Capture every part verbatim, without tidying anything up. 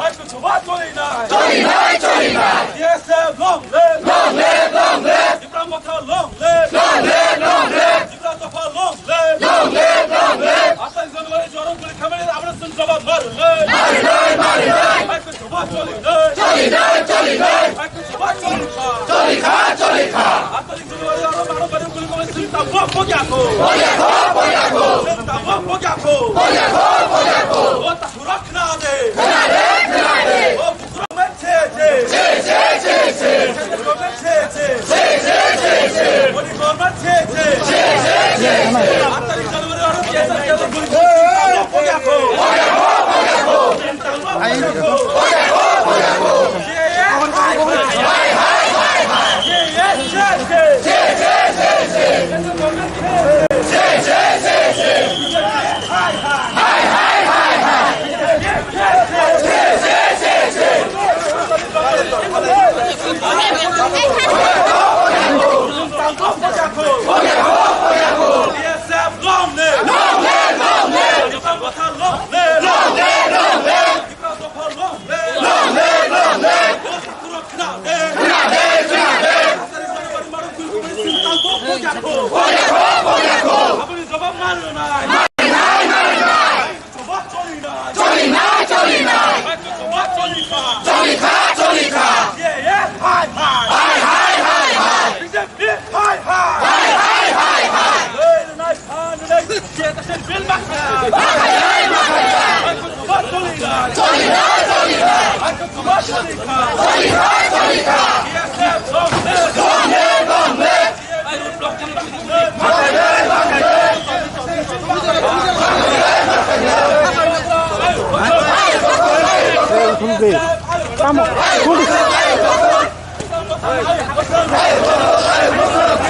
Bhai Kuchhuba choli nai. Choli nai, choli nai. B S F long live. Long live, long live. Tipra Motha long live. Long live, long live. Tipra Dopha long live. Long live, long live. Atai January jora guli khamani abra sun jawab mar live. Mar live, mar live. Bhai Kuchhuba choli nai. Choli nai, choli nai. Bhai Kuchhuba choli nai. Choli kha, choli kha. Atai January aro baro bari guli khamani sun tabok bokya ko. Bokya ko, bokya ko. Sun tabok bokya ko. Bokya ko, bokya ko. O ta Surak khna de. Khna de, khna de. O Government che che. Che che che che. Government che che. Che che che che. Modi government che che. Che che che che. Aat tarik January aro kesa kesa guli. Ayo.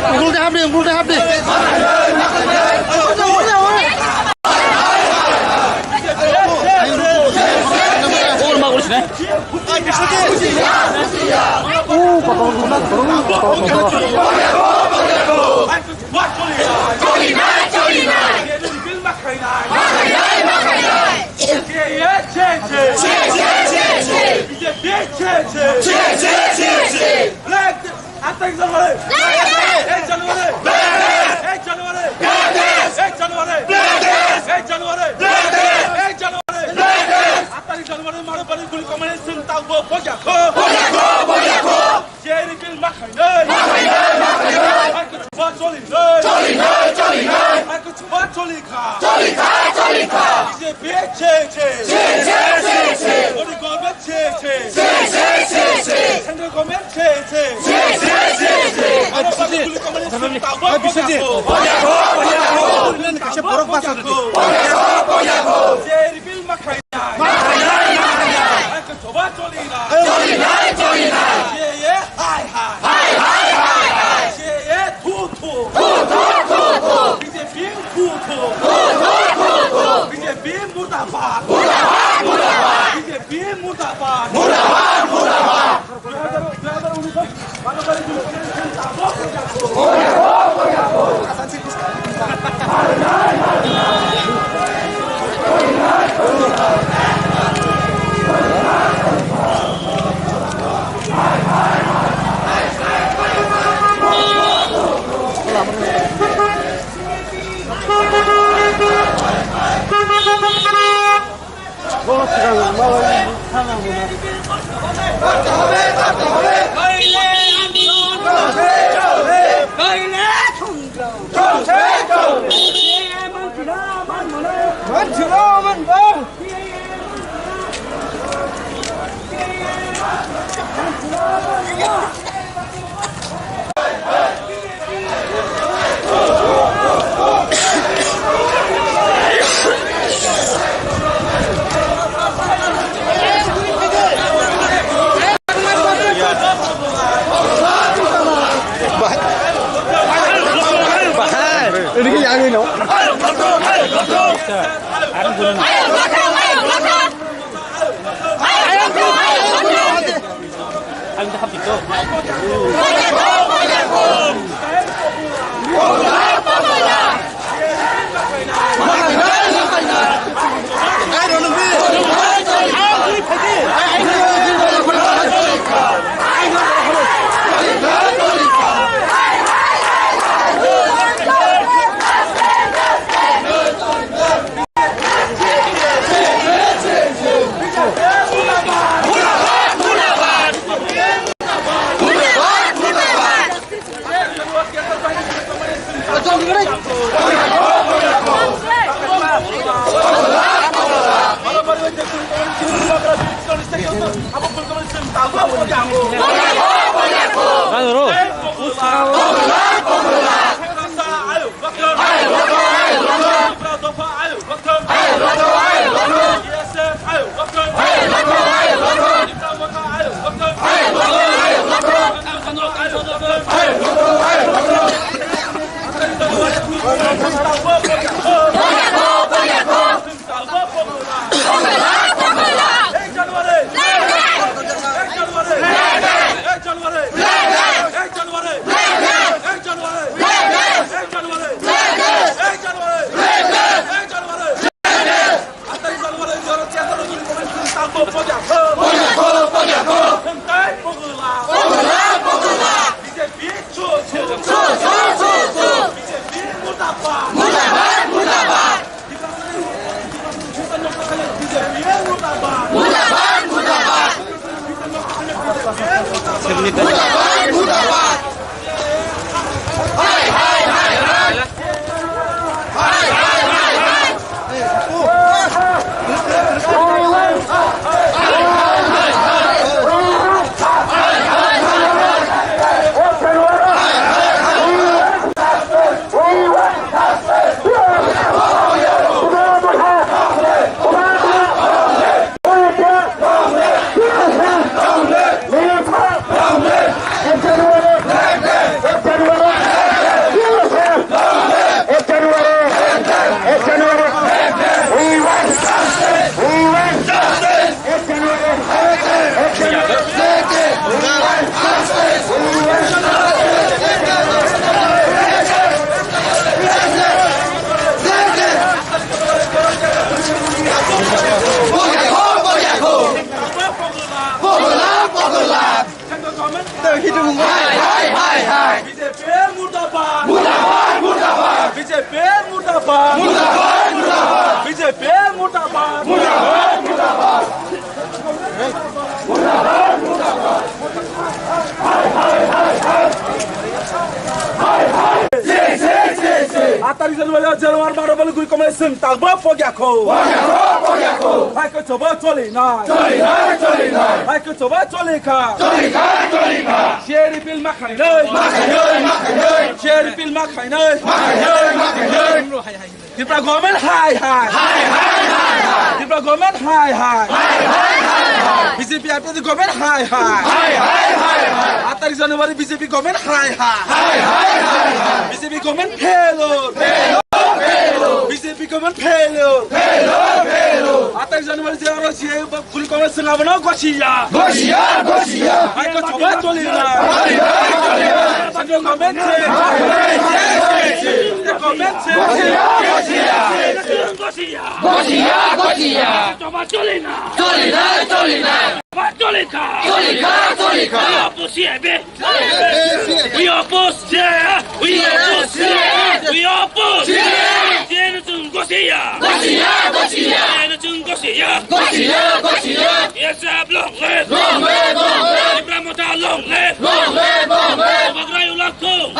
Ungul de hapdi, ungul de hapdi. Attack January! Black Day! Hey January! Black Day! Hey January! Black Day! Hey January! Black Day! Hey January! Black Day! Hey January! Black Day! Attack January! Maro bari guli komani sin tau bo boja ko! Boja ko! Boja ko! Jerry Bill makhai nei! Makhai nei! Makhai nei! Hai ko chuba choli nei! Choli nei! Choli nei! Hai ko chuba choli kha! Choli kha! Choli kha! B J P che che! Che che! Che che! Modi government che che! Che che! Che che! Central government che che! Che che! Che che! Maro bari guli komani sin tau bo boja ko! Boja ko! Boja ko! Kaisa borok basa ko! Boja ko! Boja ko! Jerry Bill makhai nei! Makhai nei! Makhai nei! Hai ko chuba choli nei! Choli nei! Choli nei! Che ye hai hai! Hai hai hai hai! Che ye thu thu! Thu thu thu thu! B J P thu thu! Thu thu thu thu! B J P murdabad! Murdabad! Murdabad! B J P murdabad! Murdabad! Murdabad! Ini yang ini. Hai, hai, hai, hai. B J P murdabad. Murdabad, murdabad. B J P murdabad. Murdabad, murdabad. B J P murdabad. Murdabad, murdabad. Murdabad, murdabad. Hai, hai, hai, hai. Hai, hai. Si, si, si, si. Atharo January o January maro bole guri komai seng tagbo pogya kho. Pogya kho, pogya kho. Hai khe choba choli nai. Choli nai, choli nai. Hai khe choba choli kha. Choli kha, choli kha. Share bill ma khainai. Ma khainai, ma khainai. Share bill ma khainai. Ma khainai, ma khainai. Tripura government hai hai. Hai, hai, hai, hai. Tripura government hai hai. Hai, hai, hai, hai. B J P R P F government hai hai. Hai, hai, hai, hai. Atharo January B J P government hai hai. Hai, hai, hai, hai. B J P government failure. Failure, failure. B J P government failure. Failure, failure. Atharo January je aro je Kuli Congress swnga bono gosiya. Gosiya, gosiya. Hai ko choba choli na. Hai, hai, hai, hai. Central government se. Hai, hai, hai, hai. State government se. Gosiya, gosiya. Gosiya, gosiya. Choba choli na. Choli na, choli na. Choba choli kha. Choli kha, choli kha. Choba choli na. We oppose C A A! We oppose C A A! We oppose C A A! C A A no chwng gosiya! Gosiya, gosiya! C A A no chwng gosiya! Gosiya, gosiya! B S F long live! Long live, long live! Tipra Motha long live! Long live, long live! Bubagra Ulakhung!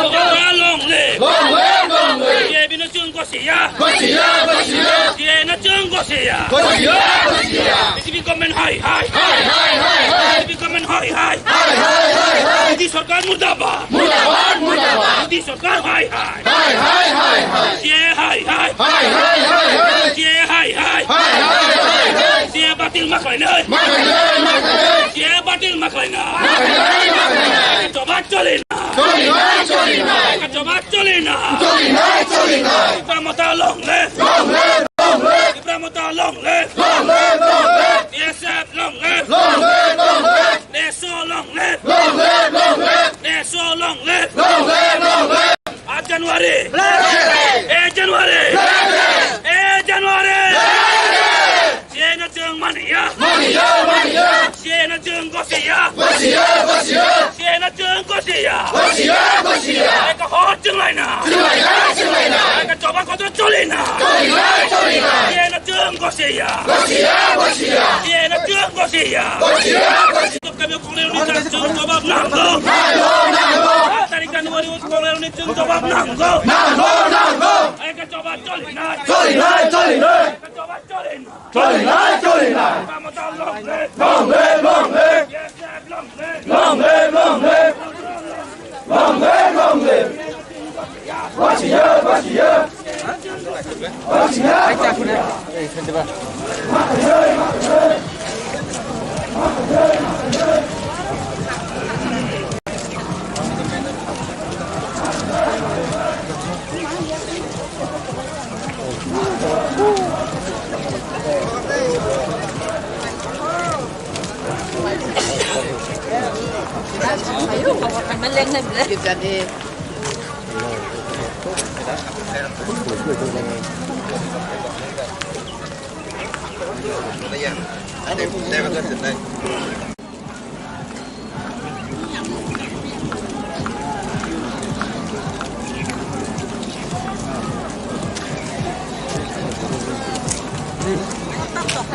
Bubagra long live! Long live, long live! C A B no chwng gosiya! Gosiya, gosiya! C A A no chwng gosiya! Gosiya, gosiya! B J P government hai hai! Hai, hai, hai, hai! B J P government hai hai! Hai, hai, hai, hai! Modi sarkar murdabad! Murdabad, murdabad! Modi sarkar hai hai! Hai, hai, hai, hai! C A A hai hai! Hai, hai, hai, hai! C A A hai hai! Hai, hai, hai, hai! C A A batil ma khlainai! Ma khlainai, ma khlainai! C A A batil ma khlainai! Ma khlainai, ma khlainai! Choba choli na! Choli nai, choli nai! Choba choli na! Choli nai, choli nai! Tipra Motha long live! Long live, long live! Tipra Motha long live! Long live, long live! B S F long live! Long live, long live! NESO long live! Long live, long live! NESO long live! Long live, long live! A January! Present! A January! Present! A January! Present! C A A no chwng maniya! Maniya, maniya! C A A no chwng gosiya! Gosiya, gosiya! C A A no chwng gosiya! Gosiya, gosiya! Eka hor chwng laina! Chwng laina, chwng laina! Eka choba kotor choli na! Choli na, choli na! C A A no chwng gosiya! Gosiya, gosiya! C A A no chwng gosiya! Gosiya, gosiya! Kami Congress ni chwng jawab nango! Nango, nango! Tarik January Congress ni chwng jawab nango! Nango, nango! Eka choba choli na! Choli na, choli na! Eka choba choli na! Choli nai, choli nai. Tipra Motha long live. Long live, long live. B S F long live. Long live, long live. Long live, long live. Gosiya, gosiya. Gosiya.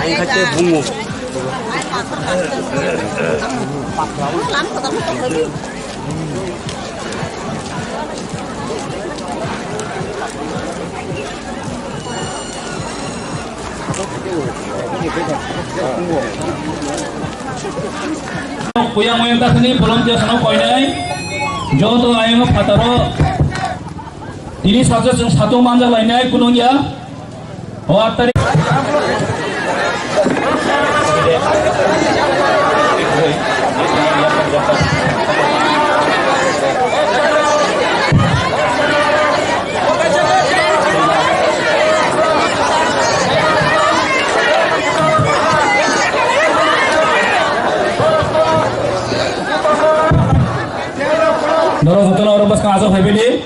Ang kate bungo. Puyang muyang tasani volunteers no koinai, joto ayang phataro tini sajak chwng satung manjak lainai kunung ya. O aat tarik. Norok jotono oro bwskang aswk phaibaidi.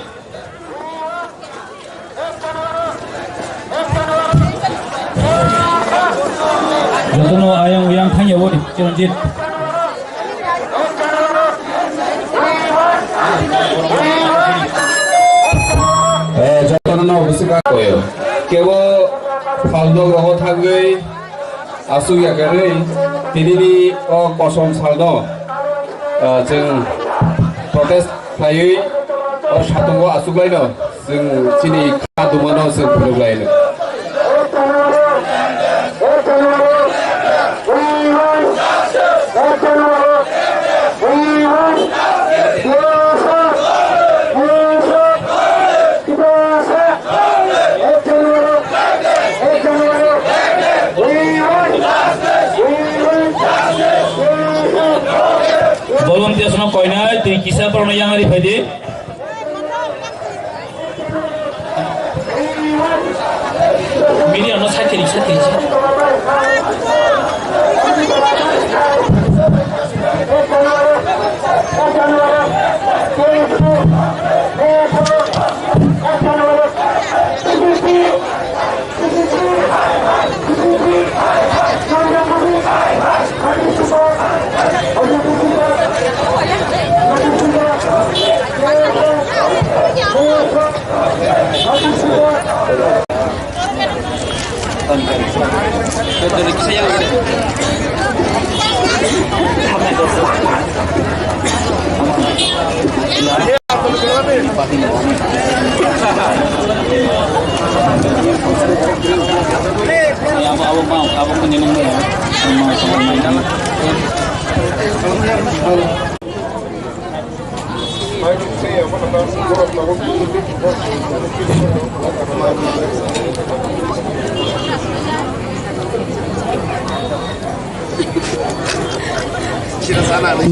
Jotono ayang uyang thangya bo Chiranjit. Eh, jotono no bwswk koyo. Kebo phalnok rogo thangwi aswk ya kwrwi, tinini o kosom salno, ah, chwng protest khlaiwi o satungo aswk laino chwng chini kha dumano chwng phunuk laino. Volunteers no koinai twi kisa borokno yang ri phaidi. Media no sakiri sakiri.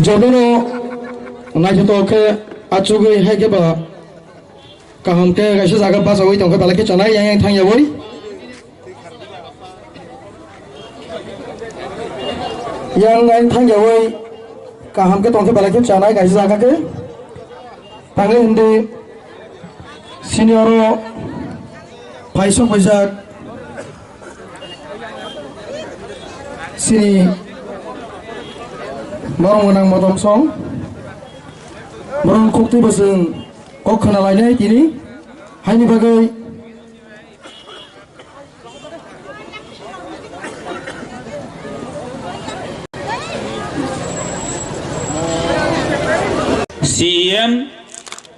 Jotono naithotok khe achugwi hai khe ba kaham khe kaisa jaga bachagwi tongkhe belai khe chanai yang yang thangyawi. Yang lain thangyawi kaham khe tongkhe belai khe chanai kaisa jaga khe. Thangwi hindi senior o phaisok paijak sini borong gwnang modom song borong khukti bwswng kok khna lainai tini haini bagwi. C E M,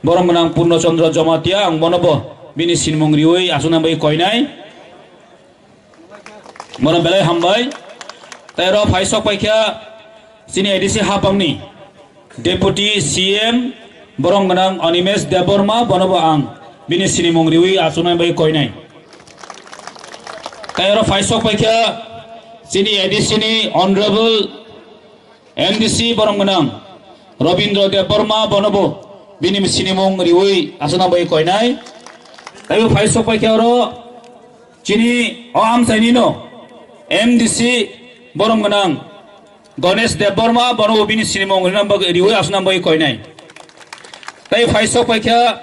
borok gwnang Purno Chandra Jamatia, ang bono bo bini sinimung riwi aswknang bai koinai. Bono belai hambai. Tei oro phai sok paikha chini A D C hapangni Deputy C M borok gwnang Animesh Debbarma, bono bo ang bini sinimung riwi achuknai bai koinai. Tei oro phai sok paikha chini A D C ni Honorable M D C borok gwnang Robindra Debbarma, bono bo bini sinimung riwi achuknai bai koinai. Tei bo phai sok paikha oro chini o amchaini no M D C borok gwnang Ganesh Debbarma, bono bo bini sinimung rinang bagwi, riwi asnang bagwi koinai. Tei phai sok paikha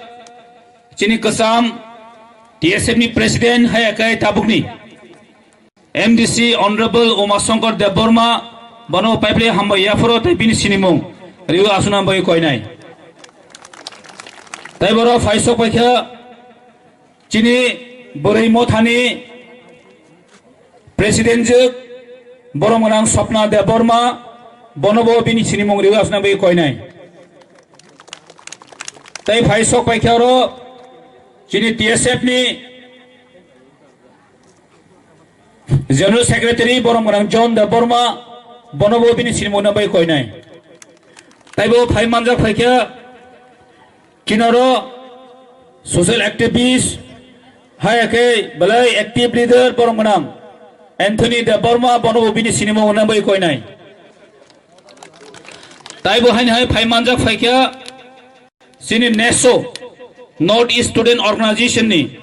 chini kwcham T S F ni President haya kai tabukni M D C Honorable Uma Shankar Debbarma, bono paiphile hambai yapharo tei bini sinimung riwi asnang bagwi koinai. Tei boro phai sok paikha chini bwrwi mothani President jwk borom gwnang Swapna Debbarma, bonobo bini sinimung riwi asna bai koinai. Tei phai sok paikha oro chini T S F ni General Secretary borom gwnang John Debbarma, bonobo bini sinimung bai koinai. Taibo phai manjak phaikha kinaro social activist, hai khe belai active leader borom gwnang Anthony Debbarma, bonobo bini sinimung bai koinai. Taibo haini hai phai manjak phaikha chini neso, North East Student Organization ni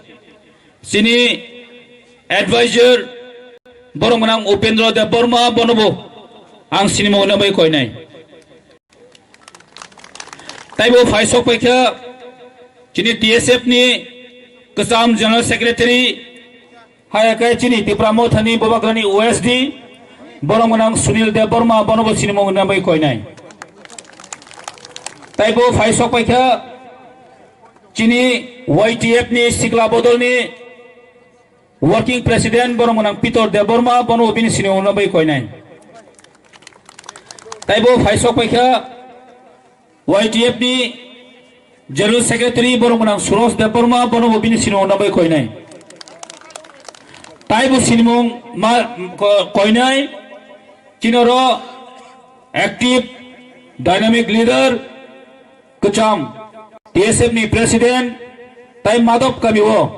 chini advisor borom gwnang Upendra Debbarma, bonobo ang sinimung bai koinai. Taibo phai sok paikha chini T S F ni kwcham General Secretary, hai khe chini Tipra Mothani Bubagrani O S D, borom gwnang Sunil Debbarma, bonobo sinimung bai koinai. Taibo phai sok paikha chini Y T F ni sikla bodolni Working President borom gwnang Peter Debbarma, bono bini sinimung bai koinai. Taibo phai sok paikha Y T F ni General Secretary borom gwnang Suros Debbarma, bono bini sinimung bai koinai. Taibo sinimung ma ko-, koinai chinoro active dynamic leader kwcham T S F ni President tai Madop kami o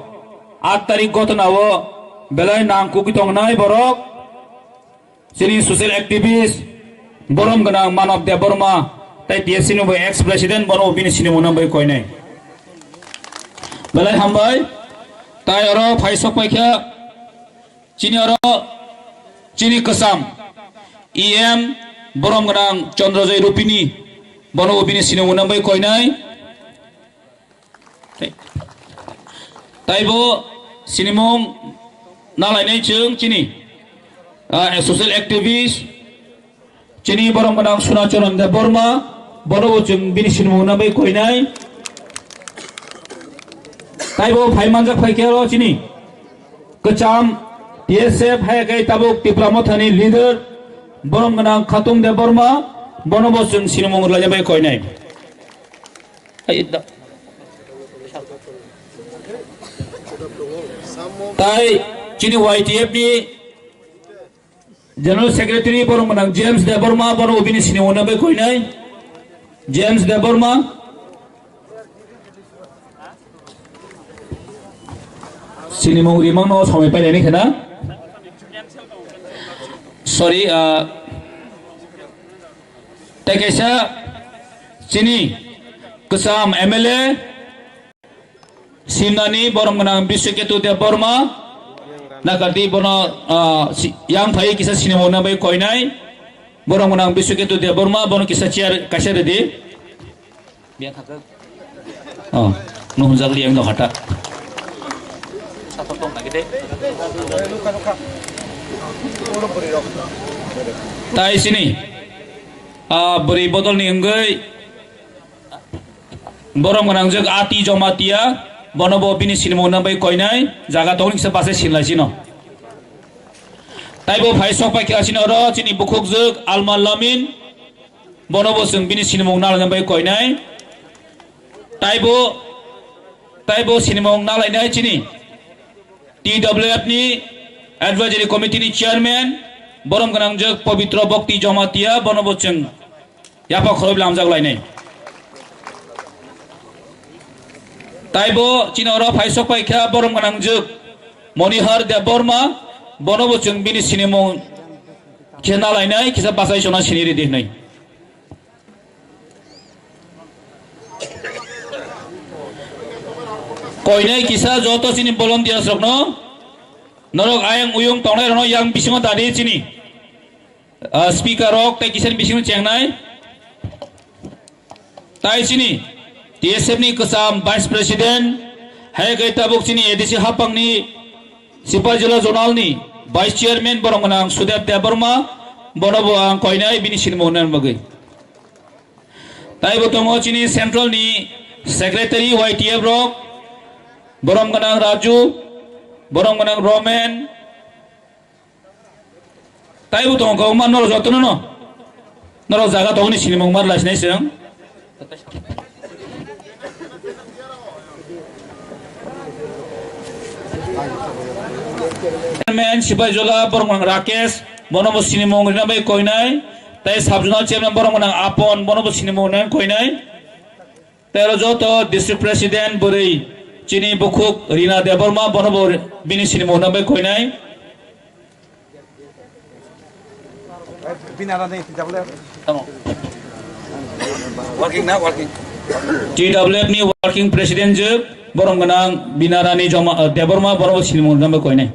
aat tarik gotona o belai nang kugui tongnai borok chini social activist borom gwnang Manav Debbarma tai T S F ni bai ex president bono bini sinimung bai koinai. Belai hambai. Tai oro phai sok paikha chini oro chini kwcham E M borom gwnang Chandrajoy Rupini, bono bini sinimung bai koinai. Taibo sinimung nalainai chwng chini, ah, social activist chini borom gwnang Sunacharan Debbarma, bonobo chwng bini sinimung bai koinai. Taibo phai manjak phaikhe oro chini kwcham T S F hai khe tabuk Tipra Mothani leader borom gwnang Khatung Debbarma, bonobo chwng sinimung rwlaina bai koinai. Ai da. Tai chini Y T F ni General Secretary borom gwnang James Debbarma, bono bini sinimung bai koinai. James Debbarma. Sinimung rimang no samai pailai ni khena. Sorry, ah, tei kaisa chini kwcham M L A Simnani borom gwnang Biswaketu Debbarma, nakardi bono, ah, si-, yang phai kisa sinimung bai koinai. Borom gwnang Biswaketu Debbarma, bono kisa chair kaisa redi. Biang thangkhe. Oh, nuhunjak liang no hata. Tai sini, ah, bwrwi bodol ni wngwi borom gwnangjak Ati Jomatia, bono bo bini sinimung nang bai koinai, jaga tongni kisa bachai sinlai sino. Taibo phai sok pai kha sini oro chini bukhukjwk Alma Lamin, bono bo chwng bini sinimung nang bai koinai. Taibo, taibo sinimung nalainai chini T W F ni Advisory Committee ni Chairman, borom gwnangjwk Pabitra Bhakti Jomatia, bono bo chwng yapha khoroi lamjak lainai. Taibo chini oro phai sok pai kha borom gwnangjwk Monihar Debbarma, bono bo chwng bini sinimung khe nalainai, kisa bachai sona sini ridi hinwi. Koinai kisa joto chini volunteers rokno, norok ayang uyung tongnai rokno yang bisingo dadi chini, ah, speaker rok tei kisa ni bisingo chengnai. Tai chini T S F ni kwcham Vice President, hai khe tabuk chini A D C hapang ni Sipaijala Zonal ni Vice Chairman borom gwnang Sudeb Debbarma, bono bo ang koinai bini sinimung nang bagwi. Taibo tongo chini Central ni Secretary Y T F rok, borom gwnang Raju, borom gwnang Romen, Taibo tongo kwbangma norok jotono no. Norok jaga tongoni sinimung mar laisinai chwng. Chairman Sipaijala borok gwnang Rakesh, bono bo sinimung rina bai koinai. Tai sub zonal chairman borok gwnang Apon, bono bo sinimung rina koinai. Tei oro joto district president bwrwi chini bukhuk Rina Debbarma, bono bo bini sinimung rina bai koinai. Binarani T W F. Tamo. Working na, working. T W F ni working president je borok gwnang Binarani Joma, eh, Debbarma, bono bo sinimung rina bai koinai.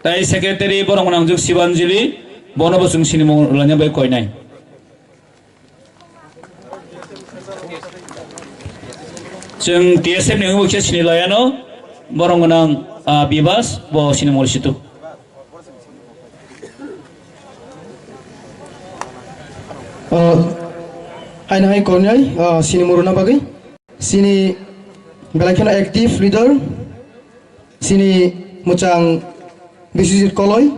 Tai secretary borok gwnang je Sibanjali, bono bo chwng sinimung rina bai koinai. Chwng T S F ni wngwi khe sini loyano, borok gwnang, ah, Bibas, bo sini mori situ. Ah, haino hai kongnai, ah, sini muruna bagwi. Sini belai kheno active leader. Sini mwchang Biswajit Koloi,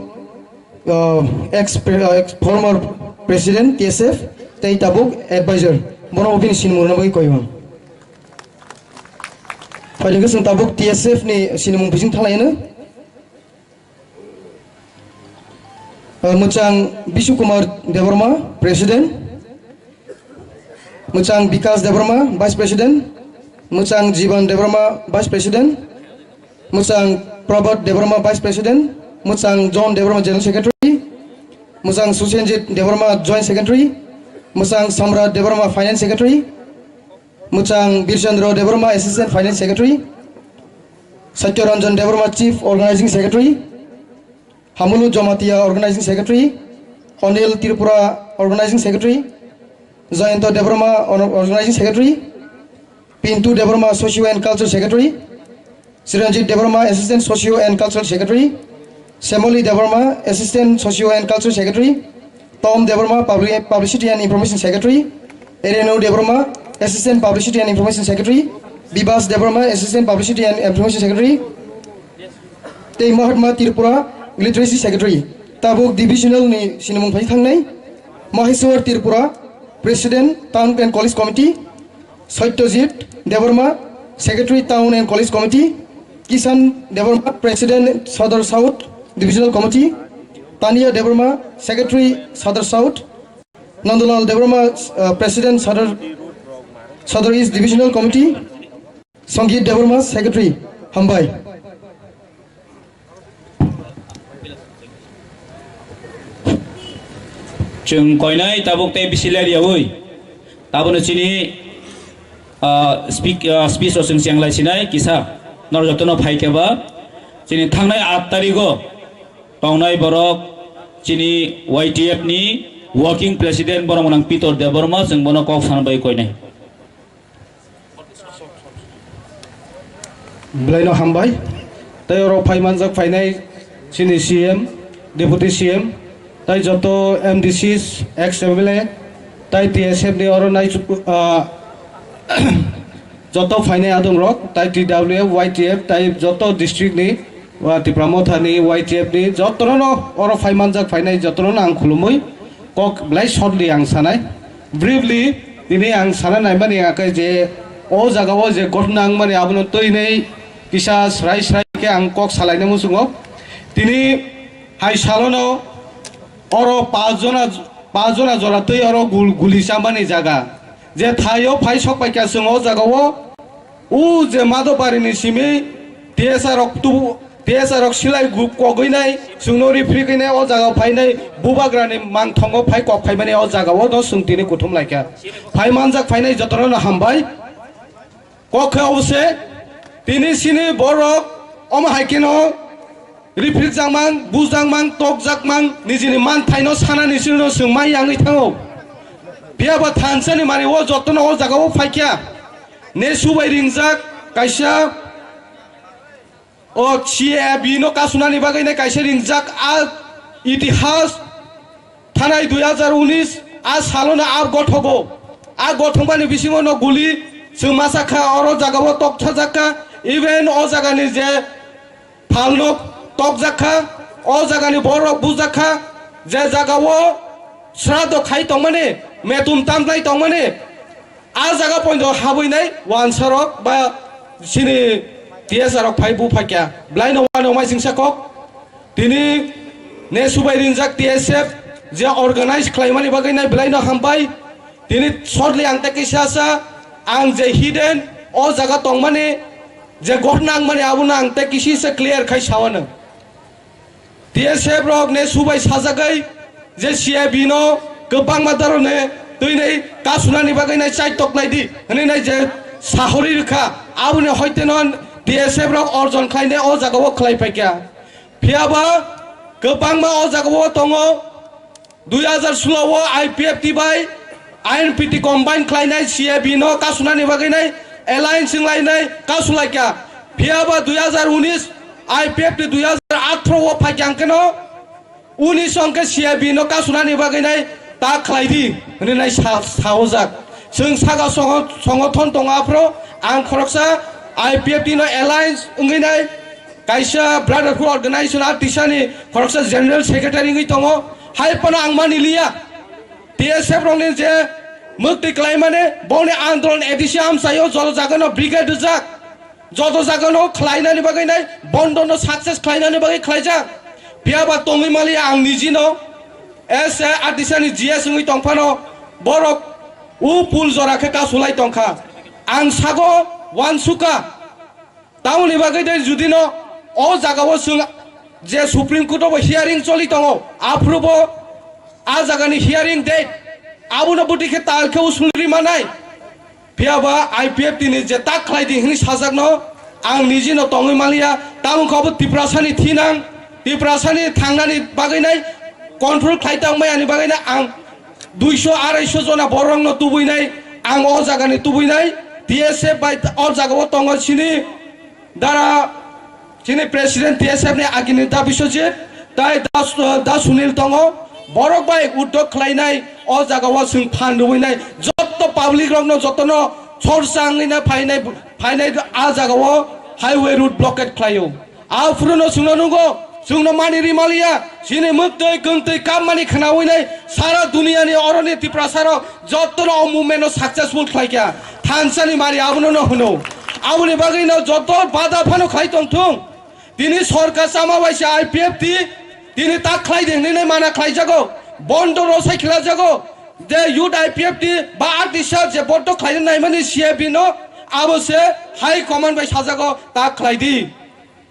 uh, ex, pre- uh, ex former president T S F, tei tabuk advisor. Bono bo bini sinimung rwna bagwi koimang. Phaidi khe chwng tabuk T S F ni sinimung bising thalaino. Uh, mwchang Bishu Kumar Debbarma, president. Mwchang Bikas Debbarma, Vice President. Mwchang Jiban Debbarma, Vice President. Mwchang Prabhat Debbarma, Vice President. Mwchang John Debbarma, General Secretary. Mwchang Susenjit Debbarma, Joint Secretary. Mwchang Samrat Debbarma, Finance Secretary. Mwchang Birchandra Debbarma, Assistant Finance Secretary. Satya Ranjan Debbarma, Chief Organizing Secretary. Hamulu Jamatia, Organizing Secretary, Anil Tripura, Organizing Secretary, Jayanta Debbarma, Or- Organizing Secretary, Pintu Debbarma, Socio and Culture Secretary, Chiranjit Debbarma, Assistant Socio and Cultural Secretary, Semoli Debbarma, Assistant Socio and Cultural Secretary, Tom Debbarma, Publi- Publicity and Information Secretary, Erenu Debbarma, Assistant Publicity and Information Secretary, Bibas Debbarma, Assistant Publicity and Information Secretary, tei Mahatma Tripura, Literacy Secretary. Tabuk divisional ni sinimung phai thangnai, Maheshwar Tripura, President, Town and College Committee, Satyajit Debbarma, Secretary, Town and College Committee, Kishan Debbarma, President, Sadar South Divisional Committee, Tania Debbarma, Secretary, Sadar South, Nandalal Debbarma, uh, President, Sadar, Sadar East Divisional Committee, Sangeet Debbarma, Secretary, hambai. Chwng koinai tabuk tei bisi ler yaui. Tabukno chini, ah, speak, ah, speech rok chwng chenglai sinai kisa. Nor jotono phai khe ba chini thangnai aat tarigo tongnai borok chini Y T F ni working president borok gwnang Pitor Debbarma chwng bono kok sana bai koinai. Belaino hambai. Tei oro phai manjak phainai chini C M, Deputy C M, tei joto M D Cs, ex M L A, tei T S F ni oro nai, ah, joto phainai adong rok, tei T W F, Y T F, tei joto district ni, ah, Tipra Motha ni, Y T F ni, jotono no oro phai manjak phainai jotono no ang khulumui kok belai shortly ang sanai. Briefly, tini ang sana naimani hwnkhe je o jaga o je ghotna wngmani abono twi nai kisa srai srai khe ang kok salaina muchungo. Tini hai salono oro pas jona, pas jona jora twi oro gul-, guli chamani jaga. Je thaio phai sok paikha chwng o jaga o, o je Madhobari ni simi T S R rok tubu, T S R rok silai gu-, kogwi nai, chwngno rifrigwi nai, o jaga o phai nai, bubagrani mangthongo phai kok phaimani o jaga o no chwng tini kuthum laikha. Phai manjak phainai jotono no hambai. Kok khe obo se, tini sini borok omo hai kheno rifrikjakmang, bujjakmang, tokjakmang, nijini manthaino sanani sino chwng mai yangwi thango. Phiya bo thansani mani o jotono o jaga o phaikha. Ne subai ringjak kaisa o C A B no kasunani bagwi ne kaisa ringjak a itihas thanai dui hazar unis a salono a gothogo. A gothokmani bisingo no guli chwng masa kha, oro jagao tokthajak kha, even o jagani je phalno tokjak kha. O jagani borok bujak kha, je jagao sraddho khai tongmani, metum tamlai tongmani, a jaga poito habwinai wansarok ba chini T S R rok phai bu phaikya. Belai no uanok mai singsa kok. Tini ne subai rinjak T S F je organize khlaimani bagwi nai belai no hambai. Tini shortly ang tei kisa sa ang je hidden o jaga tongmani je ghotna wngmani abono ang tei kisi se clear khai sawano. T S F rok ne subai sajagwi je C I B no kwbangma darone twinai kasunani bagwi nai chai toklai di hwnwi nai je sahori rwkha. Aboni hoite no T S F rok orjon khlainai o jagao khlai paikha. Phiyaba kwbangma o jagao tongo. Dui hazar solo o I P F T bai I N P T combine khlainai C I B no kasunani bagwi nai alliance wnglainai kasulaikha. Phiyaba dui hazar unis I P F T dui hazar athro o phaikha hwnkhe no unis hwnkhe C I B no kasunani bagwi nai ta khlai di hwnwi nai sa-, saojak. Chwng saka songo-, songothon tongo aphro ang khoroksa I P F T no alliance wngwi nai kaisa brotherhood organization a tisani khoroksa general secretary wngwi tongo. Hai phano ang mani liya. T S F rokni je mukti khlaimani boni andolon A D C amchaio joto jagano brigade rijak. Joto jagano khlainani bagwi nai bondono success khlainani bagwi khlaijak. Phiyaba tongwi maliya ang nijino S A R T C ni G S wngwi tongphano borok u pul jora khe kasulai tongkha. Ang sago uansukha. Tamoni bagwi de judino o jagao chwng je Supreme Court o bo hearing choli tongo, aphuru bo a jagani hearing date abono bwtwi khe tal khe usung ri manai. Phiyaba I P F T ni je tak khlai di hwnwi sajakno ang nijino tongwi maliya, tamo khe abo Tiprasani thinang, Tiprasani thangnani bagwi nai control khlai tangmani bagwi nai ang duiso araiso jona borokno tubuinai, ang o jagani tubuinai, T S F bai o jagao tongo chini dara, chini president T S F ni agini da Biswajit, tai da, da Sunil tongo, borok bai uddog khlainai o jagao chwng phan rwinai, jotto public rokno jotono chorsa wngwina phainai, phainai a jagao highway road blockade khlaio. Aphuru no chwngno nungo, chwngno mani ri maliya, chini muktwi kwngtwi kammani khnawi nai sara duniya ni oroni Tiprasa rok jotono o movement no successful khlai kha. Thansa ni mari abono no hwno. Aboni bagwi no joto bada phano khlai tong thung. Tini sorkar chama bai se I P F T tini tak khlai di hwnwi nai mana khlai jago. Bondo rosai khila jago. De youth I P F T ba R D C je bondo khlai nai mani C I B no abo se high command bai sajago tak khlai di.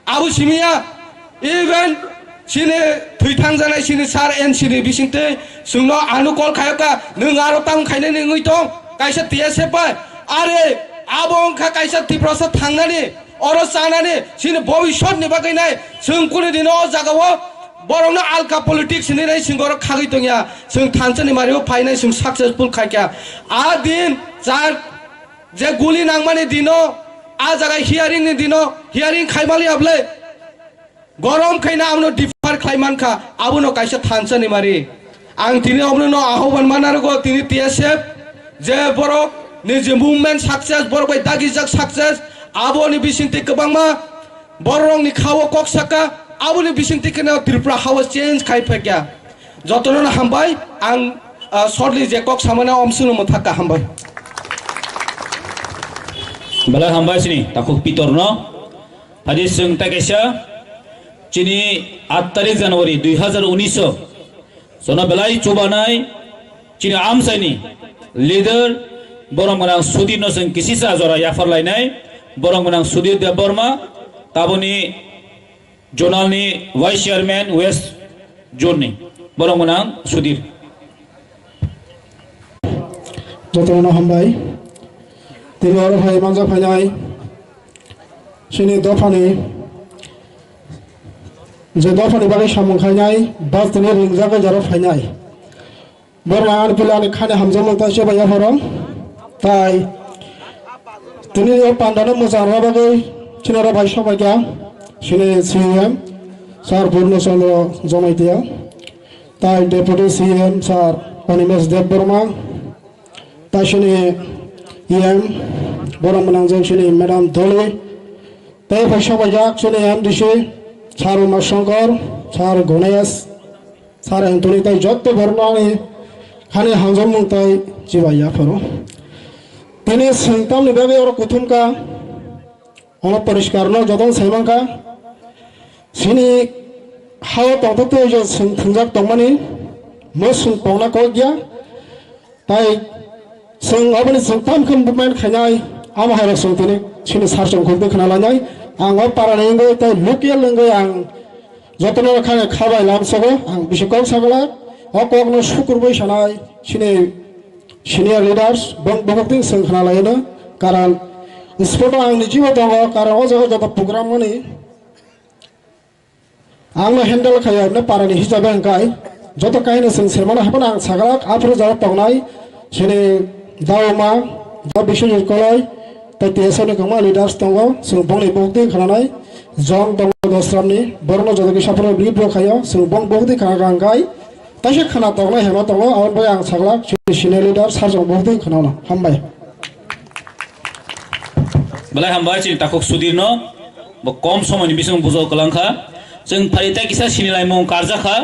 Abo simiya, even chini thwi thangjanai chini sir N C ni bisingtwi chwngno ano call khayoka, nwng aro tamo khainani wngwi tong, kaisa T S F bai. Are, abo wngkha kaisa Tiprasa thangnani, oro chanani, chini bobiswt ni bagwi nai, chwng kuni dino o jagao borokno alka politics hinwi nai chwng oro khagwi tongya, chwng thansa ni mario phainai chwng successful khaikha. A din char Je guli nangmani dino, a jaga hearing ni dino, hearing khaimaliya bwle. Gorom khaina amno defer khlai mankha, abono kaisa thansa ni mari. Ang tini obono no ahoban manarugo, tini T S F, je borok ni je movement success, borok bai dagijak success, aboni bisingtwi kwbangma borok ni khao kok saka, aboni bisingtwi kheno Tripura hao change khai phaikya. Jotono no hambai, ang, ah, shortly je kok samani omswngno mwthakka hambai. Belai hambai sini takhuk Pitor no. Hadi swng ta kaisa chini aat tarik January dui hazar unis o. Sono belai chubanai chini amsaini leader borok mwnang Sudhir no swng kisisa jora yaphar lainai borok mwnang Sudhir Debbarma taboni Zonal ni Vice Chairman West Zone ni borok mwnang Sudhir. Jotono hambai. Tini oro phai manja phainai. Chini dophani je dophani bagwi samung khainai, bas tini ringjak jaro phainai. Borna ani pila ani khani hamjakmung ta se bai yapharo. Tai tini o panda no mwchang rw bagwi chini oro bai sobai kha chini C E M Sir Purno Chandra Jamatia, tai Deputy C E M Sir Animesh Debbarma, tai chini E M borok mwnang jang chini Madam Doloi, tei bai sobai jak chini M D C Sir Uma Shankar, Sir Ganesh, Sir Anthony tei jotto borokno ani hani hamjakmung tei chibai yapharo. Tini swng tamni bagwi oro kuthum kha, ono poriskar no jotono sai mankha. Chini hao tongthok tei je swng thwngjak tongmani, mo swng tongna kok ya. Tai chwng oboni chwng tam khe movement khainai, amo hai rok chwng tini chini sar chwng khultwi khna lainai. Ang o para ni wngwi tai local wngwi ang jotono kha khabai lam sogo, ang bisi kok sagala o kok no sukurbai sanai chini senior leaders bong bokok tin chwng khna laino, karon sport o ang ni jibo tongo, karon o jaga joto program mani Ang no handle khayo, no para ni hisabe ang kai. Joto kaino chwng se mano haphano ang sagalak, aphuru jora tongnai. Chini Dauma, Da Biswajit Koloi, tei T S F ni kwbangma leaders tongo, chwng bongni bukti khananai. John tongo Dosram ni, borokno joto kisa phano lead bo khayo, chwng bong bukti khana ang kai. Taisa khana tongnai hema tongo, aboni bagwi ang sagalak, chini senior leader, sir chwng bukti khanano. Hambai. Belai hambai chini takhuk Sudhir no. Bo kom somoi ni bising bujo kwlang kha. Chwng phari tei kisa sini laimung karjak kha.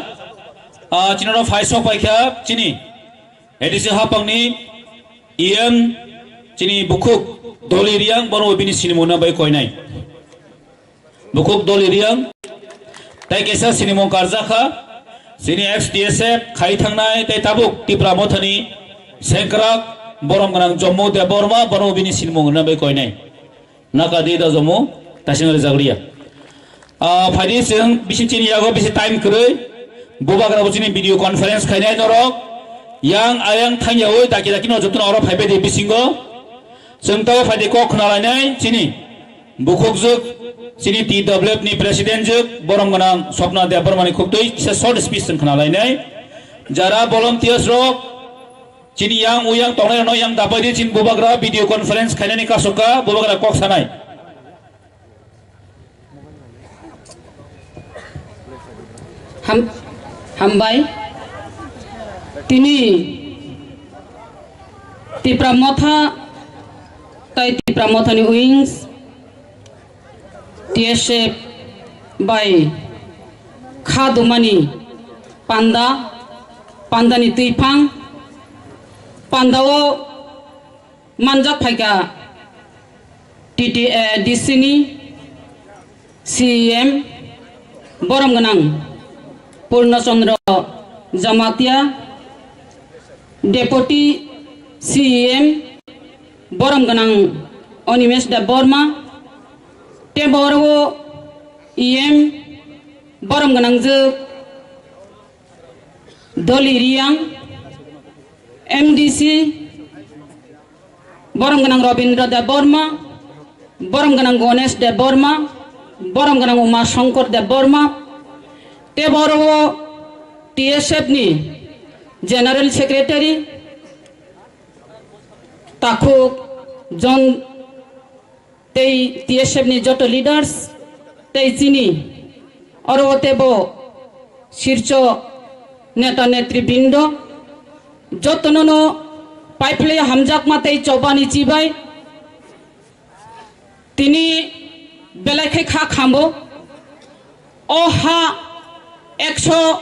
Ah, chini oro phai sok pai kha chini A D C hapang ni E M chini bukhuk Doli Riang, bono bini sini muna bai koinai. Bukhuk Doli Riang tei kisa sini mung karjak kha. Chini F T S F khai thangnai tei tabuk Tipra Mothani Sengkrak Borom Gwnang Jammu Debbarma, bono bini sini mung na bai koinai. Naka di da jomo, tasing rijak liya. Ah, phaidi chwng bisi chini yago bisi time kwrwi. Bubagra bo chini video conference khainai norok. Yang ayang thangyawi daki daki no jotono oro phaibai di bisingo. Chwng tabo phaidi kok khna lainai chini bukhuk jwk, chini T W F ni president jwk, borom gwnang Swapna Debbarmani khuktwi kisa short speech chwng khna lainai. Jara volunteers rok, chini yang uyang tongnai rokno yang dabai di, chini bubagra video conference khainani kasoka bubagra kok sanai. Ham-, hambai. Tini Tipra Motha tai Tipra Mothani wings T S F bai kha dumani panda, pandani twiphang, pandao manjak phaikha T T A D C ni C E M borom gwnang Purna Chandra Jamatia, Deputy C E M borom gwnang Animesh Debbarma, tei boro E M borom gwnang jwk Doli Riang, M D C borom gwnang Robindra Debbarma, borom gwnang Ganesh Debbarma, borom gwnang Uma Shankar Debbarma, tei boro T S F ni General Secretary, takhuk John tei T S F ni joto leaders tei chini oro tebo sircho neta netribrindo jotono no paiphlai hamjakma tei chobani chibai tini belai khe kha khambo. O ha ekso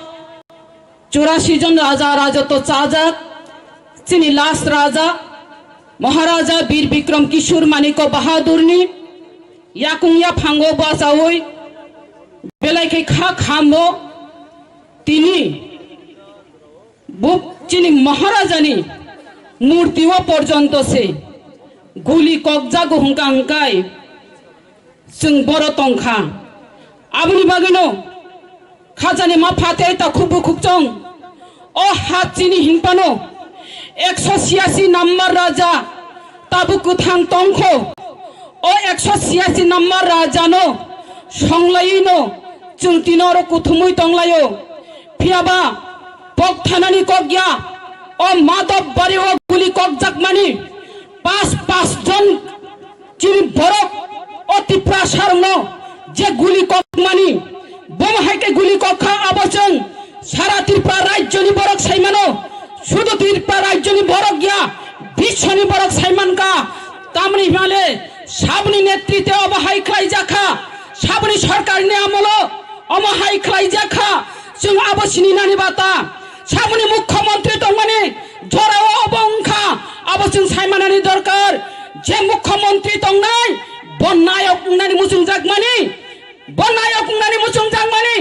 churasi jon raja rajotw chajak, chini last raja Maharaja Bir Bikram Kishore Manikya Bahadurni yakung yaphango bachaui belai khe kha khambo tini. Bo chini Maharajani murti o porjonto se guli kokjago hwnkha hwnkhe chwng boro tongkha. Aboni bagwino khajani ma phatei ta khubuk khukchong o ha chini hinphano ekso siyasi number raja tabuk kwthang tongkho. O ekso siyasi number rajano songlaiwino chwng tini oro kuthumwi tonglaio. Phiyaba pok thanani kok ya, o Madhab Bari o guli kokjakmani pas pas jon chini borok o Tiprasarokno je guli kokmani, bomo hai khe guli kok kha abo chwng sara Tripura rajyoni borok sai mano, sudu Tripura rajyoni borok ya, biswoni borok sai man kha. Tamni hwnle saboni netritwe obo hai khlaijak kha, saboni sorkarni amolo Omo hai khlaijak kha, chwng abo sininani bata. Saboni mukhyamantri tongmani jorao obo wngkha, abo chwng saimanani dorkar. Je mukhyamantri tongnai, bo nayok wngnani muchungjakmani, bo nayok wngnani muchungjakmani,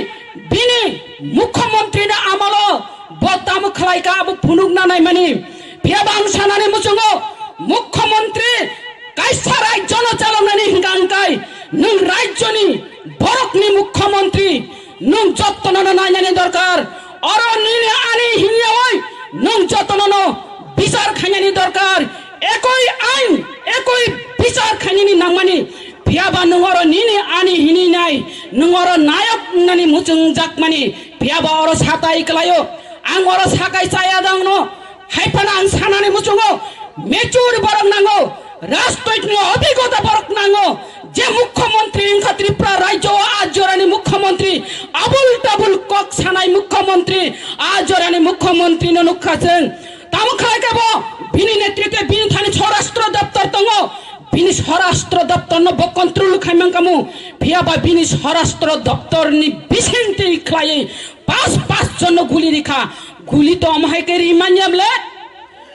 bini mukhyamantri ni amolo bo tamo khlaika, abo phunukna naimani. Phiyaba ang sanani muchungo, mukhyamantri kaisa rajyono chaloknani hwnkha hwnkhe nwng rajyoni borokni mukhyamantri, nwng jotonono nainani dorkar. Oro nini ani hinyawi nwng jotonono bichar khainani dorkar. Ekoi ain, ekoi bichar khainani nangmani. Phiyaba nwng oro nini ani hinwi nai, nwng oro nayok wngnani muchungjakmani. Phiyaba oro satai kwlaio. Ang oro sakai chaya dangno. Hai phano ang sanani muchungo, mature borok nango, rajnoitik ni obhigota borok nango. Je mukhyamantri wngkha Tripura rajyo o, a jorani mukhyamantri, abul tabul kok sanai mukhyamantri, a jorani mukhyamantri no nukha chwng. Tamo khlai khe bo bini netritwe bini thani swarashtra doptor tongo. Bini swarashtra doptor no bo control khai man kamu. Phiyaba bini swarashtra doptor ni bisingtwi khlaiwi pas pas jon no guli rikha. Guli to omo hai khe ri manya ble?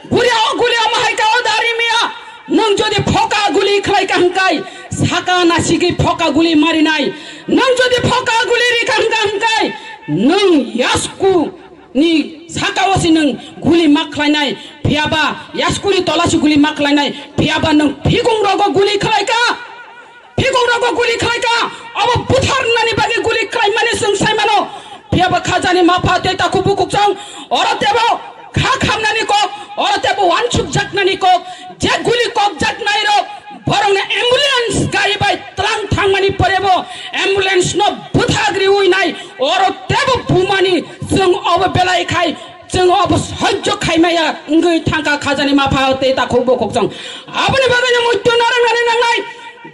Guli o guli omo hai khe o da ri maya? Nwng jodi phoka guli khlai kha hwnkhe saka nasigwi phoka guli marinai. Nwng jodi phoka guli ri kha hwnkhe, hwnkhe nwng yasku ni saka o si nwng guli ma khlainai, phiyaba yasku ni tola si guli ma khlainai, phiyaba nwng phikung rogo guli khlai kha. Phikung rogo guli khlai kha, obo butharnani bagwi guli khlai mani chwng sai mano. Phiyaba khajani mapha tei takhuk bukhuk chwng oro tebo kha khamnani kok, oro tebo wansuk jaknani kok, je guli kok jaknai rok borokno ambulance gari bai twlang thangmani porebo ambulance no bwthak riwi nai, oro tebo bumani chwng obo belai khai Chwng obo sojjo khaimaya wngwi thangkha khajani mapha tei takhuk bukhuk chwng. Aboni bagwino muitu narwknani nangnai.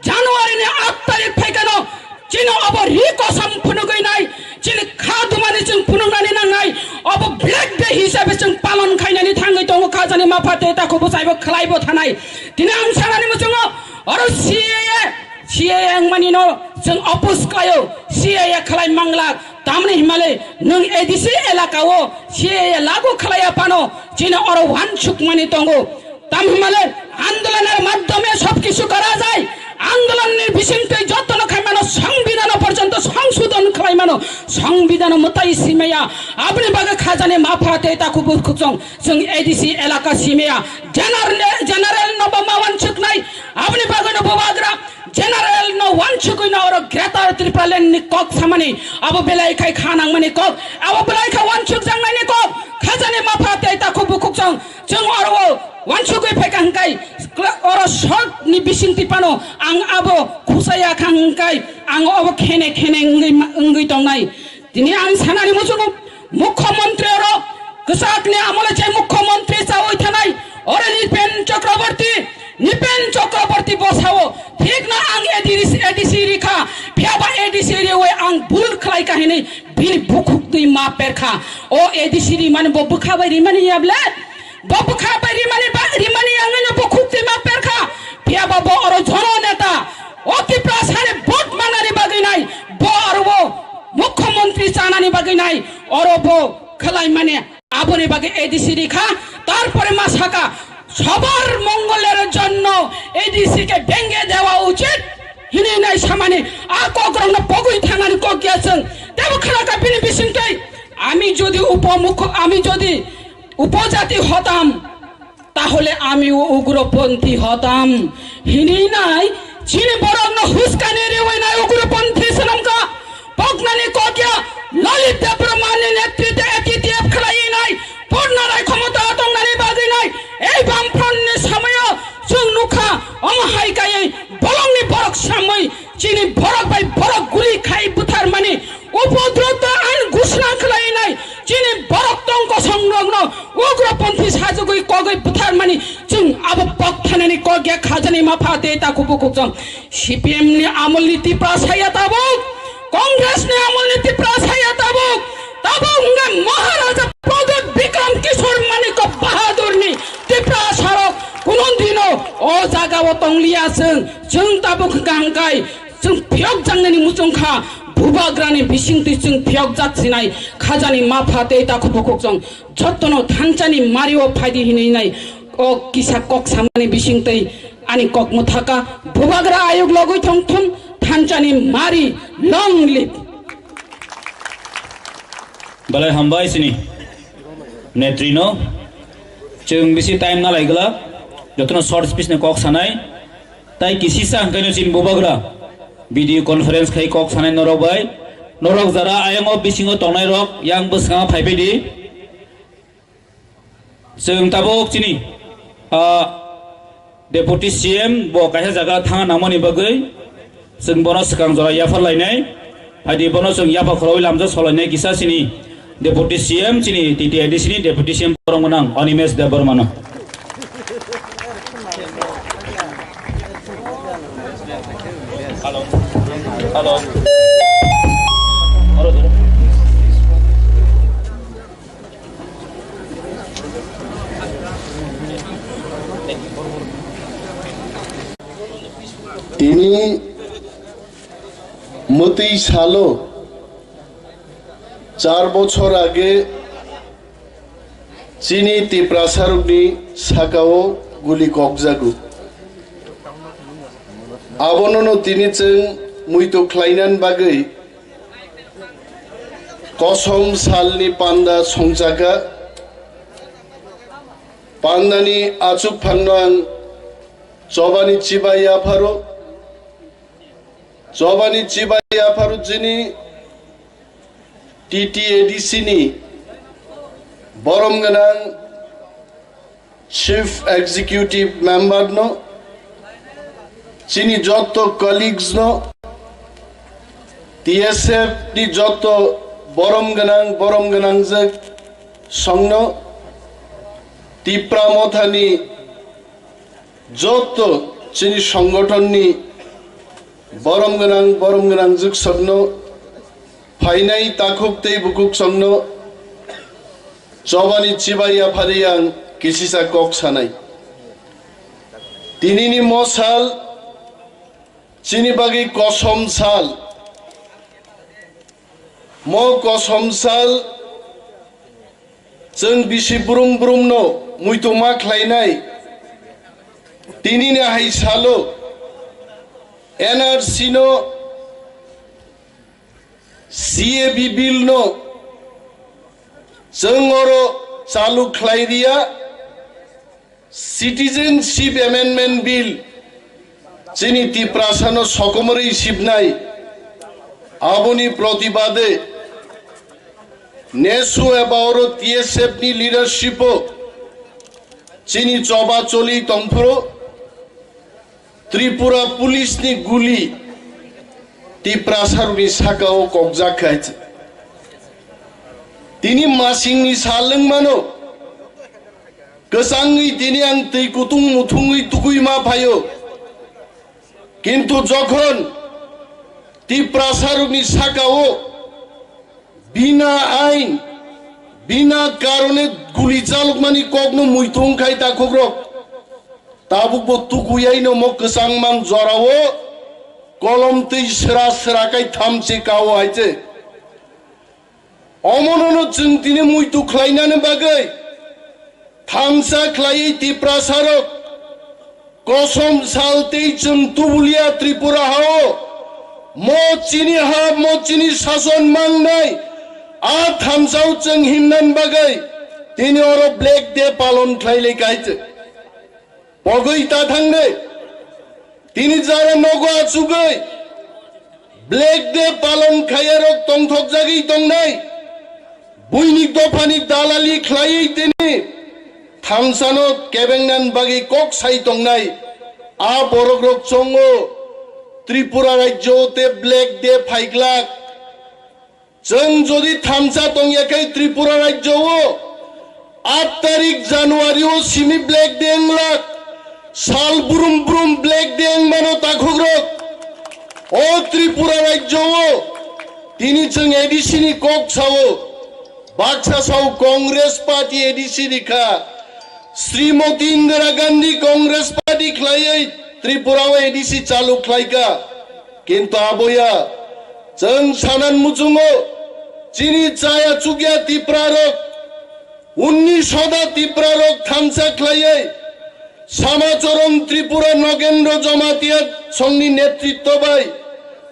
January ni aat tarik phaikano chini obo ri kosom phunugwi nai, chini kha dumani chwng phunuknani nangnai. Obo Black Day hisabe chwng palon khainani thangwi tongo khajani mapha tei takhuk bwsaibo khlaibo thanai. Tini ang sanani muchungo oro C A A, C A A wngmani no chwng oppose khlaio, C A A khlai manglak. Tamni himale nwng A D C elaka o C A A lagu khlaiya phano chini oro wansukmani tongo. Tam himale andoloner madhyome sob kichu kara jai. Andolonni bisingtwi jotono khaimano, songbidhano porjonto songsodhon khlaimano, songbidhano mwtai simaya. Aboni bagwi khajani mapha tei takhuk bukhuk chwng, chwng A D C elaka simaya. General, general no bo ma wansuknai. Aboni bagwi no bubagra General no wansugwi no oro Greater Tipraland ni kok samani abo belai khai kha nangmani kok, abo belai kha wansukjaknai ni kok, khajani mapha tei takhuk bukhuk chwng, chwng oro o wansugwi phaikha hwnkhe oro short ni bisingtwi phano ang abo khusaya kha hwnkhe ang obo khene khene wngwi ma-, wngwi tongnai. Tini ang sanani muchungo, mukhyamantri oro kwchakni amole je mukhyamantri chawi thanai, oro Nipen Chakraborty, Nipen Chakraborty bosao, thikno ang A D C, A D C rikha, phiyaba A D C riwi ang bul khlai kha hinwi bini bukhuk twi ma perkha. O A D C rimani bo bwkha bai rimani yable? Bo bwkha bai rimani ba, rimani yangwi no bukhuk twi ma perkha. Phiyaba bo oro jono neta. O Tiprasani vote manani bagwi nai. Bo oro bo mukhyamantri chanani bagwi nai. Oro bo khlai mani. Aboni bagwi A D C rikha. Tarpore ma saka, "সবার মঙ্গলের জন্য A D C কে ভেঙে দেওয়া উচিত" hinwi nai samani. A kokrokno pogwi thanani kok ya chwng. Tebo khlaka bini bisingtwi. আমি যদি উপমুখ্য, আমি যদি উপজাতি হতাম, তাহলে আমিও উগ্রপন্থী হতাম। Hinwi nai, chini borokno huskani riwi nai ugroponthi swnamkha. Poknani kokya, Lalit Debbarmani netritwe A T T F khlaiwi nai, Purna Rai khomota tongnani bagwi nai, ei Bamfront ni samoyo chwng nukha, omo hai kaiwi bolongni borok samwi chini borok bai borok guli khai butharmani, upodrop ain ghushna khlainai, chini borok tong kosong rokno ugroponthi sajagwi kogwi butharmani, chwng abo pok thanani kok ya khajani mapha tei takhuk bukhuk chwng. C P M ni amol ni Tipra saya tabuk, Congress ni amol ni Tipra saya tabuk, tabuk hwnkhe Maharaja Pradyot Bikram Kishore Manikya Bahadur ni Tipra sarok kuno dino o jaga o tongliya chwng, chwng tabuk hwnkha hwnkhe chwng phiyok jangnani muchung kha, bu Bubagrani bisingtwi chwng phiyokjak sinai khajani mapha tei takhuk bukhuk chwng jottono thanchani mario phaidi hinwi nai o kisa kok samani bisingtwi ani kok mwthaka Bubagra ayuk logwi thong thung thanchani mari long live. Belai hambai sini netrino. Chwng bisi time nalai glak. Jotono short speech ni kok sanai. Tai kisisa hwnkhe no chini Bubagra video conference khai kok sanai norok bai. Norok jara ayang o bisingo tongnai rok yang bwskango phaibai di. Chwng tabuk chini, ah, Deputy C M bo kaisa jaga thangna nangmani bagwi chwng bono swkang jora yaphar lainai. Haidi bono chwng yapha khoroi lamjak solainai kisa chini Deputy C M, chini T T A D C ni Deputy C M borok gwnang Animesh Debbarmano. Hello. Hello. Tini mwtwi salo char bochor age chini Tiprasarokni sakao guli kokjago. Abonono tini chwng muitu khlainani bagwi kosom salni panda songchaka. Pandani achukphangno ang chobani chibai yapharo. Chobani chibai yapharo chini T T A D C ni borom gwnang Chief Executive Member no, chini jotto colleagues no, T S F ni jotto borom gwnang, borom gwnangjak songno, Tipra Mothani jotto chini songgothonni borom gwnang, borom gwnangjak songno, phainai takhuk tei bukhuk songno chobani chibai yaphari ang kisisa kok sanai. Tinini mo sal chini bagwi kosom sal. Mo kosom sal chwng bisi brum brumno muituma khlainai. Tinini hai salo N R C no, C A B bill no chwng oro chalu khlai riya. Citizenship Amendment Bill chini Tiprasano sokomorwi sibnai, aboni protibade nesu eba oro T S F ni leadership o chini choba choli tongphuru Tripura Police ni guli Tiprasarokni sakao kokjak khai. Tini masingni sal wngmano. Kwchangwi tini ang twi kutung muthungwi tugwi ma phaio. Kintu jokhon Tiprasarokni sakao bina ain, bina karone guli chalokmani kokno muitu wngkhai takhukrok. Tabukbo tukuyaino mo kwchangmang jorao kolom twi sra sra kai thamchi kao hai se. Omonono chwng tini muitu khlainani bagwi thamsa khlaiwi Tiprasarok kosom sal tei chwng tubulia Tripura hao mo chini ha, mo chini sason mangnai a thamsao chwng himnani bagwi tini oro Black Day palon khlai lai kai chwng. Pogwi ta thangde. Tini jara nogo achugwi Black Day palon khaiyarok tongthokjagwi tongnai. Buini dophani dalali khlaiwi tini thamsano kebengnan bagwi kok sai tongnai. A borokrok chongo Tripura rajyo te Black Day phaiglak. Chwng jodi thamsa tongya khe Tripura rajyo o aat tarik January o simi Black Day wnglak, sal brum brum Black Day wngmano takhukrok. O Tripura rajyo o tini chwng A D C ni kok sao, baksa sao Congress Party A D C ni kha, Srimoti Indira Gandhi Congress Party khlaiwi Tripura o A D C chalu khlaikha, kintu aboya Chwng sanan muchungo, chini chaya chukya Tiprarok, unni soda Tiprarok thansa khlaiwi Samacharan Tripura Nogendra Jamatia songni netritto bai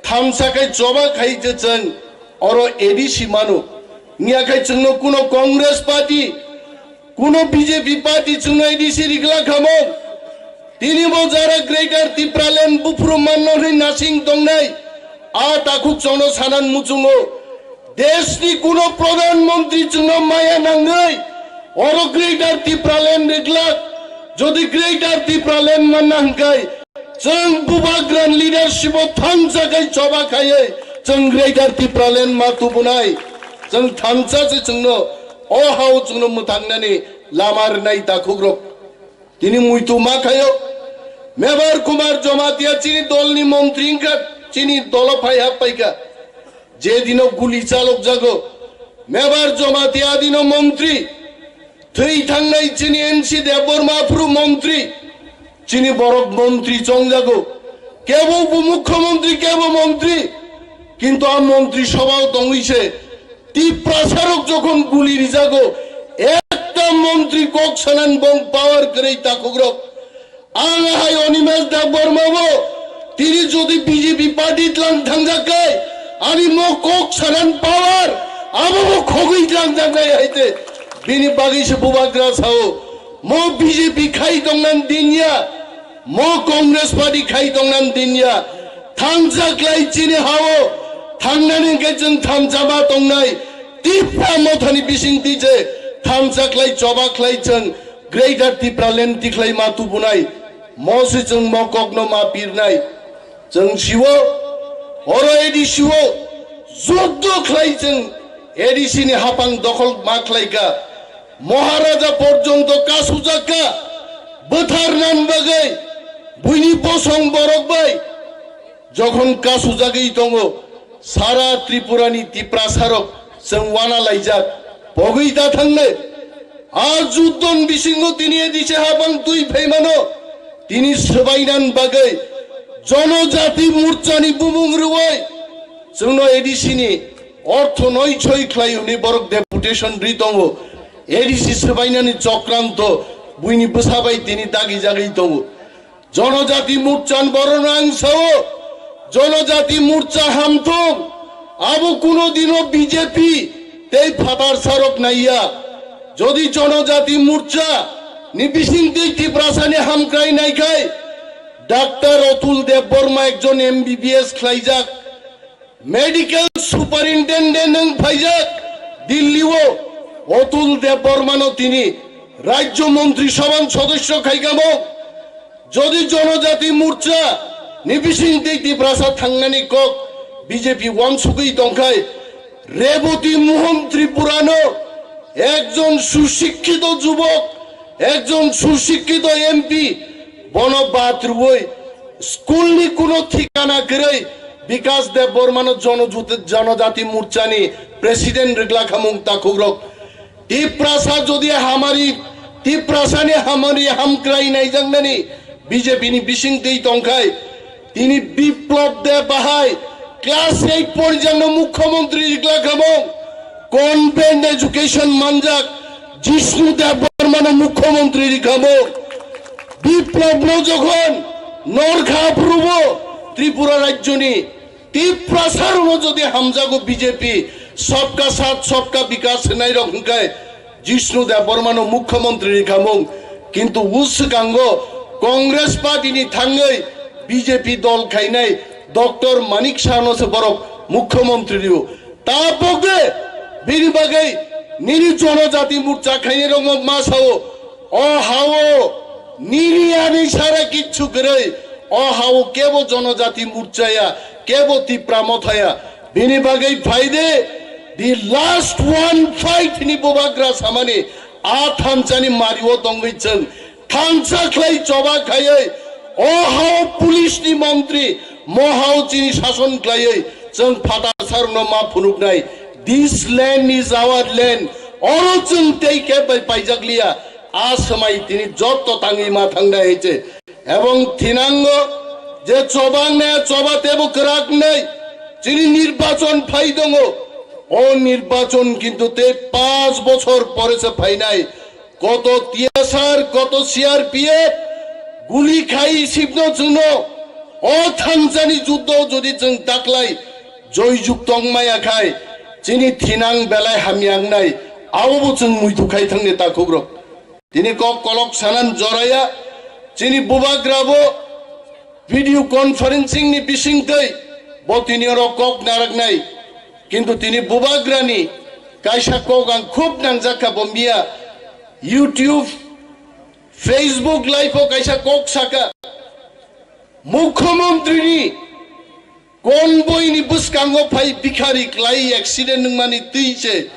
thansa khai choba khai je chwng oro A D C mano. Wngya khai chwngno kuno Congress party, kuno B J P party chwngno A D C rikla khamung. Tini bo jara Greater Tipraland buphuru manno hwnwi nasing tongnai. A takhuk chwngno sanan muchungo. Deshni kuno Pradhan Mantri chwngno maya nangwi oro Greater Tipraland riklak. Jodi Greater Tipraland manna hwnkhe chwng bubagra leadership o thansa khai choba khaiwi chwng Greater Tipraland ma tubunai. Chwng thansa se chwngno o hao chwngno mwthangnani lama rwnai takhukrok. Tini muitu ma khaio. Mebar Kumar Jamatia chini dolni montri wngkha, chini dolo phai hap paikha. Je dino guli chalok jago, Mebar Jamatia dino montri. Thwi thangnai chini N C Debbarma phuru montri. Chini borok montri chongjago. Kebo upomukhyamantri, kebo montri. Kintu a montri sobhao tongwi se Tiprasarok jokhon guli rijago, ekta montri kok sanan bong power kwrwi takhukrok. Ang hai Animesh Debbarma bo tini jodi B J P party tlang thangjak kai, ani mo kok sanan power abo bo khogwi tlang jaknai haite. Bini bagwi se bubagra sao, mo B J P khai tongnan dinya, mo Congress party khai tongnan dinya. Thangjak lai chini hao, thangnani hwnkhe chwng thangjama tongnai. Tipra mothani bising twi je thangjak lai choba khlai chwng Greater Tipraland tikhlai ma tubunai, mo se chwng mo kokno ma pirnai. Chwng siwo, oro A D C o juddo khlai chwng A D C ni hapang dokhol ma khlai kha. Maharaja porjonto kasujak kha, bwtharnan bagwi buini bosong borok bai. Jokhon kasujagwi tongo, sara Tripurani Tiprasarok chwng wana laijak, pogwi da thangnai. A juddon bisingo tini A D C hapang twi phaimano, tini swbainan bagwi Jonojati Morchani bumung rwui chwngno A D C ni ortho noi soi khlai hwnwi borok deputation ri tongo. A D C swbainani chokranto buini bwsa bai tini dagi jagwi tongo. Jonojati Morchan borokno ang sao, Jonojati Morcha hamthung, abo kuno dino B J P tei phatar sarok naiya. Jodi Jonojati Morcha ni bising twi Tiprasani hamkrai naikhai, Doctor Atul Debbarma ekjon M B B S khlaijak, Medical Superintendent wng phaijak Delhi o, Atul Debbarma no tini Rajya Montri Sabha ni sodosyo khaikamo. Jodi Jonojati Morcha ni bising twi Tiprasa thangnani kok B J P wansugwi tongkhai, Reboti Mohan Tripura no ekjon susikkito jubok, ekjon susikkito M P, bono bad rwui school ni kuno thikana kwrwi Bikas Debbarma no Jonojut-, Jonojati Morcha ni president rwgla khamung takhukrok. Tiprasa jodi hamari, Tiprasa ni hamari hamkrai naijaknani B J P ni bising twi tongkhai, tini Biplab Deb bahai class eight porijakno mukhyamantri rikla khamung, convent education manjak Jishnu Debbarma no mukhyamantri rikhamung. Biplab no jokhon norkha aphurubo Tripura rajyoni Tiprasa rokno jodi hamjago B J P, Sabka Saath Sabka Vikas hwnai rok hwnkhe Jishnu Debbarma no mukhyamantri rikhamung, kintu uswkango Congress party ni thangwi B J P dol khainai Doctor Manik Saha no se borok mukhyamantri rio. Tabokde bini bagwi nini Jonojati Morcha khainai rok ma sao, o hao nini ani sara kichu kwrwi, o hao kebo Jonojati Morcha ya, kebo Tipra Motha ya. Bini bagwi phaide, the last one fight ni bubagra samani a thansa ni mario tongwi chwng thansa khlai choba khaiwi o hao police ni montri, mo hao chini sason khlaiwi chwng phatar sarokno ma phunuknai. This land is our land. Oro chwng tei khe bai paijak liya. A swmai tini jotto tangwi ma thangnai hai se. Ebong thinango je choba wngnai, choba tebo kwrak wngnai, Chini nirbachon phai tongo. O nirbachon kintu tei panch bochor pore se phainai. Koto T S R, koto C R P F, guli khai sibno chwngno. O thansani juddo jodi chwng taklai joyjukto wngmaya khai, chini thinang belai hamya wngnai. Abobo chwng muitu khai thangni takhukrok. Tini kok kolok sanan joraya, chini bubagrabo video conferencing ni bisingtwi bo tini oro kok naraknai. Kintu tini bubagrani kaisa kok ang khub nangjakha, bo miya YouTube, Facebook live o kaisa kok saka, Mukhyamantri ni convoy ni bwskango phai bikhari klai accident wngmani twi se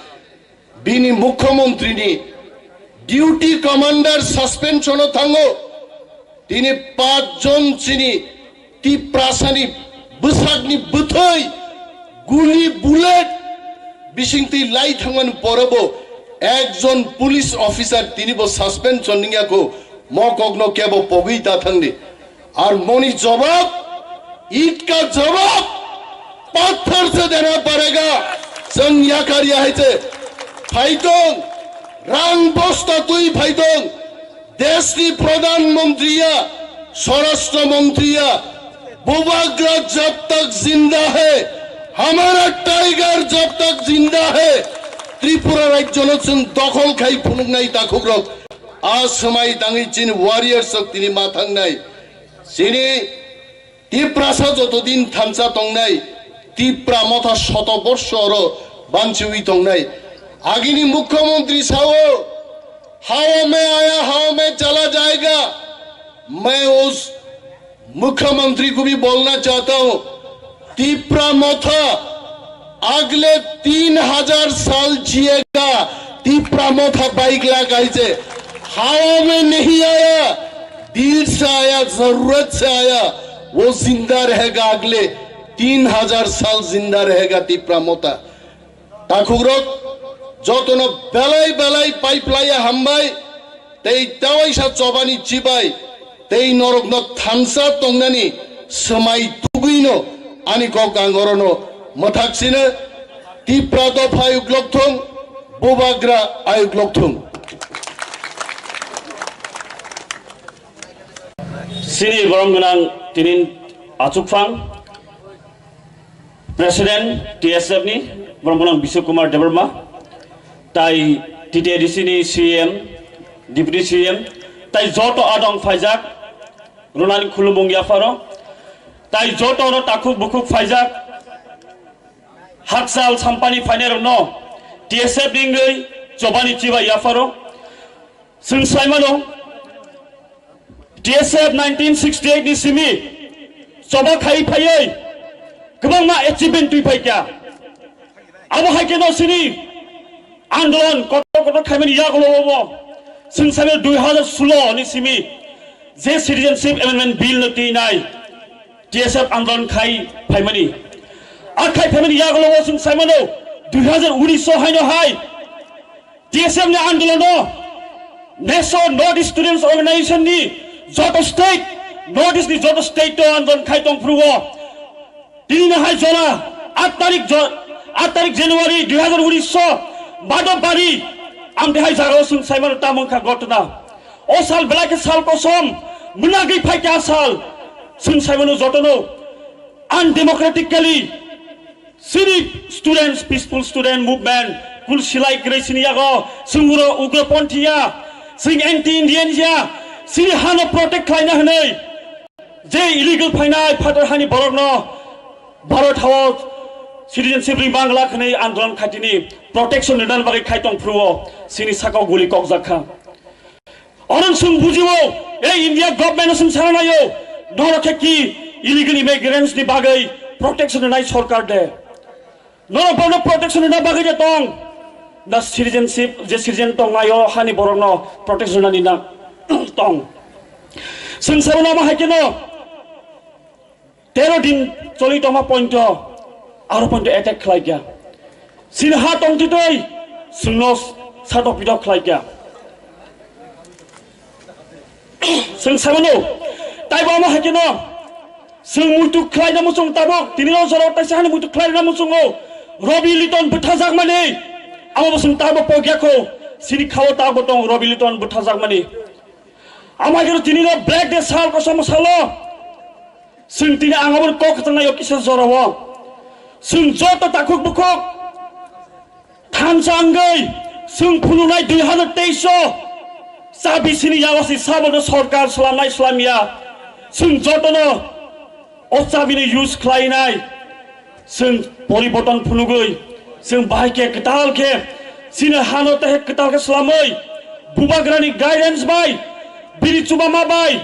bini Mukhyamantri ni duty commander suspension o thango. Tini panch jon chini Tiprasani bwsakni bwthai guli bullet bisingtwi lai thangmani porobo ekjon police officer tinibo suspension wngya kho, mo kokno kebo pogwi ta thangdi. Ar moni jawab, id ka jawab, pathar se dena parega. Chwng yakar ya hai se phaitong, rang bosta twi phaitong, deshni pradhan mantri ya, swarashtra mantri ya, bubagra jab tak jinda hai, hamara tiger jab tak jinda hai, Tripura rajyono chwng dokhol khai phunuknai takhukrok. A swmai tangwi chini warriors rok tini ma thangnai. Chini Tiprasa joto din thansa tongnai, Tipra motha shoto borsho oro banchiwi tongnai. Agini Mukhyamantri sao, "Hawa mein aya, hawa mein chala jayega." Main us Mukhyamantri ko bhi bolna chahta hoon, Tipra motha agle teen hajar saal jiyega, Tipra motha bike laga hai se, hawa mein nahi aaya, dil se aaya, zarurat se aaya, wo zinda rahega, agle teen hajar saal zinda rahega Tipra motha. Takhukrok, jotono belai belai pai phlaiya hambai, tei tawaisa chobani chibai, tei norokno thansa tongnani swmai tugwino ani kok ang orono mwthak sino, Tipra dopha ayuk lokthung, bubagra ayuk lokthung. Sini borom gwnang tinin achukphang. President T S F ni, borok mwnang Biswa Kumar Debbarma, tai T T A D C ni C M, Deputy C M, tai joto adong phaijak, runani khulumung yapharo, tai joto oro takhuk bukhuk phaijak, hakchal sampani phainai rokno T S F ni wngwi chobani chibai yapharo, Chwng sai mano, T S F nineteen sixty-eight ni simi choba khai phaiwi kwbangma achievement twi phai kha. Abo hai kheno chini andolon kotor kotor khaimani yagulo obo chwng sai mano dui hazar solo ni simi je Citizenship Amendment Bill no twi nai T S F andolon khai phaimani. A khai phaimani yagulo o chwng sai mano dui hazar unis o haino hai T S F ni andolono Nation North East Students Organization ni joto state, North East ni joto state to andolon khai tong phuru o. Tini no hai jora aat tarik jo-, aat tarik January dui hazar unis o Badabari amte hai jaga o chwng sai mano tamo wngkha ghotona. O sal belai khe sal kosom mwnagwi phai kha sal chwng sai mano jotono undemocratically Chini students, peaceful student movement, kul silai kwrwi chini yago, chwng uro ugroponthi ya, chwng anti-Indian ya, chini hano protect khlaina hwnwi, je illegal phainai phatar hani borokno Bharat hao citizenship ri Bangla khwnwi andolon khaitini protection rwna bagwi khai tong phuru-o, chini sakao guli kokjak kha. Oro chwng bujio, ei India government chwng sana naio, norok khe ki illegal immigrants ni bagwi protection rwnai sorkar de. Norok bono protection rwna bagwi de tong. Na citizenship, je citizen tong naio, hani borokno protection rwnani na tong. Chwng sabo namo hai khe no. Tero din choli tongma pointo, aro pointo attack khlai kya. Chini ha tong titoi, chwngno satok pitok khlai kya. Chwng samano, taibo omo hai khe no, Chwng muitu khlaina muchung tabuk, tini o jora taisa hani muitu khlaina muchungo Robi Liton bwthajakmani, amo bo chwng tabuk pogya kho, sini khao tabuk tong Robi Liton bwthajakmani. Amai khe tini no Black Day sal kosom salo, chwng tini ang abo kok thangna yok kisa jora o, chwng joto takhuk bukhuk thansa wngwi chwng phunuknai dui hazar teis o chabi sini yago si sabono sorkar slamnai slamya, chwng jotono o chabini use khlainai, chwng poriborton phunugwi chwng bahai khe kwtal khe chini hano tei kwtal khe slamwi Bubagrani guidance bai bini chubama bai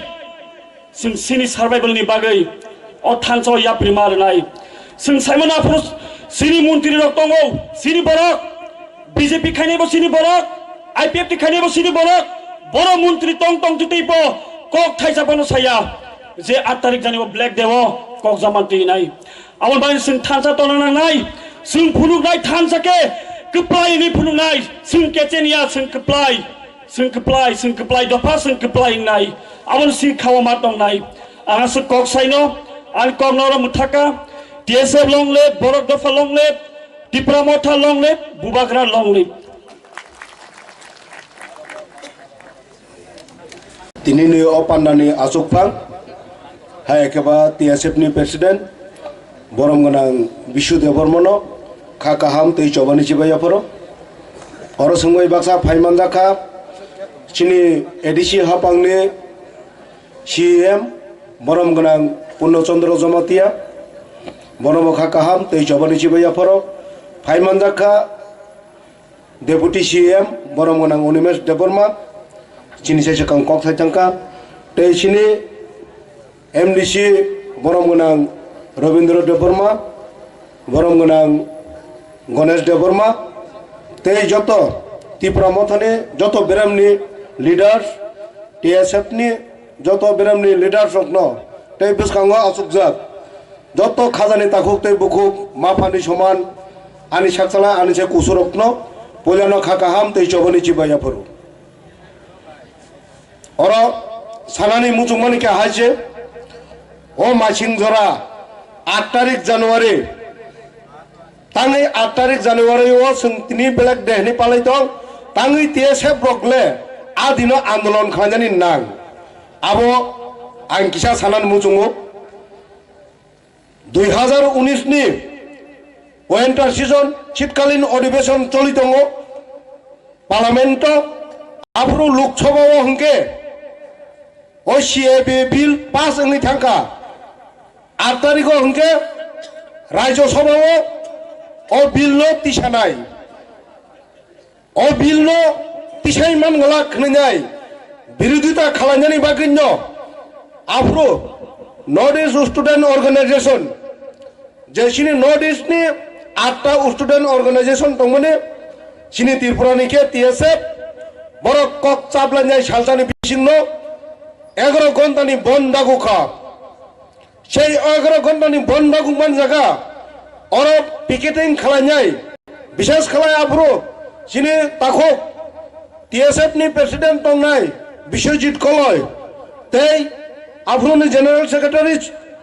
chwng chini survival ni bagwi o thansa o yapri ma rwnai. Chwng saimano aphuru chini montri rok tongo, chini borok B J P khainai bo chini borok, I P F T khainai bo chini borok, boro montri tong tong twi twi bo kok thaisa phano saya je aat tarik jani bo Black Day o kok jaman twi nai. Aboni bagwi chwng thansa tongna nangnai, chwng phunuknai thansa khe kwplai wngwi phunuknai, chwng kechenia chwng kwplai. Chwng kwplai, chwng kwplai dopha, chwng kwplai wngnai. Aboni sini khao ma tongnai. Ang aswk kok saino, ang kok norok mwthaka. T S F long live, Borok Dopha long live, Tipra Motha long live, Bubagra long live. Tinini o pandani achukphang, hai ekheba T S F ni president, borom gwnang Bishu Debbarmano kha kaham tei chobani chibai yapharo. Oro swngwi baksa phai manjakha, chini A D C hapangni C E M, borom gwnang Purno Chandra Jamatia, bonobo kha kaham tei chobani chibai yapharo. Phai manjakha, Deputy C E M borom gwnang Animesh Debbarma, chini sai swkang kok sai thangkha, tei chini M D C borom gwnang Rabindra Debbarma, borom gwnang Ganesh Debbarma, tei joto Tipra Mothani joto beramni leaders, T S F ni joto beramni leaders rokno tei bwskango achukjak joto khajani takhuk tei bukhuk ma phani soman ani sakchala ani se kusurokno puilano kha kaham tei chobani chibai yaphuru. Oro sanani muchungmani khe hai se, o masing jora aat tarik January, tangwi aat tarik January o chwng tini Black Day hinwi palai tong, tangwi T S F rok le a dino andolon khlainani nang. Abo ang kisa sanani muchungo. Dui hazar unis ni winter season, shitkalin odhibeson choli tongo, Parliament o, aphuru Lok Sabha o hwnkhe o C A A bill pass wngwi thangkha. Aat tarikh o hwnkhe Rajya Sabha o o bill no tisanai. O bill no tisai man glak hwnwi birodita khwlainani bagwi no aphuru North East Student Organization, je chini North East ni atta student organization tongmani, chini Tripura ni khe T S F, borok kok chaplainai salsani bisingno egaroh ghonta ni bon dagu kha. Sei egaroh ghonta ni bon dagu man jaga, oro picketing khwlainai, bishes khwlai aphuru chini takhuk T S F ni president tongnai Biswajit Koloi, tei aphuru ni general secretary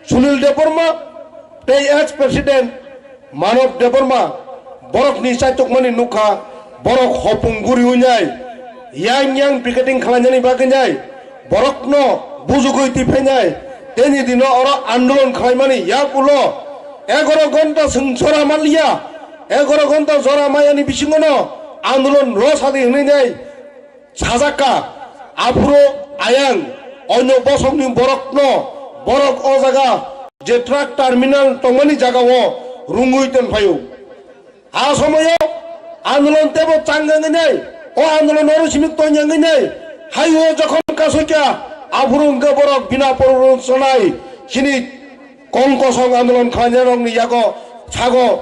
Sunil Debbarma, tei ex president Manob Debbarma, borokni chaitukmani nukha, borok hopung guri wngnai, yang yang picketing khwlainani bagwi nai, borokno bujugwi twi phainai, teni dino oro andolon khwlaimani yak ulo egaroh ghonta chwng jora manliya, egaroh ghonta jora mayani bisingono andolon rw sadi hwnwi nai, sajak kha, aphuru ayang onyo bosongni borokno, borok o jaga je truck terminal tongmani jagao rwngwi tonphaio. A somoyo andolon tebo changangwi nai, o andolon oro simi tongyangwi nai, haio jokhon kasoikha, aphuru hwnkhe borok bina pororok chonai, chini Kong kosong andolon khlainairokni yago sago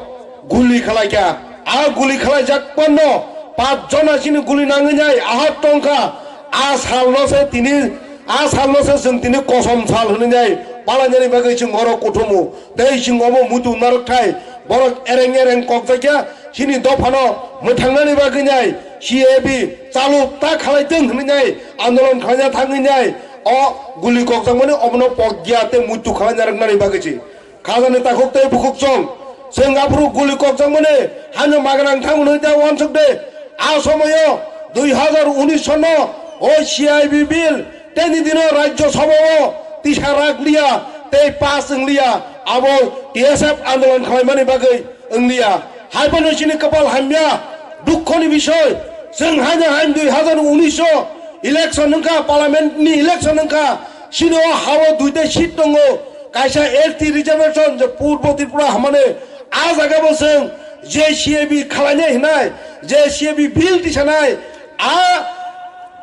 guli khlaikha. A guli khlaijak pano pach jona chini guli nangwi nai ahok tongkha. A salno se tini, a salno se chwng tini kosom sal hwnwi nai palainani bagwi chwng oro kuthumu. Tei chwng omo muitu narwkthai borok ereng ereng kokjakya. Chini dophano mwthangnani bagwi nai C A B chalu ta khlai tong hwnwi nai andolon khlaina thangwi nai O guli kokjakmani omono pogya tei muitu khalai narwknani bagwi se. Khajani takhuk tei bukhuk chwng. Chwng aphuru guli kokjakmani hano magrang thangmani tei uansuk de. A somoyo dui hazar unis sono o C I B bill tei ni dino Rajya Sabha o tisa rak liya tei pass wng liya abo T S F andolon khlaimani bagwi wng liya. Hai phano chini kwpal hamya, dukho ni bisoy. Chwng haino hain dui hazar unis o election wngkha, parliament ni election wngkha, chini o ha o duita seat tongo, kaisa S T reservation je Purbo Tripura hamani, a jaga bo chwng je C A B khalainai hinai, je C A B bill tisanai, a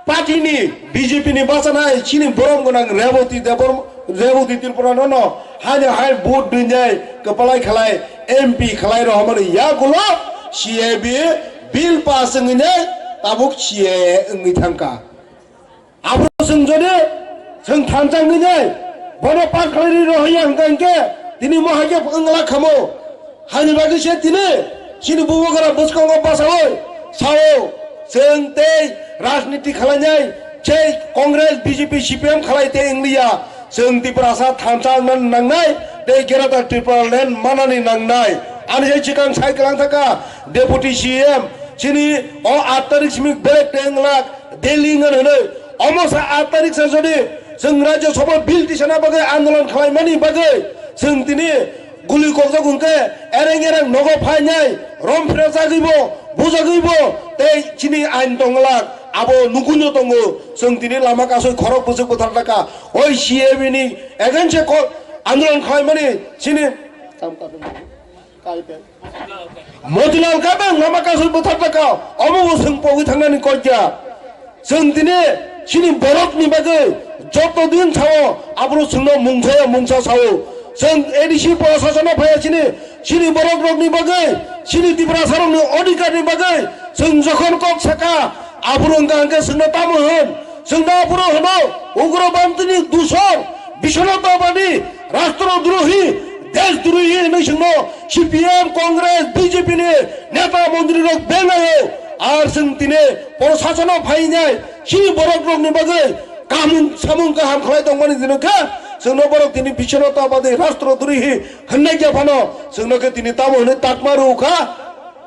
party ni B J P ni bachanai chini borom gwnang Reboti Debor-, Reboti Tripura no no haino hai vote dwinai kwpalai khalai M P khalai rohormani yagulo C A B bill pass wngwi nai tabuk C A A wngwi thangkha. Abro chwng jodi chwng thansa wngwi nai bono pass khlai rwi rohorya hwnkha hinkhe tini mo hai khe wngla khamo. Hani bagwi se tini chini bubagra bwskango basawi sao, chwng tei rajniti khalainai, tei Congress, B J P, C P M khalai tei wngliya. Chwng Tiprasa thansa wngna nangnai tei Greater Tipraland manani nangnai. Ani se chikang sai kwlang thaka Deputy C M, chini o aat tarik simi belek tei wnglak Delhi wngna hwnwi. Omo sa aat tarik sa jodi chwng Rajya Sabha bill tisana bagwi andolon khlaimani bagwi chwng tini guli kokjak hwnkhe ereng ereng nogo phainai rom phre jagwibo bujagwibo tei chini ain tonglak abo nugunyo tongo. Chwng tini lama kasui khorok bwswk bwthar taka oi C A B ni against e ko-, andolon khlaimani chini Motilal Kabeng lama kasui bwthar taka omo bo chwng pogwi thangnani kok ya. Chwng tini chini borok ni bagwi joto din sao, aboro chwngno mungsa ya mungsa sao. Chwng A D C prasasano phaya chini, chini borok rokni bagwi, chini Tiprasa rokni odhikar ni bagwi chwng jokhon kok saka, aboro wngkha hwnkhe chwngno tamo hwn? Chwngno aboro hwno ugrobantini dusor, bisonotobadi, rastrodrohi, deshdrohi hwnwi chwngno C P M, Congress, B J P ni neta montri rok belaio. Ar chwng tini prasasano phainai chini borok rokni bagwi kamung samung kaham khlai tongmani dino khe chwngno borok tini bisonotobadi, rastrodrohi hwnnai khe phano chwngno khe tini tamo hwnwi takma rw kha.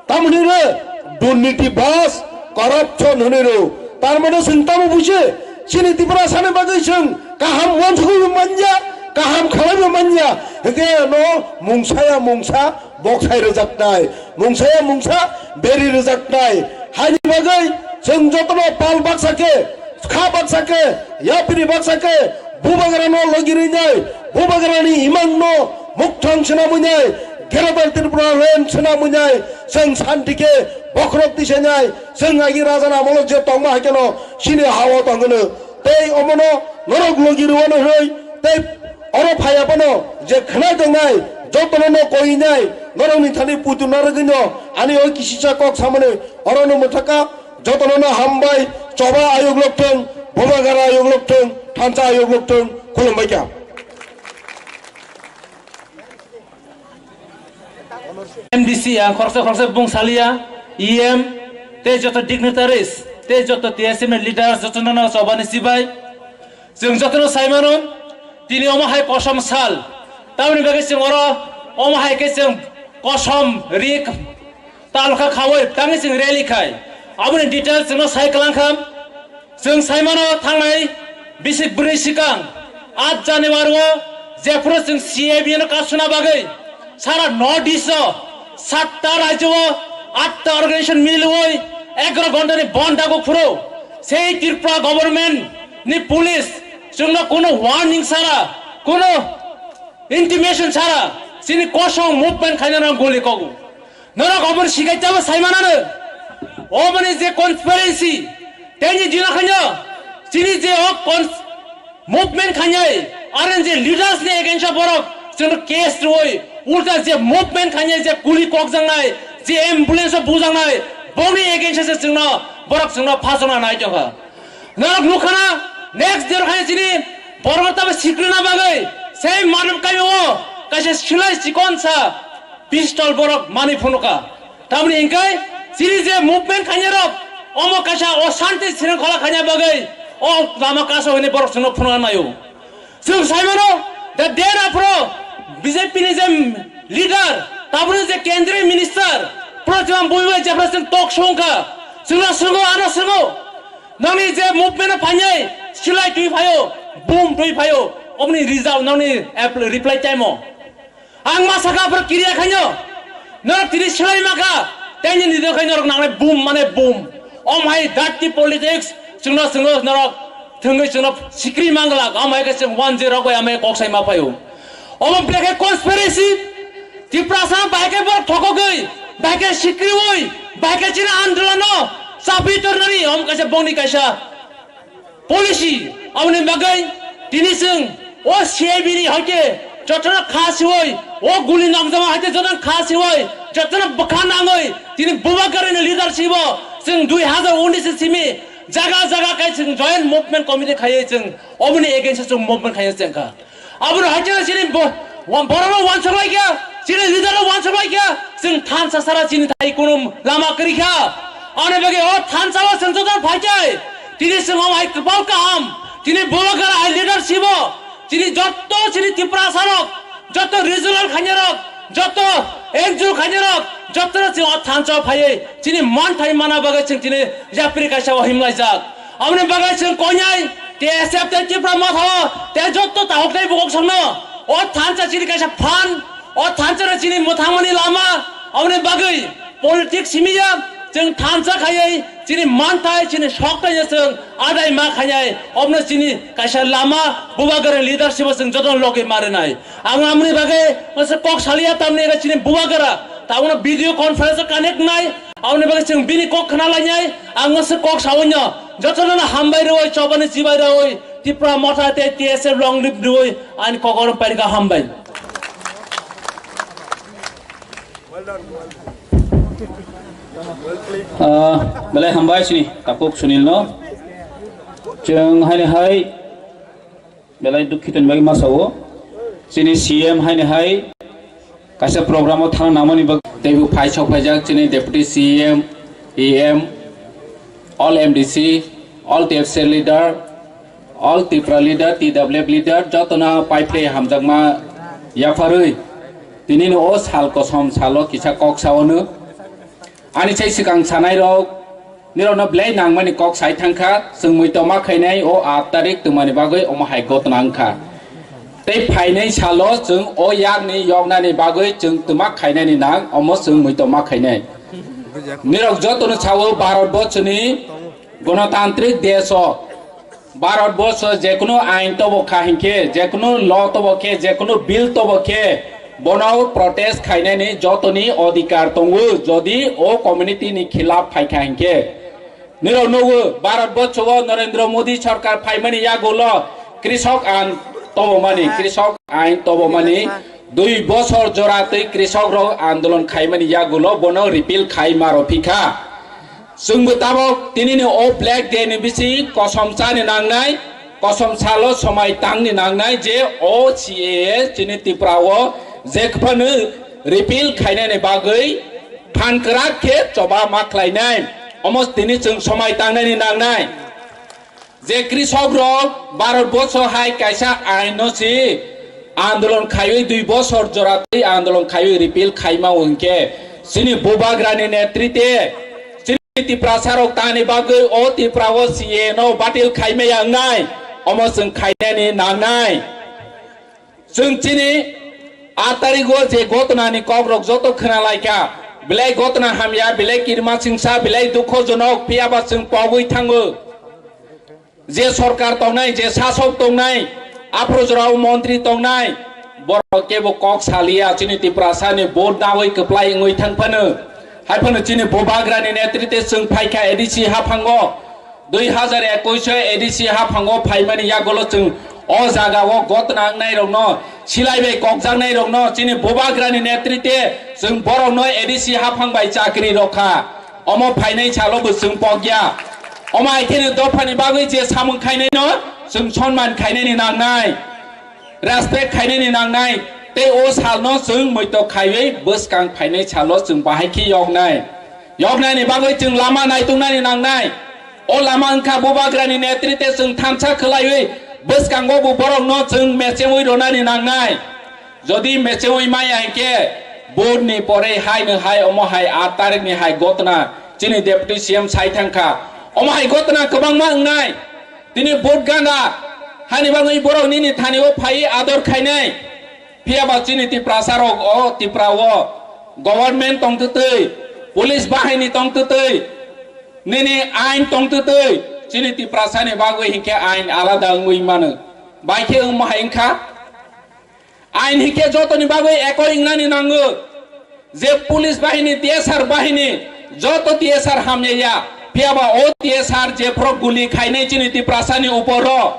Tamoni re durniti bas, corruption hwnwi rw. Tar mane chwng tamo buji, chini Tiprasani bagwi chwng kaham uansukwi manya, kaham khalaiwi manya. Hwnkhe no mungsaya mungsa boksai rwjaknai, mungsaya mungsa beri rwjaknai. Haini bagwi chwng jotono pal baksa khe, kha baksa khe, yapri baksa khe, bubagrano logi rwnai, bubagrani imangno mukthang swnamwi nai, Greater Tripura Land swnamwi nai, chwng santi khe bokhorok tisainai, chwng agi rajani amolo je tongma hai kheno chini ha-o tongwino. Tei omono norok logi rwano hwnwi, tei oro phaiya phano je khwnai tongnai, jotono no koinai, norokni thani puitu narwgwino ani o kisisa kok samani orono mwthaka. Jotono no hambai, choba ayuk lokthwng, bubagara ayuk lokthwng, thansa ayuk lokthwng, khulumbai kha. M D C ang khoroksa khoroksa bung saliya, E M, tei joto dignitaries, tei joto T S M ni leaders, jotono no chobani chibai. Chwng jotono sai mano, tini omo hai kosom sal. Tamoni bagwi chwng oro omo hai khe chwng kosom rik talkha khaui tangwi chwng rally khai. Aboni details chwngno sai kwlang kha. Chwng sai mano thangnai bisik bwrwi swkang aat January o jephuru chwng C A B no kasuna bagwi sara North East o satta rajyo o atta organization miliui egaro ghonta ni bon dago phuru sei Tripura government ni police chwngno kuno warning sara, kuno intimation sara chini kosong movement khaina rang guli kogu. Norok oboni sikai tabo sai manano. Oboni je conspiracy, teni dino khaino chini je o cons-, movement khainai, aro je leaders ni against o borok chwngno case rwui, ulta je movement khainai, je kuli kokjaknai, je ambulance o bujaknai, boni against o se chwngno borok chwngno phasokna nai tongkha. Norok nukhana next day khainai chini borok tabo sikrina bagwi sei Manam Kaimio kaisa silai chikon sa pistol borok mani phunuka. Tamni hingkai chini je movement khainai rok omo kaisa osanti srengkhola khaina bagwi O lama kaso hwnwi borok chwngno phunukna naio. Chwng sai mano, the day after B J P ni je leader, tabukni je kendriya minister, Pradyuman Bhowmik bai jephru chwng talk show wngkha, chwngno swngwi, ano swngwi, nokni je movement o phainai, silai twi phaio, boom twi phaio, oboni result nokni app-, reply time o. Ang ma saka aphuru kiriya khaino. Norok tini swlai maka. Tei nini dino khai norok nangnai boom mane boom. Om hai dirty politics. Chwngno chwngno norok thwngwi chwngno sikri manglak. Am hai khe chwng one zero rok bai amai kok sai ma phaio. Omo belai khe conspiracy. Tiprasa bai khe borok thokogwi, bai khe sikriwi, bai khe chini andolano chapi tornani om kaisa bongni kaisa policy, aboni bagwi tini chwng o C I B ni hoite jotono kha siwi, o guli nokjama hoite jotono kha siwi, jotono bwkha nangwi tini Bubagrani leadership o chwng dui hazar unis ni simi jaga jaga khe chwng joint movement committee khaiwi chwng oboni against o chwng movement khaiwi chwng kha. Aboni hoite chini bo-, wa-, borok no wansuk lai kha, chini leader no wansuk lai kha, chwng thansa sara chini thai kunu lama kwrwi kha. Ani bagwi o thansa o chwng joto phai khe, tini chwng o hai kwpal kaham, tini Bubagra hai leadership o, chini jotto chini Tiprasa rok, jotto regional khainai rok, jotto N G O khainai rok, jotto no chwng o thansa o phaiwi chini manthai mana bagwi chwng chini yapri kaisa o himlaijak. Aboni bagwi chwng koinai T S F tei Tipra Motha o tei jotto tahuk tei bukhuk songno o thansa chini kaisa phan, o thansa no chini mwthangmani lama, aboni bagwi politics simi ya, chwng thansa khaiwi chini manthai, chini sokthai no chwng adai ma khainai, obono chini kaisa lama, Bubagrani leadership o chwng jotono logi ma rwnai. Ang amoni bagwi masa kok saliya tamni ega chini Bubagra, tabukno video conference o connect nai, aboni bagwi chwng bini kok khna lainai, ang masa kok sawi no, jotono no hambai rwi, chobani chibai rwi, Tipra Motha tei T S F long live rwi, ani kok oro pairika hambai. Ah, belai hambai chini Takhuk Sunil no. Chwng haini hai belai dukhitoni bagwi ma sao. Chini C M haini hai kaisa program o thang nangmani bagwi teibo phai sok phaijak chini Deputy C M, E M, all M D C, all T F C leader, all Tipra leader, T W F leader, jotono paipre hamjakma yapharwi tinini o sal kosom salo kisa kok saono. Ani sai swkang sanai rok, nirokno belai nangmani kok sai thangkha, chwng muitom ma khainai o aat tarik twmani bagwi omo hai gotna wngkha. Tei phainai salo chwng o yakni yoknani bagwi chwng twma khainani nang, omo chwng muitom ma khainai. Nirok jotono sao Bharat borchoni gonotantrik desh o Bharat borso jekunu ain tobo kha hinkhe, jekunu law tobo khe, jekunu bill tobo khe, bono protest khainani jotoni odhikar tongo, jodi o community ni khilaf phaikha hinkhe. Nirok nugo, Bharat borso o Narendra Modi sarkar phaimani yagulo krishok ain tobomani, krishok ain tobomani dui bosor jora twi krishok rok andolon khaimani yagulo bono repeal khai maro phikha. Chwngbo tabok tinini o Black Day ni bisi kosom chani nangnai, kosom salo somai tangni nangnai je o C A A chini Tripura o je phano repeal khainani bagwi phan kwrak khe choba ma khlainai. Omo tini chwng somai tangnani nangnai. Je krishok rok Bharat borso hai kaisa ain no si andolon khaiwi dui bosor jora twi andolon khaiwi repeal khaima hwnkhe chini bubagrani netrite chini Tiprasa rok tani bagwi o Tripura o C A A no batil khaimaya wngnai, omo chwng khainani nangnai. Chwng chini aat tarigo je gotnani kokrok joto khwnalaikha, belai gotna hamya, belai kirima chingsa, belai dukhojonok, phiyaba chwng pogwi thango. Je sorkar tongnai, je sasok tongnai, aphuru jorao montri tongnai, borok kebo kok saliya, chini Tiprasani vote nawi kwplai wngwi thang phano. Hai phano chini bubagrani netrite chwng phaikha A D C haphango. Dui hazar ekush o A D C haphango phaimani yagulo chwng o jagao gotna wngnairokno, silai bai kokjaknairokno, chini bubagrani netrite chwng borokno A D C haphang bai chakri rokha. Omo phainai salo bo chwng pokya. Omo hai kheno dophani bagwi je samung khainaino chwng sonman khainani nangnai. Respect khainani nangnai, tei o salno chwng muitok khaiwi bwskang phainai salo chwng bahai khe yoknai. Yoknaini bagwi chwng lama naituknani nangnai. O lama wngkha Bubagrani netrite chwng thansa khwlaiwi bwskango bo borokno chwng mechewi rwnani nangnai. Jodi mechewi maya hinkhe boni pore haino hai omo hai aat tarikni hai gotna chini Deputy C M sai thangkha. Omo hai gotna kwbangma wngnai. Tini vote gana hani bagwi borok nini thani o phai ador khainai. Phiya ba chini Tiprasa rok o Tipra o government tong twtwi, police bahini tong twtwi, nini ain tong twtwi, chini Tiprasa ni bagwi hinkhe ain alada wngwi mano. Bai khe wngma hai wngkha. Ain hinkhe jotoni bagwi ekoi wngnani nango. Je police bahini, T S R bahini, joto T S R hamya ya. Phiya ba o T S R jephru guli khainai chini Tiprasa ni upor o.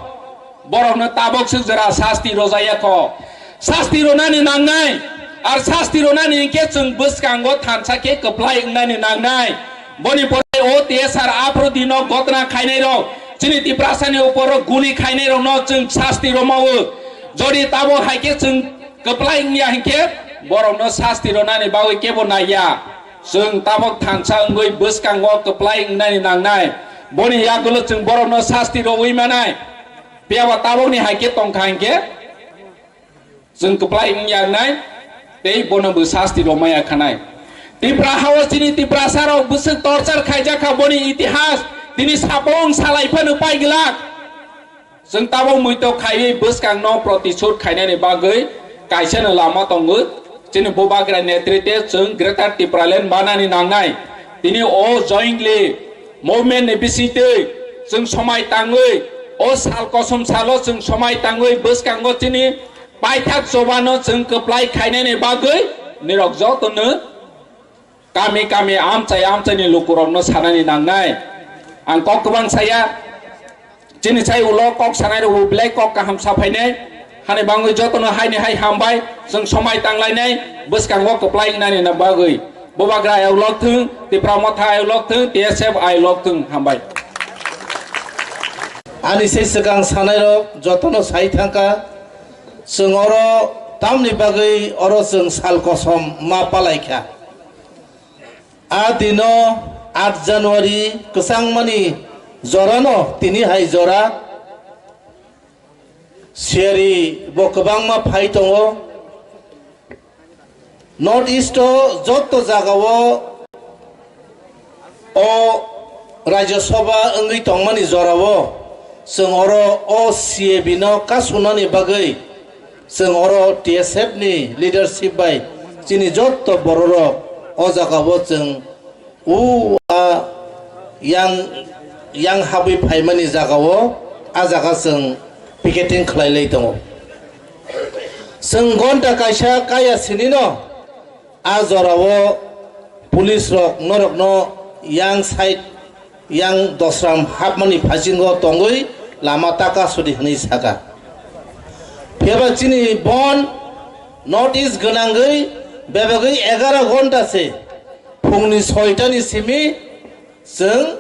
Borokno tabok swk jora sasti rojaya kho. Sasti ronani nangnai. Ar sasti ronani hinkhe chwng bwskango thansa khe kwplai wngnani nangnai. Boni pore o T S R aphru dino gotna khainai rok, chini Tiprasa ni upor o guli khainai rokno chwng sasti romao. Jodi tabok hai khe chwng kwplai wngya hinkhe borokno sasti ronani bagwi kebo naiya. Chwng tabok thansa wngwi bwskango kwplai wngnani nangnai. Boni yagulo chwng borokno sasti rowi manai. Phiya ba tabokni hai khe tong kha hinkhe chwng kwplai wng ya wngnai tei bono bo sasti rw maya khanai. Tipra hao chini Tiprasa rok bwswk torchar khaijak kha, boni itihas tini sapung salai phano pai glak. Chwng tabok muito khaiwi bwskangno protisud khainani bagwi kaisano lama tongo. Chini Bubagra netrite chwng Greater Tipraland manani nangnai. Tini o jointly movement ni bisingtwi chwng somai tangwi, o sal kosom salo chwng somai tangwi bwskango chini paithak chobano chwng kwplai khainani bagwi nirok jotono kami kami amchai amchaini lukurokno sanani nangnai. Ang kok kwbang saya, chini sai ulo kok sanai rok belai kok kaham saphainai. Hani bangwi jotono haini hai hambai, chwng somai tanglainai, bwskango kwplai wngnani bagwi. Bubagra ayok lok thung, Tipra Motha ayok lok thung, T S F ayok lok thung, hambai. Ani se swkang sanai rok jotono sai thangkha, chwng oro tamni bagwi oro chwng sal kosom ma palaikha. A dino aat January kwchangmani jorano tini hai jora siyari bo kwbangma phai tongo. North East o joto jagao o Rajya Sabha wngwi tongmani jorao chwng oro o C A B no kasunani bagwi chwng oro T S F ni leadership bai chini joto bororok o jagao chwng o a yang, yang habwi phaimani jagao a jaga chwng picketing khlailai tongo. Chwng gonta kaisa kaya sinino a jorao police rok norokno yang side, yang dosram hapmani phasingo tongwi lama taka sudi hwnwi saka. Phiya ba chini bon North East gwnangwi bebagwi egaro gonta se phungni soitani simi chwng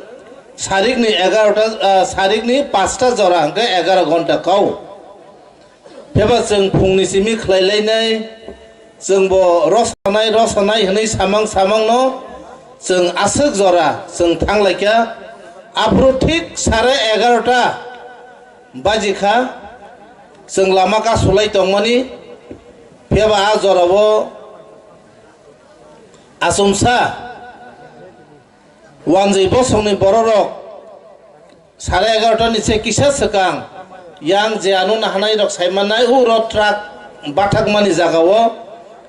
sarikni egarota, ah, sarikni pasta jora hwnkhe egaro gonta kau. Phiya ba chwng phungni simi khlai lainai, chwng bo rosanai, rosanai hwnwi samang samangno chwng aswk jora chwng thang lai kha. Aphuru thik sare egarota baji kha, chwng lama kasulai tongmani. Phiya ba a jorao achomsa wanjwi bosongni bororok sare egarota ni se kisa swkang yang je ano nahanai rok sai mannai, uro truck bathakmani jagao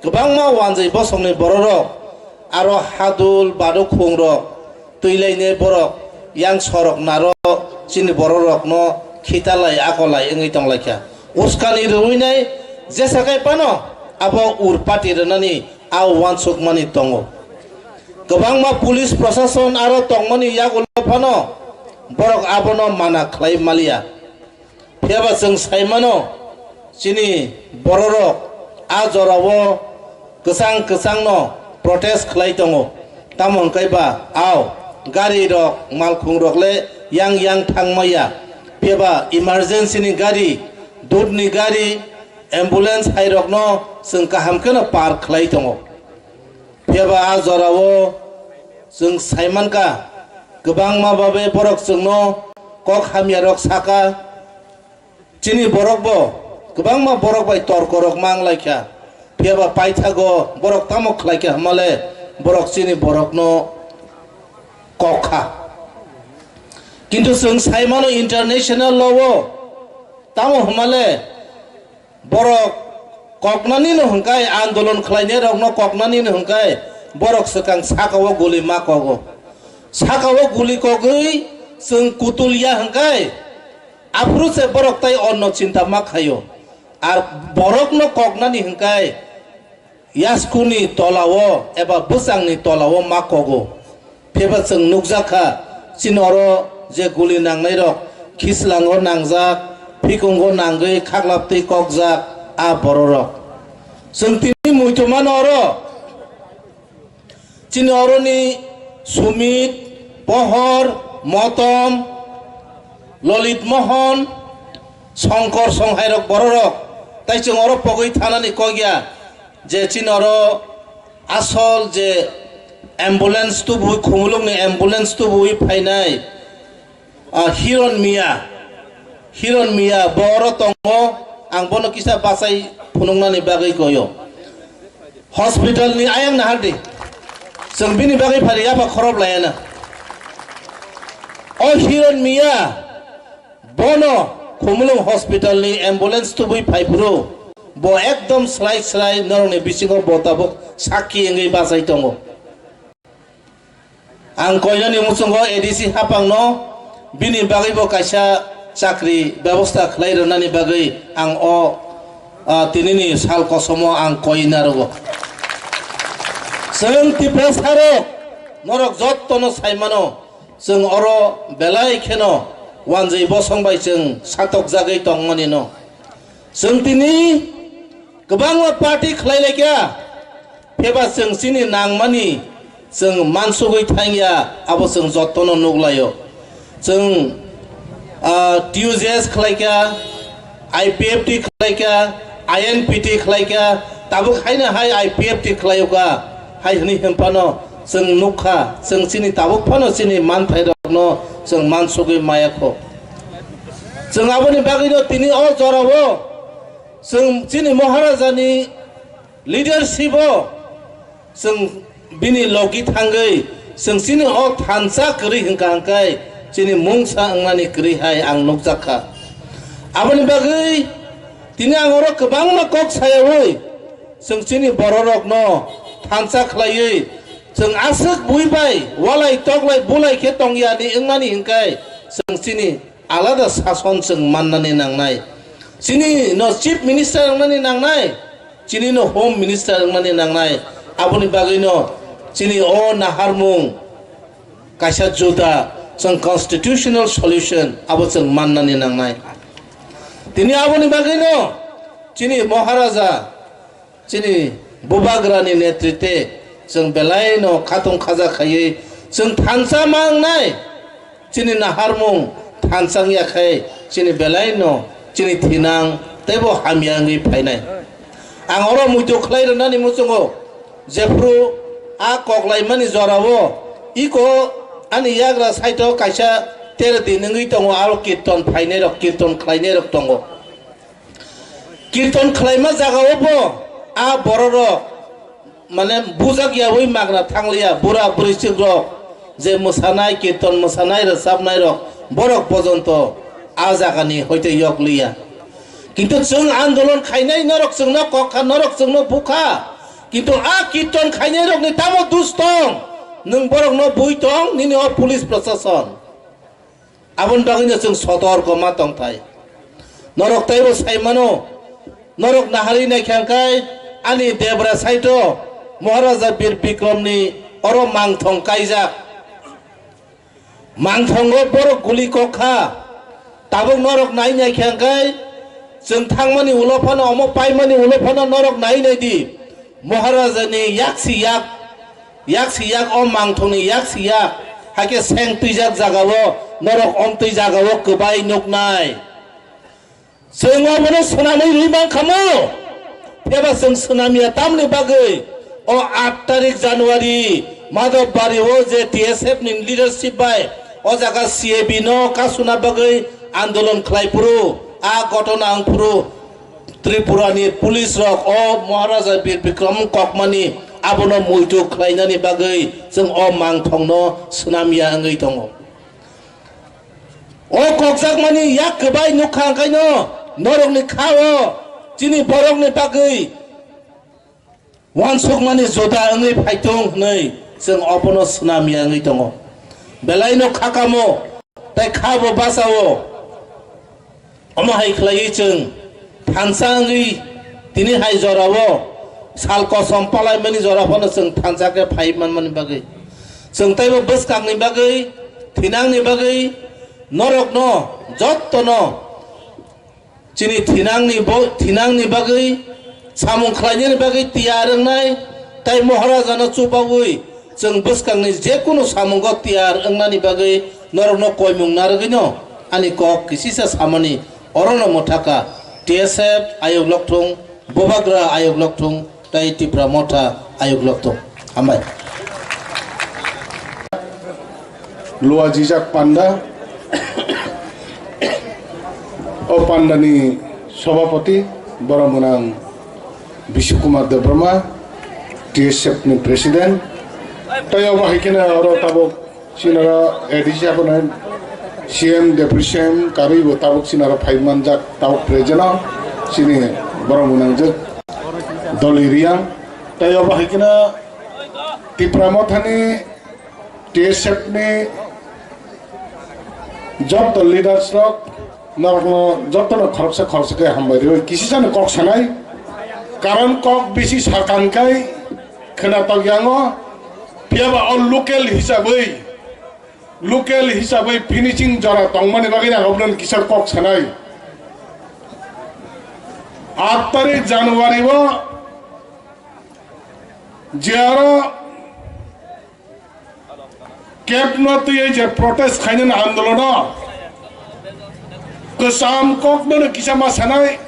kwbangma wanjwi bosongni bororok aro hadul badukhung rok twi lainai borok yang sorok naro chini bororokno khitalai akolai wngwi tonglaikha. Uskani rwinai jesa kai phano abo urpati rwnani a uansukmani tongo. Kwbangma police prosason aro tongmani yagulo phano borok abono mana khlai maliya. Phiya ba chwng sai mano, chini bororok a jorao kwchang kwchangno protest khlai tongo. Tamo hwnkhe ba ao gari rok, malkhung rok le yang yang thang maya. Phiya ba emergency ni gari, dudh ni gari, ambulance hai rokno chwng kaham kheno par khlai tongo. Phiya ba a jorao chwng sai mankha, Kwbangma babe borok chwngno kok hamya rok saka. Chini borok bo kwbangma borok bai torko rok mang lai kha. Phiya ba paithago borok tamo khlai kha hwnmale borok chini borokno kok kha. Kintu chwng sai mano international law o tamo hwnmale borok koknani no hwnkai, andolon khlainai rokno koknani no hwnkai, borok swkang saka o guli ma kogo. Saka o guli kogwi chwng kutul ya hwnkai, aphuru se borok tai onno chinta ma khaio. Ar borokno koknani hwnkai yaskuni tolao eba bwsangni tolao ma kogo. Pheba chwng nukjak kha, chini oro je guli nangnai rok, khislango nangjak, phikungo nangwi khaklaptwi kokjak a bororok. Chwng tini muitu mano oro. Chini oroni Sumit, Pohor, Motom, Lolit Mohon, Songkor Songhairok bororok. Tai chwng oro pogwi thanani kok ya je chini oro asol je ambulance tubui, Khumulwngni ambulance tubui phainai, ah, Hiron Miya, Hiron Miya bo oro tongo, ang bono kisa bachai phunuknani bagwi koyo. Hospital ni ayang nahar di. Chwng bini bagwi phari yapha khorop layana. O Hiron Miya bono Khumulwng hospital ni ambulance tubui phai phuru bo ekdom slai slai norokni bisingo bo tabuk sakki wngwi bachai tongo. Ang koinani muchungo A D C hapangno bini bagwibo kaisa chakri bebosta khlai rwnani bagwi ang o, ah, tinini sal kosomo ang koi narogo. Chwng Tiprasarok norok jottono sai mano, chwng oro belai kheno wanjwi bosong bai chwng satokjagwi tongmani no. Chwng tini kwbangma party khlai lai kha, pheba chwng chini nangmani chwng mansugwi thangya, abo chwng jotono nukhlaio. Chwng, ah, T U J S khlai kha, I P F T khlai kha, I N P T khlai kha, tabuk haino hai I P F T khlaio kha, hai hwnwi hwn phano chwng nuk kha, chwng chini tabuk phano chini manthai rokno chwng mansugwi maya kho. Chwng aboni bagwino tini o jorao chwng chini Maharajani leadership o chwng bini logi thangwi chwng chini o thansa kwrwi hwnkha hwnkhe chini mungsa wngnani kwrwi hai ang nukjak kha. Aboni bagwi tini ang oro kwbangma kok sayawi chwng chini bororokno thansa khlaiwi chwng aswk bui bai walai toklai bulai khe tongyani wngnani hwnkhe chwng chini alada sason chwng mannani nangnai. Chini no Chief Minister wngnani nangnai, chini no Home Minister wngnani nangnai. Aboni bagwi no chini o naharmung kaisa juda chwng constitutional solution abo chwng mannani nangnai. Tini aboni bagwi no chini Maharaja chini Bubagrani netritwe chwng belai no khatung khaja khaiwi chwng thansa ma wngnai, chini naharmung thansa wngya khai chini belai no chini thinang teibo hamya wngwi phainai. Ang oro muitu khlai rwnani muchungo jephru a koklaimani jorao iko ani yagra side o kaisa tere din wngwi tongo, aro kirton phainai rok, kirton khlainai rok tongo. Kirton khlaima jagao bo a bororok, mane, bujak yaui magna thangliya, bura bwrwichwk rok je mwsanai, kirton mwsanai, rwchapnai rok, borok pojonto a jagani hoite yok liya. Kintu chwng andolon khainai norok chwngno kok kha, norok chwngno bukha. Kintu a kirton khainai rokni tamo dus tong? Nwng borokno bui tong, nini o police prosason. Aboni bagwino chwng sotorko ma tongthai. Norok teibo sai mano, norok naharwi naikha hwnkhe ani debra side o Maharaja Bir Bikromni oro mangthong kaijak. Mangthongo borok guli kok kha. Tabuk norok nai naikha hwnkhe chwng thangmani ulo phano, omo paimani ulo phano norok nai naidi. Maharajani yaksi yak, yaksi yak o mangthongni yaksi yak, hakhe seng twijak jagao norok omtwi jagao kwbai nuknai. Chwng obono swnamwi rwi mankhamu, phiyaba chwng swnamya tamni bagwi o aat tarik January Madhobari o je T S F ni leadership bai o jaga C A B no kasuna bagwi andolon khlai phuru, a gotona wng phuru Tripura ni police rok o Maharaja Bir Bikram Kokmani abono muitu khlainani bagwi chwng o mangthong no swnam ya wngwi tongo. O kokjakmani yak kwbai nukha, hwnkhaino norokni kha o chini borokni bagwi uansukmani juda wngwi phaitung hwnwi chwng obono swnam ya wngwi tongo. Belaino kha kamo tei kha bo basa o. Omo hai khlaiwi chwng thansa wngwi tini hai jorao sal kosom palaimani jora phano chwng thansa khe phai manmani bagwi, chwng teibo bwskangni bagwi, thinangni bagwi norokno jottono chini thinangni bo-, thinangni bagwi samung khlainani bagwi tiyar wngnai tei Maharajano chubaui chwng bwskangni jekunu samungo tiyar wngnani bagwi norokno koimung narwgwino ani kok kisisa samani orono mwthaka T S F ayuk lokthung, Bubagra ayuk lokthung, tei Tipra Motha ayuk lokthung. Hambai. Luajijak panda. O pandani sobhapati borok mwnang Bishnu Kumar Debbarma, T S F ni president. Tei obo hai kheno oro tabuk Sinara A D C abono C M Deputy C M karwi bo tabuk sinara phai manjak tabuk present o sini borok mwnangjak Doli Riang. Tei obo hai kheno Tipra Mothani T S F ni joto leaders rok norokno jotono khoroksa khoroksa khe hambai rwi kisisano kok sanai. Karon kok bisi sakan kai khwnatok yango. Phiyaba o local hisabwi, local hisabwi finishing jora tongmani bagwi ang obono kisa kok sanai. Aat tarik January o je aro kepno twiwi je protest khainani andolono kwcham kokno kisa ma sanai.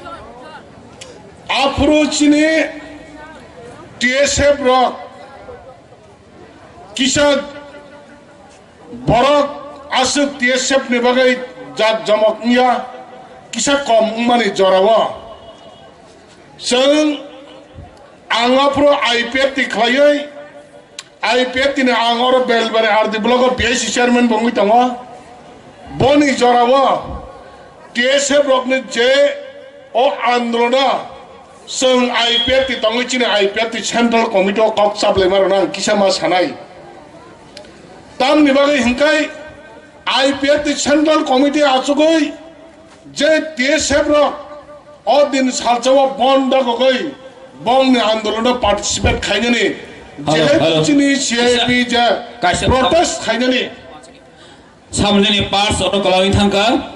Aphuru chini T S F rok kisa borok aswk T S F ni bagwi jak jomok wngya, kisa kom wngmani jorao chwng ang aphuru I P F T khlaiwi, I P F T ni ang oro Belbari R D block o P I C chairman bo wngwi tongo. Boni jorao T S F rokni je o andolono chwng I P F T tongwi chini I P F T Central Committee o kok chaplaima rokno ang kisa ma sanai. Tamni bagwi hwnkhe I P F T Central Committee achugwi je T S F rok o din salsa o bon dagogwi bongni andolono participate khainani, hello, jehetu hello, chini C I B je kaisa protest khainani. Samjani pass oro kwlangwi thangkha.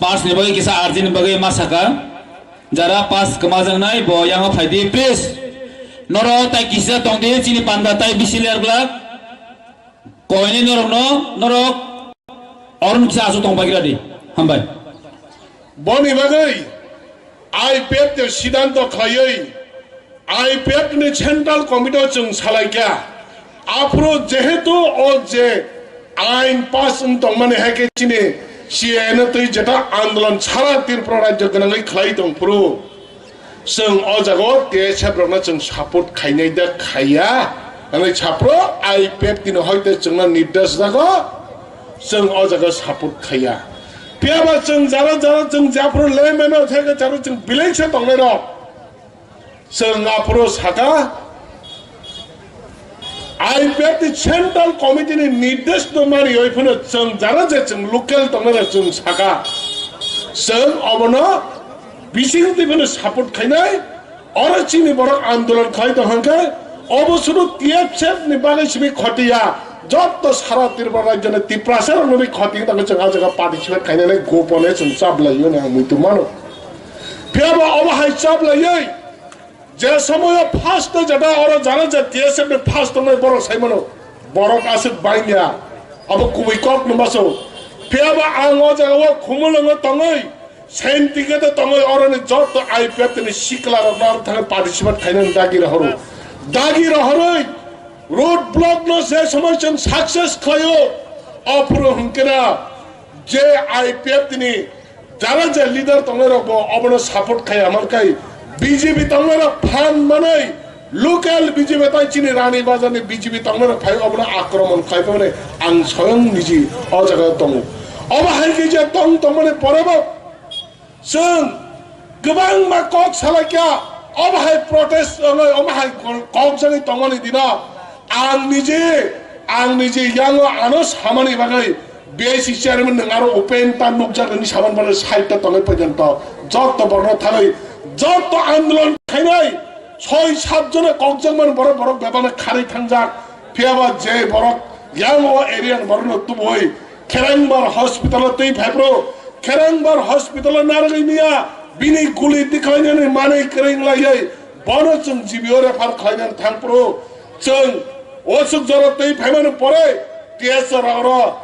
Pass ni bagwi kisa urgent ni bagwi ma saka. Jara pass kwmajaknai bo yango phaidi, please. Noro tai kisa tongdi, chini panda tai bisi ler glak. Koini norokno, norok oroni kisa aswk tong bagira di. Hambai. Boni bagwi I P F ni siddhanto khlaiwi I P F ni Central Committee o chwng salaikha. Aphuru jehetu o je ain pass wng tongmani hai khe chini C A A no twi jeta andolon sara Tripura rajyo gwnangwi khlai tongphuru, chwng o jaga o T S F rokno chwng support khainai da khaiya, hwnwi saphuru I P F ni hoite chwngno nirdesh jago, chwng o jaga support khaiya. Phiyaba chwng jara jara chwng jephuru lemeno theke jara chwng belai se tongnai rok. Chwng aphuru saka, I P F ni Central Committee ni nirdesh no mani oi phano chwng jara je chwng local tongnai rok chwng saka, chwng obono bising twi phano support khainai. Oro chini borok andolon khai tong hwnkhe obo suru T S F ni bagwi simi khotiya, jotto sara Tripura rajyo ni Tiprasa rok ni khoti tong chwng a jaga participate khainai gopone chwng chablai yoni ang muitu mano. Phiyaba obo hai chablaiwi je somoyo first jeta oro jara je T S F ni first tongnai borok sai mano, borok aswk bangya, abo kubui kok no maso. Phiyaba ang o jaga o Khumulwngo tongwi, Saintikhe tongwi oroni joto I P F ni sikla rok no thangwi participate khainani dagi rohoro. Dagi rohorwi Road block no je somoi chwng success khlaio, aphuru hwnkhe na je I P F T ni jara je leader tongnai rok bo obono support khai, amar kai B J P tongnai rok phan manai local B J P tai chini Rani Bazar ni B J P tongnai rok phai obono akromon khai phaimani ang soyong niji o jaga tongo. Obo hai khe je tong tongmani pore bo Chwng kwbangma kok salaikha, omo hai protest wngwi, omo hai kok jagwi tongmani dino ang niji, ang niji yango ano samani bagwi B I C chairman nwng aro open ta nukjak nini samani bagwi side ta tongwi poito, jotto borno thangwi, jotto andolon khainai soi sat jona kokjakmani borok, borok bebakno kharwi thangjak. Phiyaba je borok yango area ni borokno tubui Kherengbar hospital o twi phai phuru, Kherengbar hospital o narwgwi miya bini guli tikhlainani manwi kwrwng laiwi bono chwng G B O refer khlainani thang phuru, chwng o swk jora twi phaimani pore T S R oro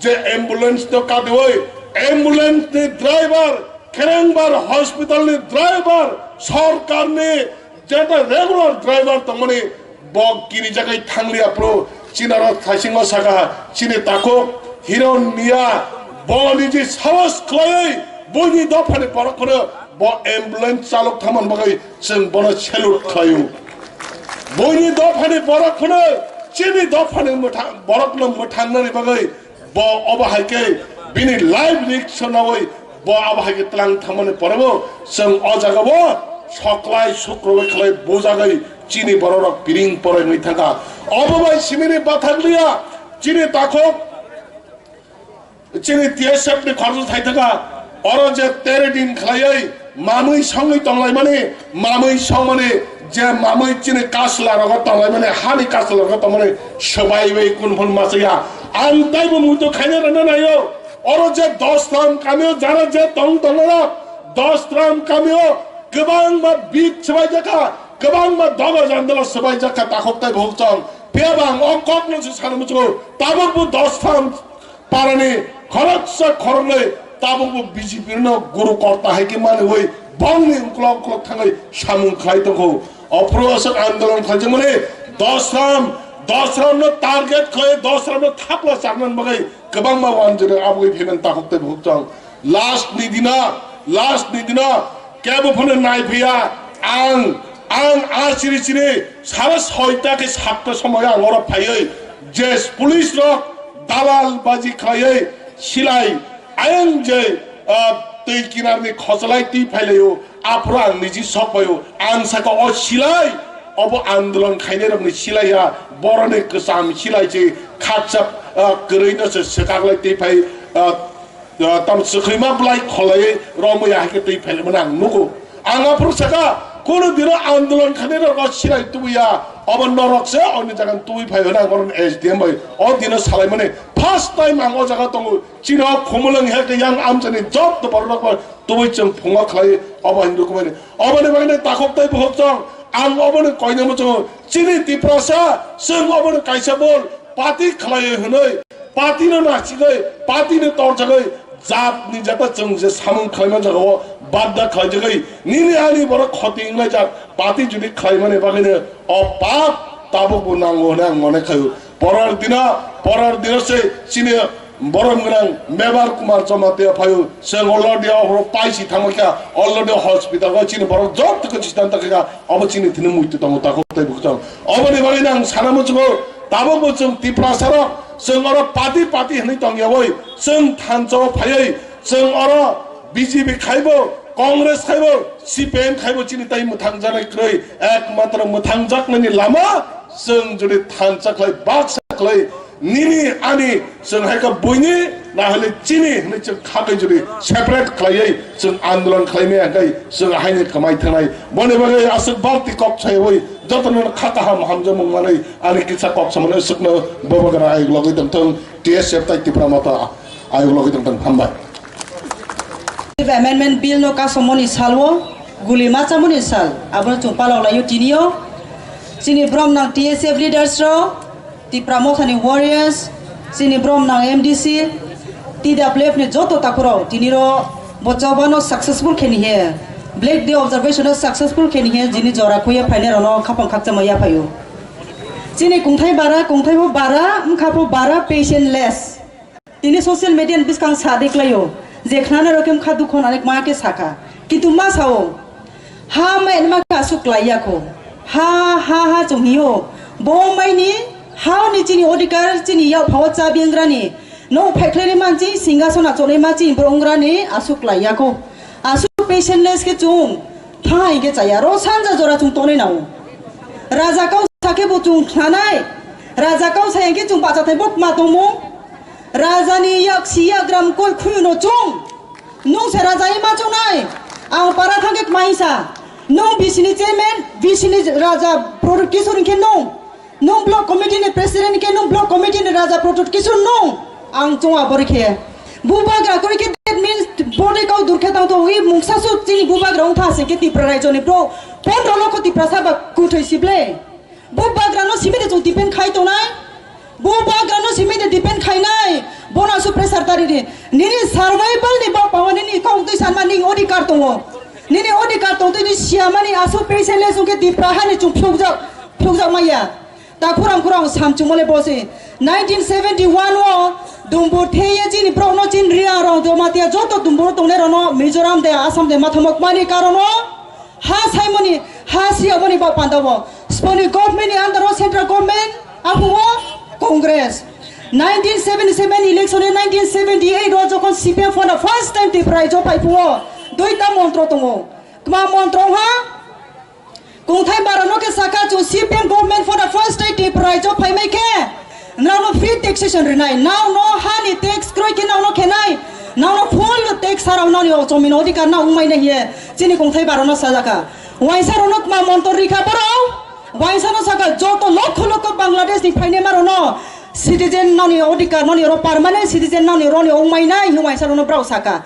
je ambulance no kadiwi, ambulance ni driver, Kherengbar hospital ni driver, sorkar ni Jeta regular driver tongmani bo kirijagwi thangliya phuru, chini oro thaisingo saka, chini takhuk Hiron Miya, bo niji sahos khlaiwi buini dophani borok phano bo ambulance chalok thangmani bagwi chwng bono salute khlaio. Buini dophani borok phano chini dophani mwthang-, borokno mwthangnani bagwi Bo obo hai khe bini life risk nawi bo abo hai khe tlang thangmani porebo chwng o jagao soklai sukroi khlai bujagwi chini bororok piring poraimwi thangkha. Obo bai simini bathakliya chini takhuk, chini T S F ni khoroksa thai thangkha. Oro je tere din khlaiwi mamwi songwi tonglaimani, mamwi songmani, je mamwi chini kasla rogo tonglaimani, hani kasla rogo tongmani, swbaiwi kunphun machaya. Ang taibo muitu khaina rwna naio. Oro je Dosram kamio jara je tong tongo, Dosram kamio kwbangma bit swbaijakha, kwbangma doga jandala swbaijakha, takhuk tai bukhuk chwng. Phiyaba ang o kokno se sana muchungo, tabukbo Dosram parani khoroksa khoroknwi tabukbo B J P no guru korta hai khe manwi bongni uklok uklok thangwi samung khlai tongkho. Ophuru aswk andolon khlaijakmani Dosram, Dosramno target khlai, Dosramno thapla charnani bagwi kwbangma wanjwk abugwi phaimani takhuk tei bukhuk chwng. Last ni dina, last ni dina kebo phano nai phiya. Ang, ang a chiri chiri sare soita khe satta somoy ang oro phaiwi je police rok dalal baji khlaiwi silai ayang je, ah, twi kinarni khochalai twi phailaio, aphuru ang niji sok phaio. Ang saka o silai, obo andolon khainai rokni silai ya, boroni kwcham silai se khakchap, ah, kwrwino se swkaklai twi phai, ah, Ah, tam swkhaima bwlai kholai romwi ahai khe twi phailaimani ang nugo. Ang aphuru saka, kunu dino andolon khainai rok silai tubuya, obo norok se oni jaga tubui phai hwnwi ang bono S D M bai o dino salaimani. First time ang o jaga tongo, chini o Khumulwng hai khe yang amchani joto borok rok bai tubui chwng phungo khlai obo hinwi kumani. Oboni bagwi takhuk tei bukhuk chwng ang oboni koina muchungo chini Tiprasa chwng oboni kaisa bol party khlaiwi hwnwi. Party no nachigwi, party no torjagwi, jat ni jata chwng je samung khlaima jagao badda khlaijagwi, nini ani borok khoti wngnai jat, party jodi khlaimani bagwino o pap tabukbo nango hwnwi ang mone khaio. Porar dina, porar dina se chini borom gwnang Mebar Kumar Jamatia phaio, chwng already o paisi thangma kha, already hospital o chini borok joto khe chistan ta kha, obo chini thini muitu tongo takhuk tei bukhuk chwng. Oboni bagwino ang sana muchungo, tabukbo chwng Tiprasa rok, chwng oro party party hwnwi tongyawi, chwng thansa o phaiwi, chwng oro B J P khaibo, Congress khaibo, C P M khaibo chini tai mwthangjaknai kwrwi, ekmatro mwthangjaknaini lama chwng jodi thansa khlai, baksa khlai, nini ani chwng hai khe buini, na hwnwi chini hwnwi chwng kha khe jodi separate khlaiwi chwng andolon khlaimaya hwnkhe chwng haini kwmai thangnai. Boni bagwi aswk balti kok saiwi jotono kha kaham hamjakmung manwi ani kisa kok samani aswkno bobo gana ayuk logwi tongthung, T S F tai Tipra Motha ayuk logwi tongthung. Hambai. Amendment Bill no kasomoni salwo guli machamoni sal abono chwng palok laio tinio chini brom nang T S F leaders rok, Tipra Mothani warriors, chini brom nang M D C, T W F ni joto takhurok tiniro bo chobano successful kheni he, Black Day observation no successful kheni he jini jora khuye phainai rokno khapang khakchangma yaphaio. Chini kungthai bara, kungthai bo bara, wngkha bo bara, patientless. Tini social media ni bwskang sa de klaio, je khnana rok khe wngkha dukho nani ma khe sakha. Kintu ma sao, ha mai ma khe aswk klai ya kho. Ha, ha, ha chung hio. Bo mai ni ha ni chini odhikar, chini yak phao chabi wnggrani. Nwng phaikhlai ma chini singhason achonai ma chini borok wnggrani aswk klai ya kho. Aswk patientless khe chung thang hai khe chaya. Ro sanja jora chung tonwi nao. Raja kau sakhe bo chung khnanai. Raja kau sai khe chung bacha thai bo ma tongmung. Rajani yak si yak gram koi khuyu no chung. Nung se raja ima chungnai. Ang para thangke kmaisa. Nung bisini chairman, bisini raja Pradyot Kishore khe nung. Nung block committee ni president khe nung block committee ni raja Pradyot Kishore nung. Ang chunga bori khe. Bubagra kori khe that means bode kau dur khe tang to wi mungsa su chini bubagra ong tha se khe Tipra raijo ni bro. Pondro lokho Tipra saba kuthoi sible. Bo bagra no simi de chung depend khai tongnai. Bo bagra no simi de depend khainai. Bona su pressure tari di. Nini survival ni bak pawa nini kong twi sanma ning odhikar tongo. Nini odhikar tong twi ni siya mani asu peisele sungke Tipra hani chung phukjak, phukjak maya. Ta khurang khurang sam chung mole bosi. Nineteen seventy-one o Dumbur theye chini brok no chin ria rong Jamatia joto Dumbur tongnai rok no Mizoram de Assam de mathamok mani karon o. Ha saimoni, ha siyamoni ba pandao. Sponi government ni under o central government, aphungo Congress. Nineteen seventy-seven election e nineteen seventy-eight o jokhon C P M for the first time Tripura raijo phai phuo, duita montro tongo. Kma montro ha? Kungthai bara no khe saka chu C P M government for the first time Tripura raijo phai mai khe. Nrao no free taxation rinai. Nao no ha ni tax kroi khe nao no khenai. Nao no full tax sarao nao ni o chomi no odhikar nao wngmai na hiye. Chini kungthai bara no sajaka. Waisa rao no kma montor rikha borao. Waisa no saka joto lokho lokho Bangladesh ni phainai ma rao no citizen nao ni odhikar nao ni ro permanent citizen nao ni ro ni wngmai nai hi waisa rao no brao saka.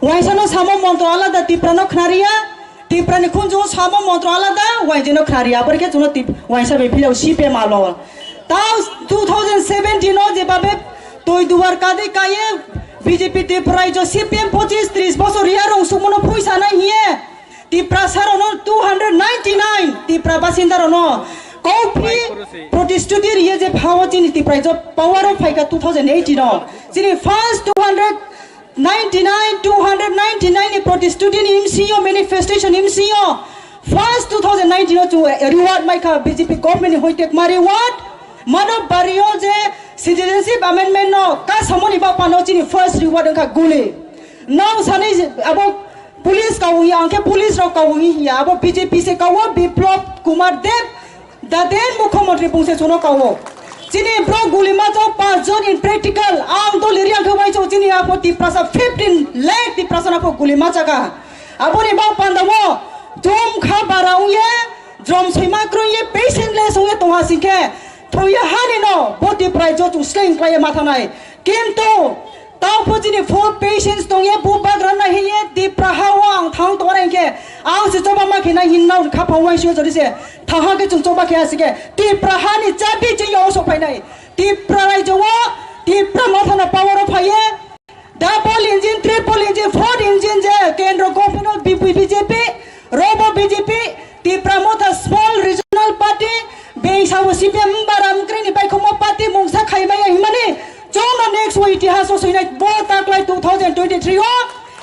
Waisa no samo montor alada Tipra no khna riya. Tiprani khunju samo montro alada, wainjino khnari, aboni khe chwngno tip-, waisa bai philao C P M alo. Tao two thousand seventeen o jebabe twi duar kadi kaye B J P Tripura raijo C P M pochis tris bosor ya rong sukmono phuisa nai hiye. Tiprasa rono two hundred ninety-nine, Tipra basinda rono. Kau free protest riye je phawo chini Tipra raijo power o phaika two thousand eighteen o. Chini first two hundred ninety-nine, two hundred ninety-nine ni protest ni M C O, manifestation M C O. First two thousand nineteen o chung reward maikha B J P government ni hoite kma reward. Mano bario je citizenship amendment no kasamoni ba pano chini first reward wngkha guli. Nang sani abo police kawi ya, angke police rok kawi ya, abo B J P se kawo Biplab Kumar Deb. Daden mukhyamantri bungse chuno kawo. Chini bro guli machok pas jon in practical. Ang to liri ang khe waisok chini apo Tiprasa fifteen lakh Tiprasa na po guli machaka. Aboni bak panda wo. Jom kha bara ungye. Jom soima krungye patientless ungye tongha singkhe. Thoye hani no bo Tipra raijo chung sleng klaiye mathanai. Kintu Tao pho chini full patience tongye, bubagra na hiye, Tipra ha o ang thang tongna hinkhe, ang se choba ma khe na hin nao kha phang waisio jodi se, thaha khe chung choba khe asike, Tipra ha ni chabi chini o sok phainai, Tipra raijo o, Tipra mathana power o phaiye, double engine, triple engine, four engine je, kendro government o B P, B J P, Robo B J P, Tipra Motha small regional party, beng sabo C P M bara mkrini paikhomo party mungsa khaimaya himani, chongno next o itihas o soinai bo taklai two thousand twenty-three o,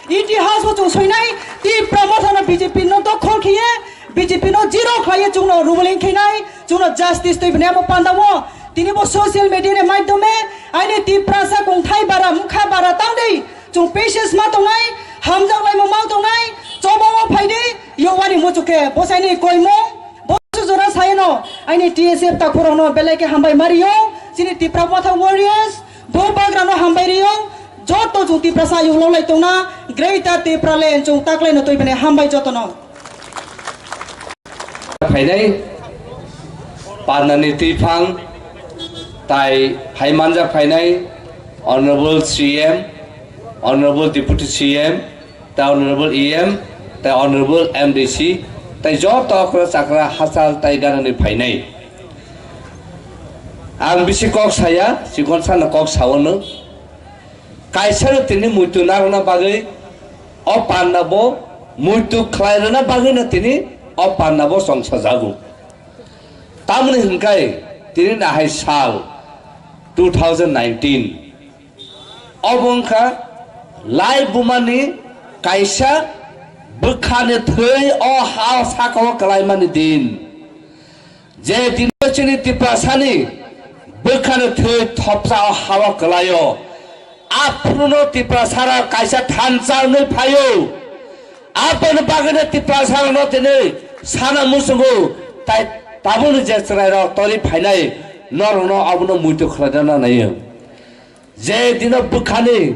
itihas o chung soinai, Tipra Mothano B J P no dokhol khiye, B J P no zero khlaiye chongno ruling khinai, chongno justice twi bini amo panda o, tini bo social media ni maidome, aini Tiprasa kungthai bara, mkha bara tangdi, Chung patience ma tongnai, hamjak laimo ma tongnai, choba ma phaidi, yowani muchuk khe bwsaini koimung, bo jora sayano, aini T S F takhurokno belai khe hambai ma rio, chini Tipra Motha warriors, bo bagrano hambai rio, joto chung Tiprasa yunglo lai tongna, Greater Tipraland chung taklaino twi bini hambai jotono. Phainai, Parnani twiphang, tai phai manjak phainai, Honorable C M, Honorable Deputy C M, tai Honorable E M, tai Honorable M D C, tai joto okra chakra hachal tai ganani phainai. Ang bisi kok saya, chikon sana kok saono. Kaisano tini muitu narwkna bagwi o panda bo muitu khlai rwna bagwino tini o panda bo chongsajago. Tamoni hwnkhai tini nahai sal two thousand nineteen. Obo wngkha lai bumani kaisa bwkhani thwi o ha sakao kwlaimani din. Je dino chini Tiprasani bwkhani thwi thopsa o hao kwlaio, aphruno Tiprasara kaisa thansa wngwi phaio. Aboni bagwino Tiprasarano tini sana muchungo, tai tabukni je chwrairok tori phainai norokno abono muitu khlaina nanaio. Je dino bwkhani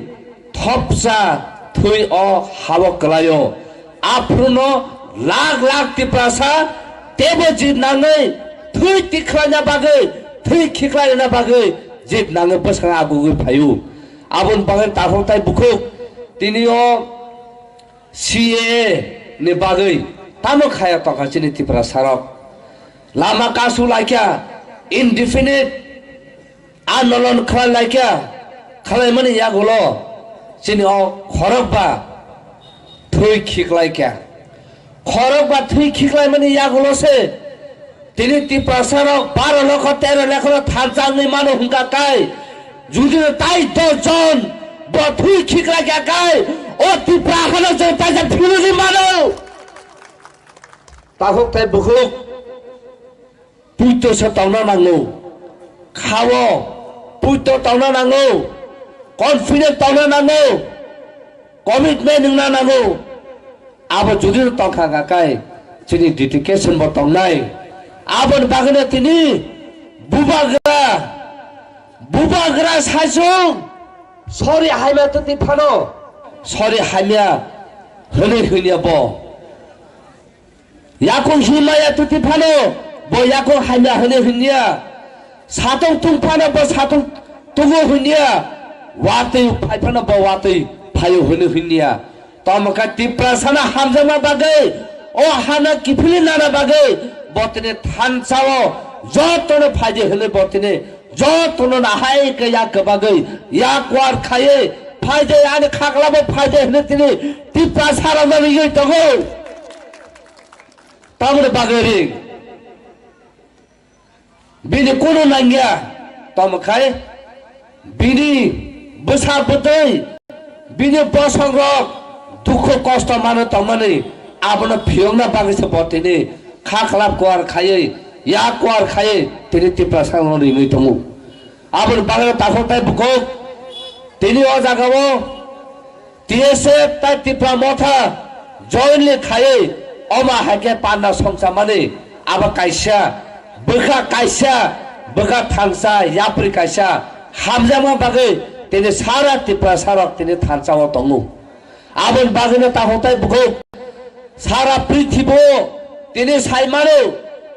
thopsa thwi o hao kwlaio, aphruno lakh lakh Tiprasa teibo jit nangwi thwi tikhlaina bagwi, thwi khiklaina bagwi jit nangwi bwskango agugwi phaio. Aboni bagwi takhuk tai bukhuk tini o C A A ni bagwi tamo khaya tongkha chini Tiprasarok? Lama kasu laikha, indefinite andolon khlai laikha, khlaimani yagulo chini o khorokba thwi khiklaikha. Khorokba thwi khiklaimani yagulo se tini Tiprasarok baro lokho tero lokho thansa wngwi mano hwnkha kai, judino tai dos jon bo thwi khiklaikha kai, o Tipra hano chwng taisa philugwi mano. Takhuk tai bukhuk puito se tongna nango, khao puito tongna nango, confident tongna nango, commitment wngna nango. Abo judino tongkha hwnkha kai chini dedication bo tongnai. Aboni bagwino tini bubagra, bubagra saichung sori hamya twtwi phano, sori hamya hwnwi hwnya bo. Yakung himaya twtwi phano bo yakung hamya hwnwi hwnya. Satung tung phano bo satung tungo hwnya. Watwi phai phano bo watwi phaio hwnwi hwnya. Tamo khe Tiprasano hamjakma bagwi, o hano kiphilwi nana bagwi bo tini thansa o jotono phaidi hwnwi bo tini jotono nahai khe yak kwbagwi yak kwar khaiwi phaidi ani khaklabo phaidi hwnwi tini Tiprasarokno rigwi tongo. Tamoni bagwi ring. Bini kunu nangya, tamo khai bini bwsa bwtwi, bini bosongrok dukhu kosto mano tongmani, abono phiyokna bagwi se bo tini kha khlap kuar khaiwi, yak kuar khaiwi tini Tiprasano ringwi tongo. Aboni bagwi takhuk tai bukhuk tini o jagao T S F tai Tipra Motha jointly khaiwi omo hai khe panda songchamani abo kaisa bwkha, kaisa bwkha thansa yapri kaisa hamjakma bagwi tini sara Tiprasarok tini thansa o tongo. Aboni bagwino takhuk tai bukhuk sara prithibo tini saimano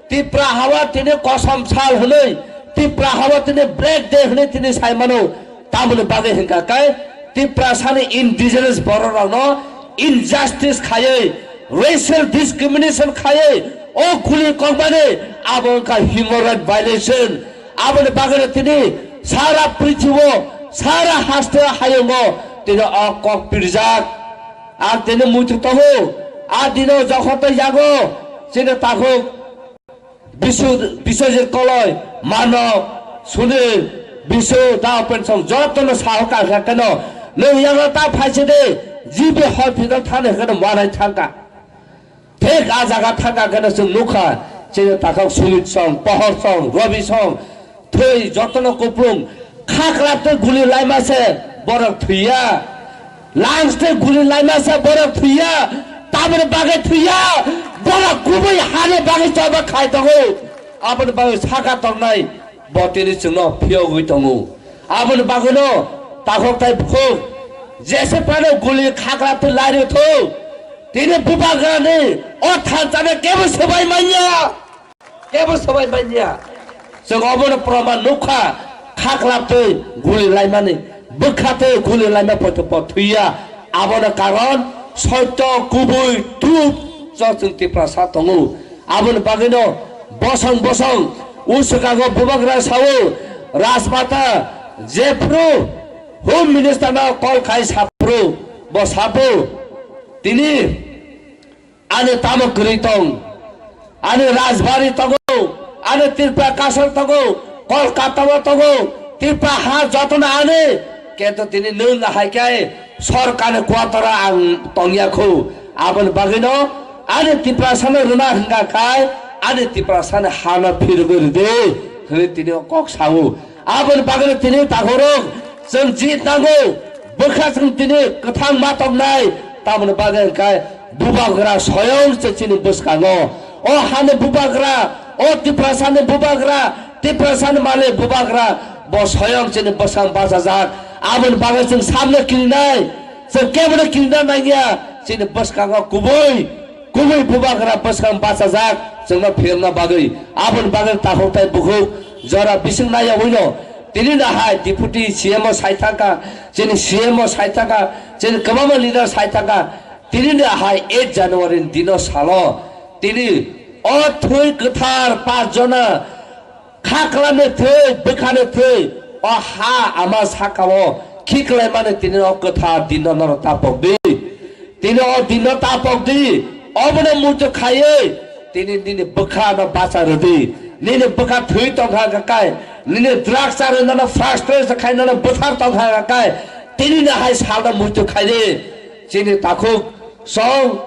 Tipra hawa tini kosom sal hwnwi, Tipra hawa tini Black Day hwnwi tini saimano. Tamoni bagwi hwnkha khe Tiprasani indigenous bororokno injustice khaiwi, racial discrimination khaiwi, o guli kokmani abo wngkha human right violation. Aboni bagwino tini sara prithibo, sara haste hayungo tini o kok pirjak. Ang tini muitu tongo, a dino jokhor tei yago chini takhuk Bisu, Biswajit Koloi, Manok, Sunil, Bisu, Dao Pensong, jotono saho kangkha keno, nwng yago ta phaise de, G B hospital thani keno manai thangka. Thik a jaga thangka keno chwng nukha, chini takhuk Sumit Song, Pohor Song, Robi Song, thwi jotono kuplung, khaklap tei guli laima se borok thwiya. Lungs tei guli laima se borok thwiya, tamoni bagwi thwiya, borok kubui hani bagwi choba khai tongo. Aboni bagwi saka tongnai bo tini chwngno phiyogwi tongo. Aboni bagwino takhuk tai bukhuk jese phano guli khakra twi lairwthu, tini bubagrani o thansano kebo swbai manya. Kebo swbai manya. Chwng obono proman nukha, khaklap twi guli laimani, bwkha twi guli laima poito po thwiya. Abono karon soito kubui truth chwng Tiprasa tongo. Aboni bagwino bosong bosong uswkago bubagra sao, Rajmata jephru Home Minister no call khai saphru, bo saphru tini ani tamo kwrwi tong, ani rajbari tongo, ani Tripura Castle tongo, Kolkata o tongo, Tripura ha jotono ani, kintu tini nwng hai khe sorkarni quarter o ang tongya khu. Aboni bagwino ani Tiprasano rwna hwnkha khai ani Tiprasani hano phirogwi rwdi hwnwi tini o kok sao. Aboni bagwino tini takhorok chwng jit nango, bwkha chwng tini kwthang ma toknai, tamoni bagwi hwnkhe bubagra soyong se chini bwskango. O hani bubagra, o Tiprasani bubagra, Tiprasani malik bubagra, bo soyong chini bwskang bachajak. Aboni bagwi chwng samno kirinai, chwng kebono kirina nangya, chini bwskango kubui, kubui bubagra bwskang bachajak, chwngno phirokna bagwi. Aboni bagwi takhuk tai bukhuk jora bising naiya uino. Tini no hai Deputy C M o sai thangkha, chini C M o sai thangkha, chini kwbangma leader sai thangkha. Tini no hai eight January ni dino salo tini o thwi kwthar pas jona khaklani thwi, bwkhani thwi, o ha ama sakao khiklaimani tini o kwthar dino norok tapok di. Tini o dino tapok di, obono muitu khaiwi, tini nini bwkha no bacha rwdi, nini bwkha thwi tongkha hwnkha kai, nini drugs charwi nono frustration khai nono bwthar tongkha hwnkha kai, tini no hai salno muitu khaidi. Chini takhuk song,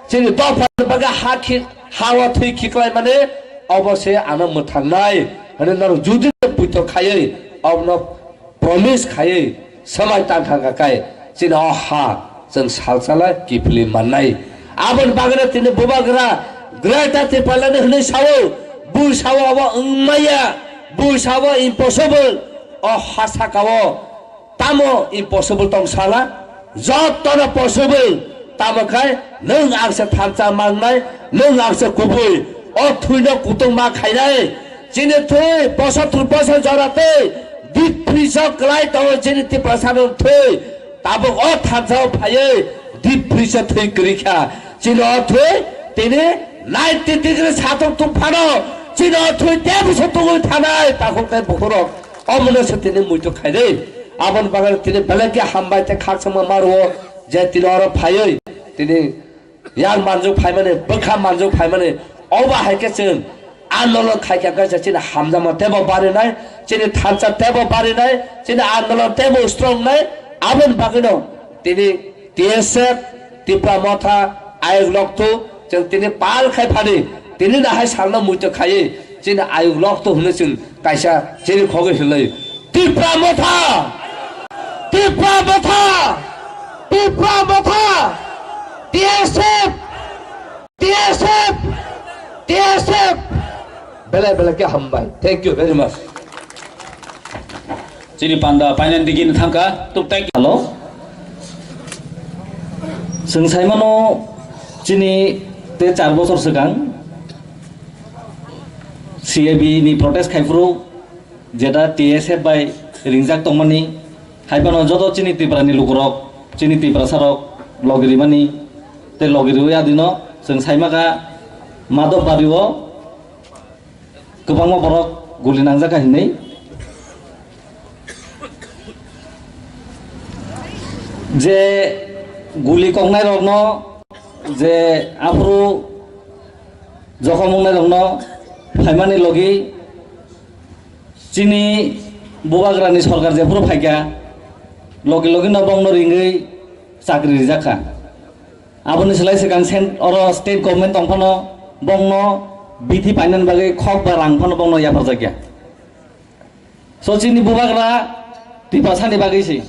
chini dopha ni bagwi ha khi-, ha o thwi khiklai mani, obo se ano mwthangnai hwnwi nono judi puito khaiwi obono promise khaiwi swmai tangkha hwnkha kai chini o ha chwng salsala kiphilwi mannai. Aboni bagwino tini bubagra Greater Tipraland hwnwi sao, bui sao abo wngmaya, bui sao impossible. O ha sakao tamo impossible tong sala, jotono possible. Tamo khai nwng ang se thansa mangnai, nwng ang se kubui. O thwino kutung ma khainai. Chini thwi bosor thwi bosor jora twi deep freeze o kwlai tongo chini Tiprasa no thwi. Tabuk o thansa o phaiwi deep freeze o thwi kwrwi kha. Chini o thwi tini ninety degree satung tungphano chini o thwi tebwse tungwi thanai takhuk tei bukhurok. Omono se tini muitu khaidi. Aboni bagwi tini belai khe hambai tei khakchangma ma rwo je tini oro phaiwi tini yang manjak phaimani, bwkha manjak phaimani, obo hai khe chwng andolon khai khe kaisa chini hamjakma teibo barinai, chini thansa teibo barinai, chini andolon teibo strong nai. Aboni bagwino tini T S F, Tipra Motha, Ayuk Loktu, chwng tini pal khai phani, tini no hai salno muitu khaiwi chini Ayuk Loktu hwnwi chwng kaisa chini khogwi hwnwi Tipra Motha! Tipra Motha! Tipra Motha! T S F! T S F! T S F! Belai belai khe hambai. Thank you very much. Chini panda painani digini thangkha, tuk thank you. Hello. Chwng saimano chini tei char bochor swkang C A B ni protest khaiphuru jeta T S F bai ringjak tongmani, hai phano joto chini Tripura ni lukurok, chini Tiprasa rok logi rimani tei logi riwi adino chwng saimaka Madhobari o kwbangma borok guli nangjakha hinwi. Je guli koknai rokno je aphuru jokhom wngnai rokno phaimani logi chini bubagrani sorkar jephuru phaikha logi logi no bongno ringwi chakri rijakha. Aboni slai swkang cent-, oro state government tongphano bongno bithi painani bagwi khok ba rang phano bongno yapharjakya. So chini bubagra Tiprasani bagwi se.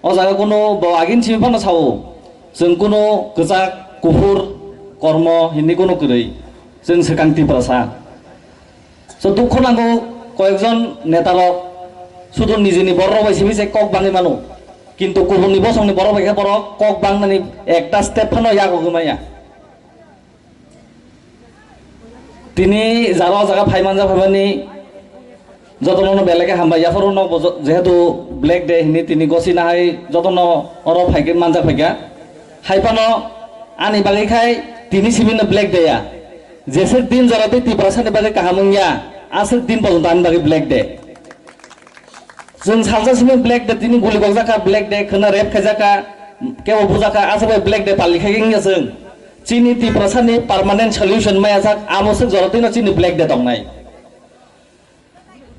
O jaga kunu bo agin simi phano sao. Chwng kunu kwchak, kuphur, kormo hinwi kunu kwrwi. Chwng swkang Tiprasa. So dukho nango koyekjon netarok sudu nijini bororok bai simi se kok bangwi mano. Kintu kubunni bosongni borok bai khe borok kok bangnani ekta step phano yagogwi maya. Tini jara o jaga phai manja phaimani jotono no belai khe hambai. Yaphuru no bo jo-, jehetu Black Day hini tini gosi nahai jotono oro phaikhe manja phaikha. Hai phano ani bagwi khai tini simi no Black Day ya. Jeswk din jora tei Tiprasani bagwi kaham wngya, aswk din pojonto ani bagwi Black Day. Chwng salsa simi Black Day, tini guli gokjakha Black Day, khwna rape khaijakha, kebo bujakha, aswk bai Black Day pali khai wngya chwng. Chini Tiprasani permanent solution maya jak, amo swk jora tino chini Black Day tongnai.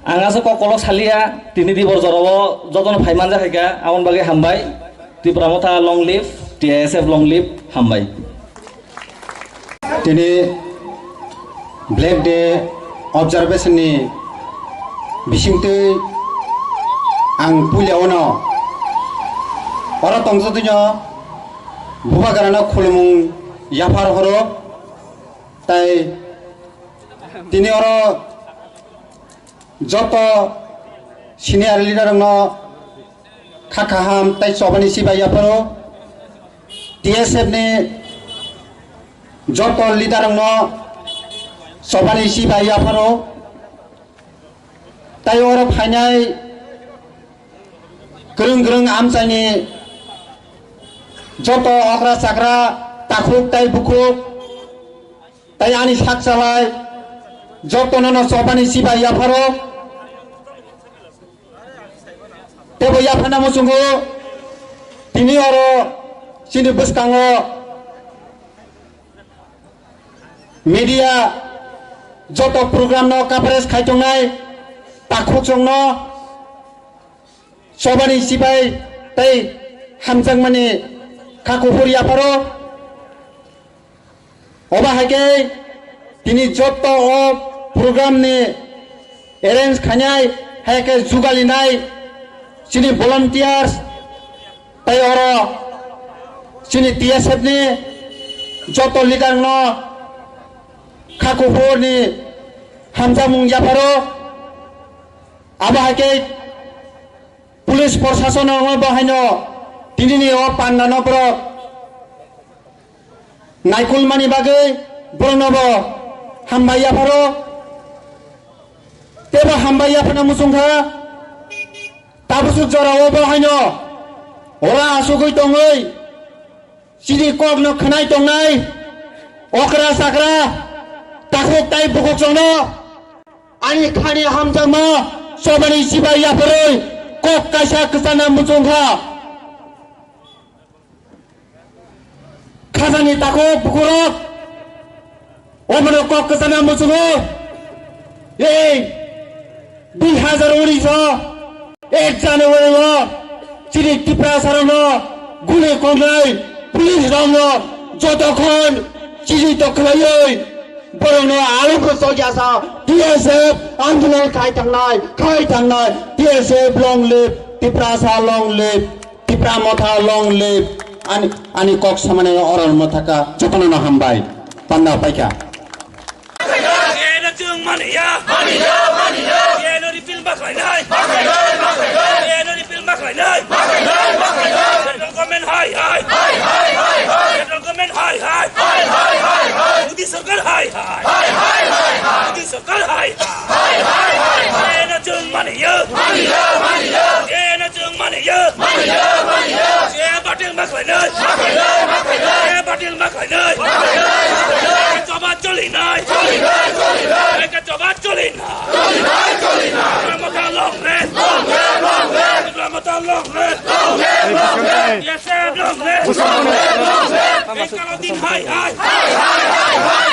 Ang aswk kok kolok saliya, tini dibor jorao jotono phaiman jakhaikha, aboni bagwi hambai. Tipra Motha long live, T I S F long live, hambai. Tini Black Day observation ni bisingtwi ang puila ono oro tongjaktwino Bubagrano khulumung yaphar horo, tai tini oro joto senior leader rokno kha kaham tai chobani sibai yapharo, T S F ni joto leader rokno chobani sibai yapharo, tai oro phainai kwrwng kwrwng amchaini joto okra chakra takhuk tai bukhuk tai ani sak chalai jotono no chobani sibai yapharo. Tebo yaphana muchungo tini oro chini bwskango media joto program no coverage khai tongnai takhuk chwngno chobani sibai tei hamjakmani kha kuphur yapharo. Obo hai khe tini joto o program ni arrange khainai, hai khe jugalinai chini volunteers tei oro chini T S F ni joto leader no kha kuphur ni hamjakmung yapharo. Abo hai khe police prosason no bo haino tini ni o panda no borok naikolmani bagwi borokno bo hambai yapharo. Tebo hambai yaphana muchungkha. Tabuk jora o bo haino ora asugwi tongwi chini kokno khwnai tongnai okra chakra takhuk tai bukhuk chwngno ani khani hamjakma chobani sibai yapharwi kok kaisa kwchana muchungkha. Khajani takhuk bukhurok omono kok kwchana muchungo. Ei dui hazar unis o ek January o chini Tiprasa rokno guli kongnai police rokno jotokhon chini to khlaiwi borokno alukho sokyasa T S F andolon khai thangnai, khai thangnai. T S F long live, Tiprasa long live, Tipra Motha long live. Ani, ani kok samani oron mothaka jotono no hambai. Panda paikha. Keno chwng mani ya. Mani ya, mani ya. Keno repeal ma khlainai. Ma khlainai, ma khlainai. Keno repeal ma khlainai. Ma khlainai, ma khlainai. Central government hai hai. Hai, hai, hai, hai. Central government hai hai. Hai, hai, hai, hai. Modi sarkar hai hai. Hai, hai, hai, hai. Modi sarkar hai hai. Hai, hai, hai, hai. Keno chwng mani ya. Mani ya, mani ya. Keno chwng mani ya. Mani ya, mani ya. Keno batil ma khlainai. Ma khlainai, ma khlainai. Keno batil ma khlainai. Ma khlainai, ma khlainai. Choba cholinai. Cholinai, cholinai. Keno choba cholinai. Cholinai, cholinai. Tipra Motha long live. Long live, long live. Tipra Motha long live. Long live, long live. Yes, sir, long live. Long live, long live. Ei kalo din hai hai. Hai, hai, hai, hai.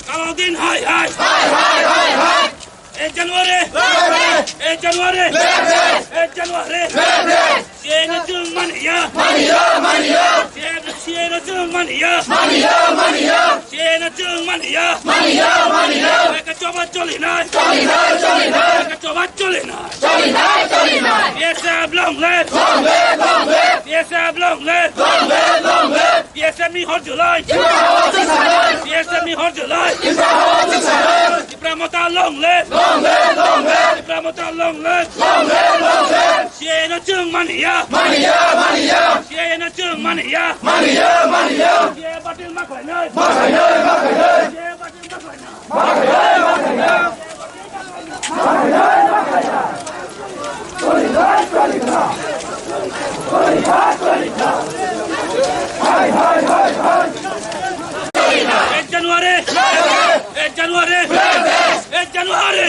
Kalo din hai hai. Hai, hai, hai, hai. Ei January. Left, left. Ei January. Left, left. Ei January. Left, left. Keno chwng mani ya. Mani ya, mani ya. Keno, keno chwng mani ya. Mani ya, mani ya. Keno chwng mani ya. Mani ya, mani ya. Eka choba cholinai. Cholinai, cholinai. Eka choba cholinai. Cholinai, cholinai. Yes, sir, long live. Long live, long live. Yes, sir, long live. Long live, long live. T S F ni hor julai. Tipra hor julai. T S F ni hor julai. Tipra hor julai. Tipra Motha long live. Long live, long live. Tipra Motha long live. Long live, long live. C A A no chwng mani ya. Mani ya, mani ya. C A A no chwng mani ya. Mani ya, mani ya. C A A batil ma khlainai. Ma khlainai, ma khlainai. C A A batil ma khlainai. Ek January! Ek January! Ek January!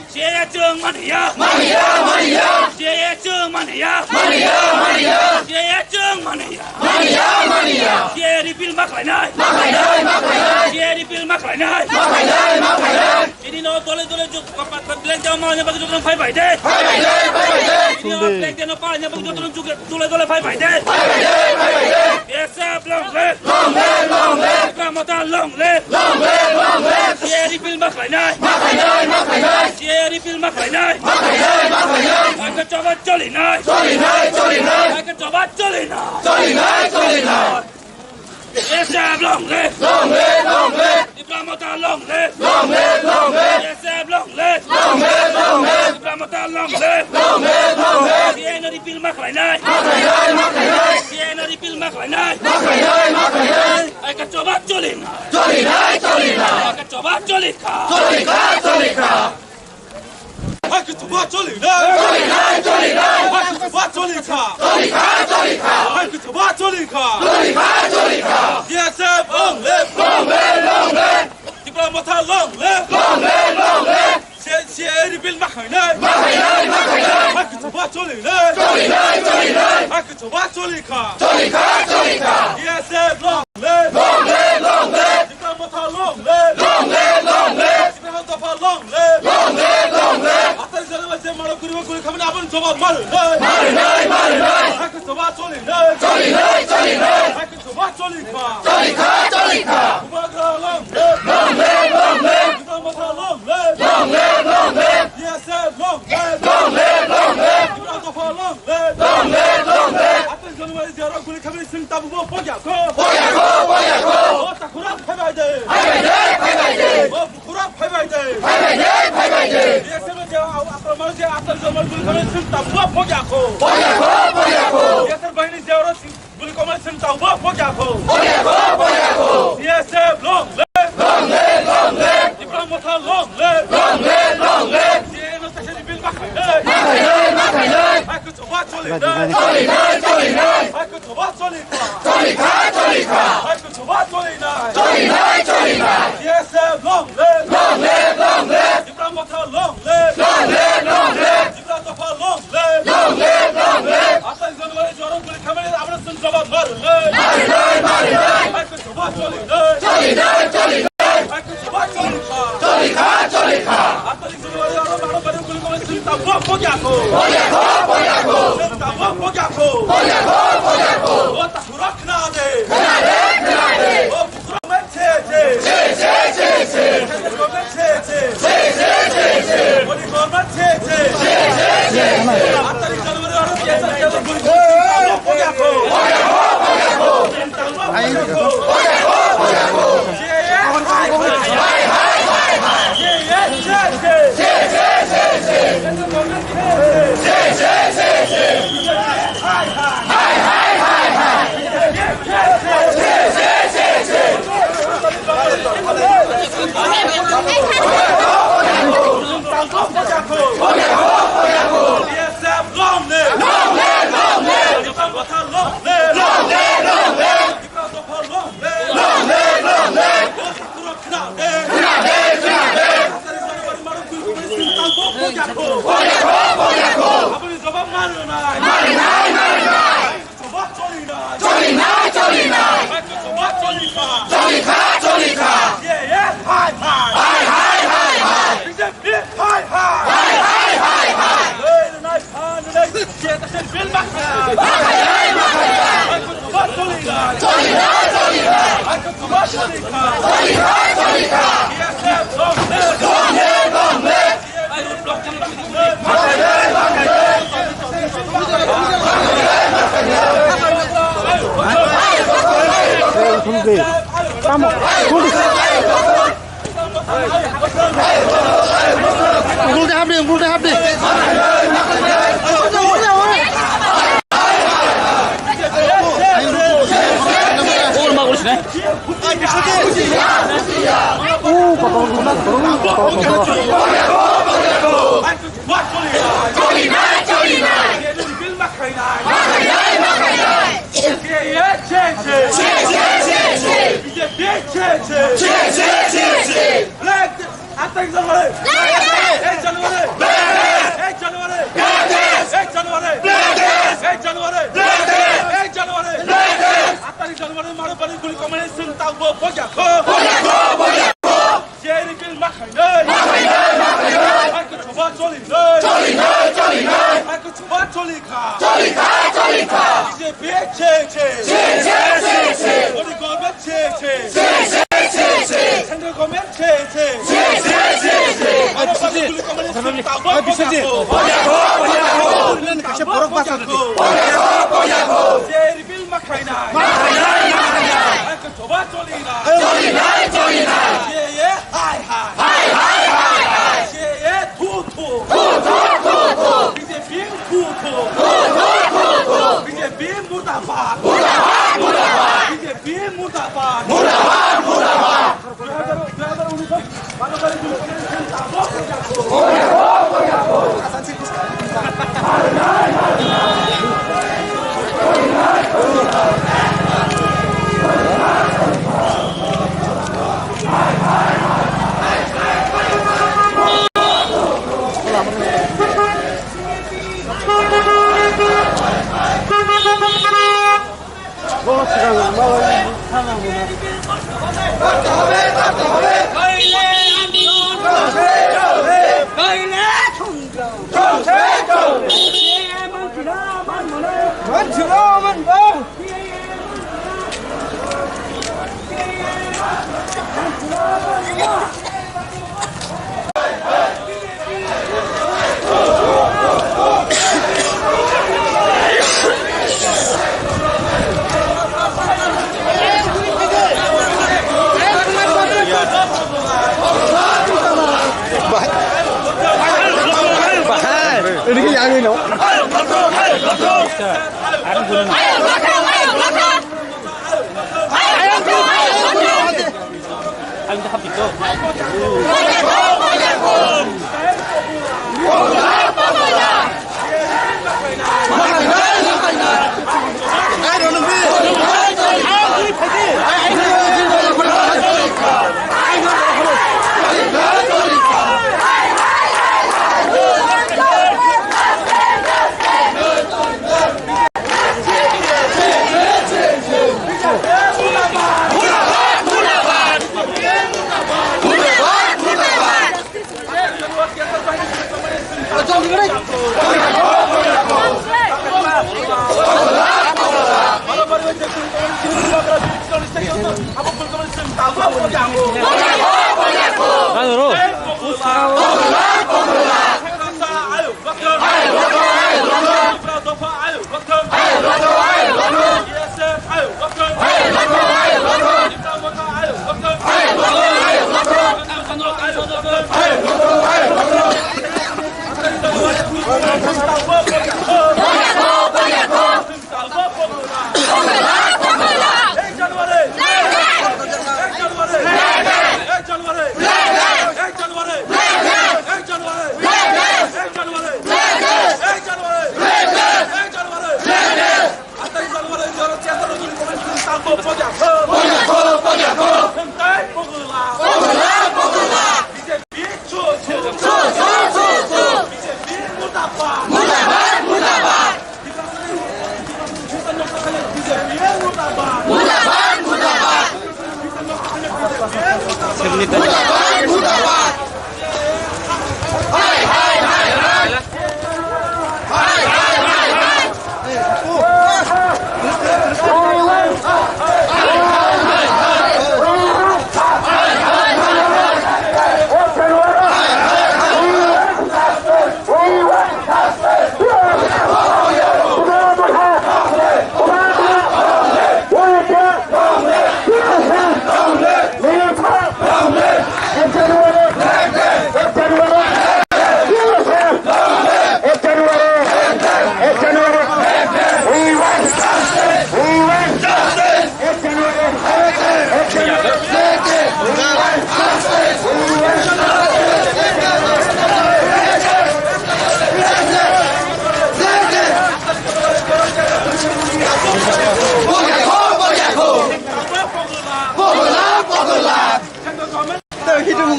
C A A chwng mani ya! Mani ya, mani ya! C A A chwng mani ya! Mani ya, mani ya! C A A chwng mani ya! Mani ya, mani ya! C A A repeal ma khlainai! Ma khlainai, ma khlainai! C A A repeal ma khlainai! Ma khlainai, ma khlainai! Nino dole dole juk, pa, pa, pa, black down ma, nyabak juk, phai phai de. Phai phai de, phai phai de. Nino black down pa, nyabak juk, juk, dole dole phai phai de. Phai phai de, phai phai de. B S F long live. Long live, long live. Tipra Motha long live. Long live, long live. C A A repeal ma khlainai. Ma khlainai, ma khlainai. C A A repeal ma khlainai. Ma khlainai, ma khlainai. Aka choba cholinai. Cholinai, cholinai. Aka choba cholinai. Cholinai, cholinai. B S F long live! Long live, long live! Tipra Motha long live! Long live, long live! B S F long live! Long live, long live! Tipra Motha long live! Long live, long live! C A A no repeal ma khlainai! Ma khlainai, ma khlainai! C A A no repeal ma khlainai! Ma khlainai, ma khlainai! Aka choba cholinai! Cholinai, cholinai! Aka choba cholikha! Cholikha, cholikha! Hai khe choba cholinai. Cholinai, cholinai. Hai khe choba cholikha. Cholikha, cholikha. Hai khe choba cholikha. Cholikha, cholikha. B S F long live. Long live, long live. Tipra Motha long live. Long live, long live. C A A repeal ma khlainai. Ma khlainai, ma khlainai. Hai khe choba cholinai. Cholinai, cholinai. Hai khe choba cholikha. Cholikha, cholikha. B S F long live. Long live, long live. Tipra Motha long live. Long live, long live. Tipra Motha long live. Long live, long live. Atai jana bai je maro guribo guri khamani aboni jawab maru. Maru nai, maru nai. Hai khe choba cholinai. Cholinai, cholinai. Hai khe choba cholikha. Cholikha, cholikha. Bubagra long live. Long live, long live. Tipra Motha long live. Long live, long live. B S F long live. Long live, long live. Tipra Motha long live. Long live, long live. Atai jana bai je maro guri khamani sing tabu bo pogya kho. Pogya kho, pogya kho. O takhura phai bai de. Phai bai de, phai bai de. O bukhura phai bai de. Phai bai de, phai bai de. B S F je akromon je atai jana bai guri khamani sing tabu bo pogya kho. Pogya kho, pogya kho. B S F bahini je aro guri khamani sing tabu bo pogya kho. Pogya kho, pogya kho. B S F long live. Long live, long live. Tipra Motha long live. Long live, long live. C A A no tase repeal ma khlainai. Ma khlainai, ma khlainai. Hai khe choba cholinai. Cholinai, cholinai. Hai khe choba cholikha. Cholikha, cholikha. Hai khe choba cholinai. Cholinai, cholinai. B S F long live. Long live, long live. Tipra Motha long live. Long live, long live. Tipra Motha long live. Long live, long live. Atai January jora guri khamani aboni sing jawab maru nai. Maru nai, maru nai. Hai khe choba cholinai. Cholinai, cholinai. Hai khe choba cholikha. Cholikha, cholikha. Atai January aro maro bari guri khamani sing tabu bo pogya kho. Pogya kho, pogya kho. Sing tabu bo pogya kho. Pogya kho, pogya kho. O takhura khna de. Khna de, khna de. O bukhura mai che che. Che, che, che, che. Bukhura mai che che. Che, che, che, che. Boni bukhura mai che che. Che, che, che, che. Atai January aro biasa biasa guri khamani sing tabu bo pogya kho. Pogya kho, pogya kho. Sing tabu bo pogya kho. Long live, long live! Tipra Motha long live! Long live, long live! Tipra Motha long live! Long live, long live! Khna de! Khna de, khna de! Atai January maro guri khamani sing tabu bo pogya kho. Pogya kho, pogya kho! Aboni jawab maru nai. Maru nai, maru nai! Choba cholinai. Cholinai, cholinai. Hai khe choba cholikha. Cholikha, cholikha. Yes, yes, hai, hai. Hai, hai, hai, hai. B J P, hai, hai. Hai, hai, hai, hai. Ei, nai, hai, nai. Yes, yes, bill ma khlai. Ma khlai, ma khlai. Hai khe choba cholinai. Cholinai, cholinai. Hai khe choba cholikha. Cholikha, cholikha. Yes, yes, long live. Long live, long live. Ungkul de hapdi, ungkul de hapdi. Atai January! Black Death! Ei January! Black Death! Ei January! Black Death! Ei January! Black Death! Ei January! Black Death! Black Death! Atai January maro bari guri khamani sing tabu bo pogya kho. Pogya kho, pogya kho! C A A repeal ma khlainai. Ma khlainai, মুর্দাবাদ! মুর্দাবাদ! বিজেপি মুর্দাবাদ! মুর্দাবাদ! মুর্দাবাদ!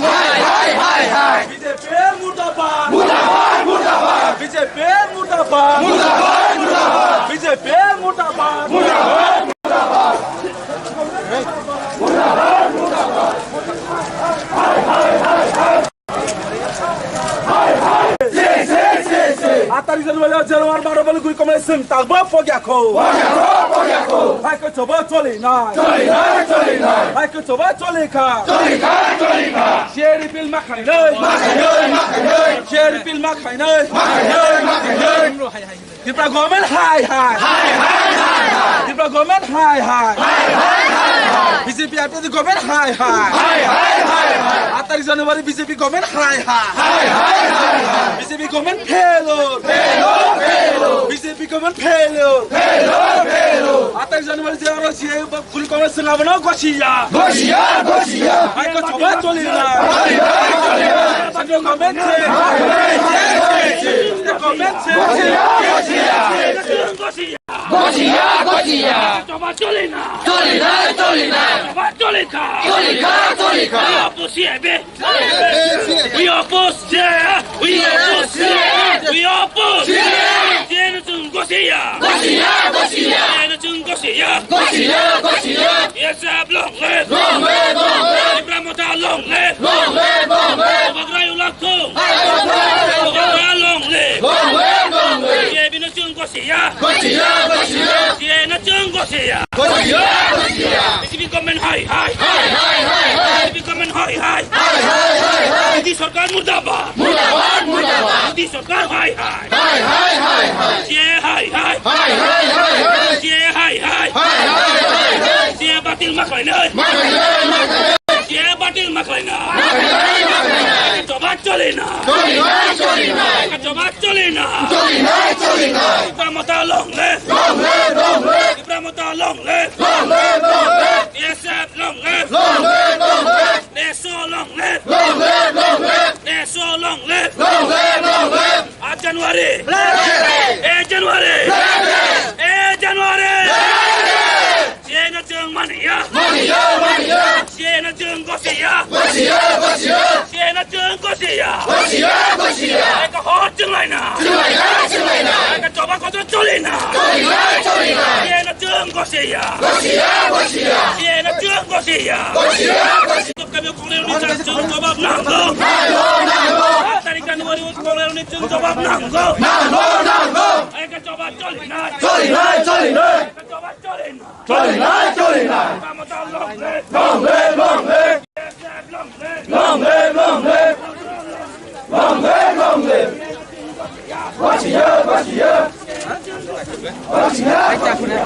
Hai, hai, hai, hai. B J P murdabad. Murdabad, murdabad. B J P murdabad. Murdabad, murdabad. B J P murdabad. Murdabad, murdabad. Atari January, January, maro bali guri komai sung tagbo pogya ko. Hai ko choba choli nai. Choli nai, choli nai. Hai ko choba choli kha. Choli kha, choli kha. Share repeal ma khai nai. Ma khai nai, ma khai nai. Share repeal ma khai nai. Ma khai nai, ma khai nai. Tripura government hai hai. Hai, hai, hai, hai. Tripura Government hai hai. Hai hai hai hai. B J P R T D government hai hai. Hai hai hai hai. Aat tarikh January B J P government hai hai. Hai hai hai hai. B J P government failure. Failure, failure. B J P government failure. Failure, failure. Aat tarikh January je aro je kuli government sengabo no gosiya. Gosiya, gosiya. Hai ko choba choli na. Choli na, choli na. Central government se. Hai hai hai hai. State government se. Gosiya, gosiya. Gosiya, gosiya. Choba choli na. Choli na, choli na. Choba choli kha. Choli kha, choli kha. Oppose C A A. We oppose C A A. We oppose C A A. We oppose C A A. C A A no chwng gosiya. Gosiya, gosiya. C A A no chwng gosiya. Gosiya, gosiya. B S F long live. Long live, long live. Tipra Motha long live. Long live, long live. Bubagra Ulathung. Bubagra long live. Long live, long live. C A B no chwng gosiya. Gosiya, gosiya. C A A no chwng gosiya. Gosiya, gosiya. B J P government hai hai. Hai hai hai hai. B J P government hai hai. Hai hai hai hai. Modi sarkar murdabad. Murdabad, murdabad. Modi sarkar hai hai. Hai hai hai hai. C A A hai hai. Hai hai hai hai. C A A hai hai. Hai hai hai hai. C A A batil ma khlainai. Ma khlainai, ma khlainai. C A A batil ma khlaina. Ma khlainai, ma khlainai. Choba choli na. Choli nai, choli nai. Choba choli na. Choli nai, choli nai. Tipra Motha long live. Long live, long live. Tipra Motha long live. Long live, long live. B S F long live. Long live, long live. NESO long live. Long live, long live. NESO long live. Long live, long live. Aat January. Long live. Eight January. Long live. Eight January. Long live. C A A no chwng maniya. Maniya, maniya. C A A no chwng gosiya. Gosiya, gosiya. C A A no chwng gosiya. Gosiya, gosiya. Eka hor chwng laina. Chwng laina, chwng laina. Eka choba kotor choli na. Choli na, choli na. C A A no chwng gosiya. Gosiya, gosiya. C A A no chwng gosiya. Gosiya, gosiya. Kami Kongress ni chwng jawab nango. Nango, nango. Tarik January Kongress ni chwng jawab nango. Nango, nango. Eka choba choli na. Choli na, choli na. Eka choba choli na. Choli nai, choli nai. Tipra Motha long live. Long live, long live. B S F long live. Long live, long live. Long live, long live. Gosiya, gosiya. Gosiya, gosiya.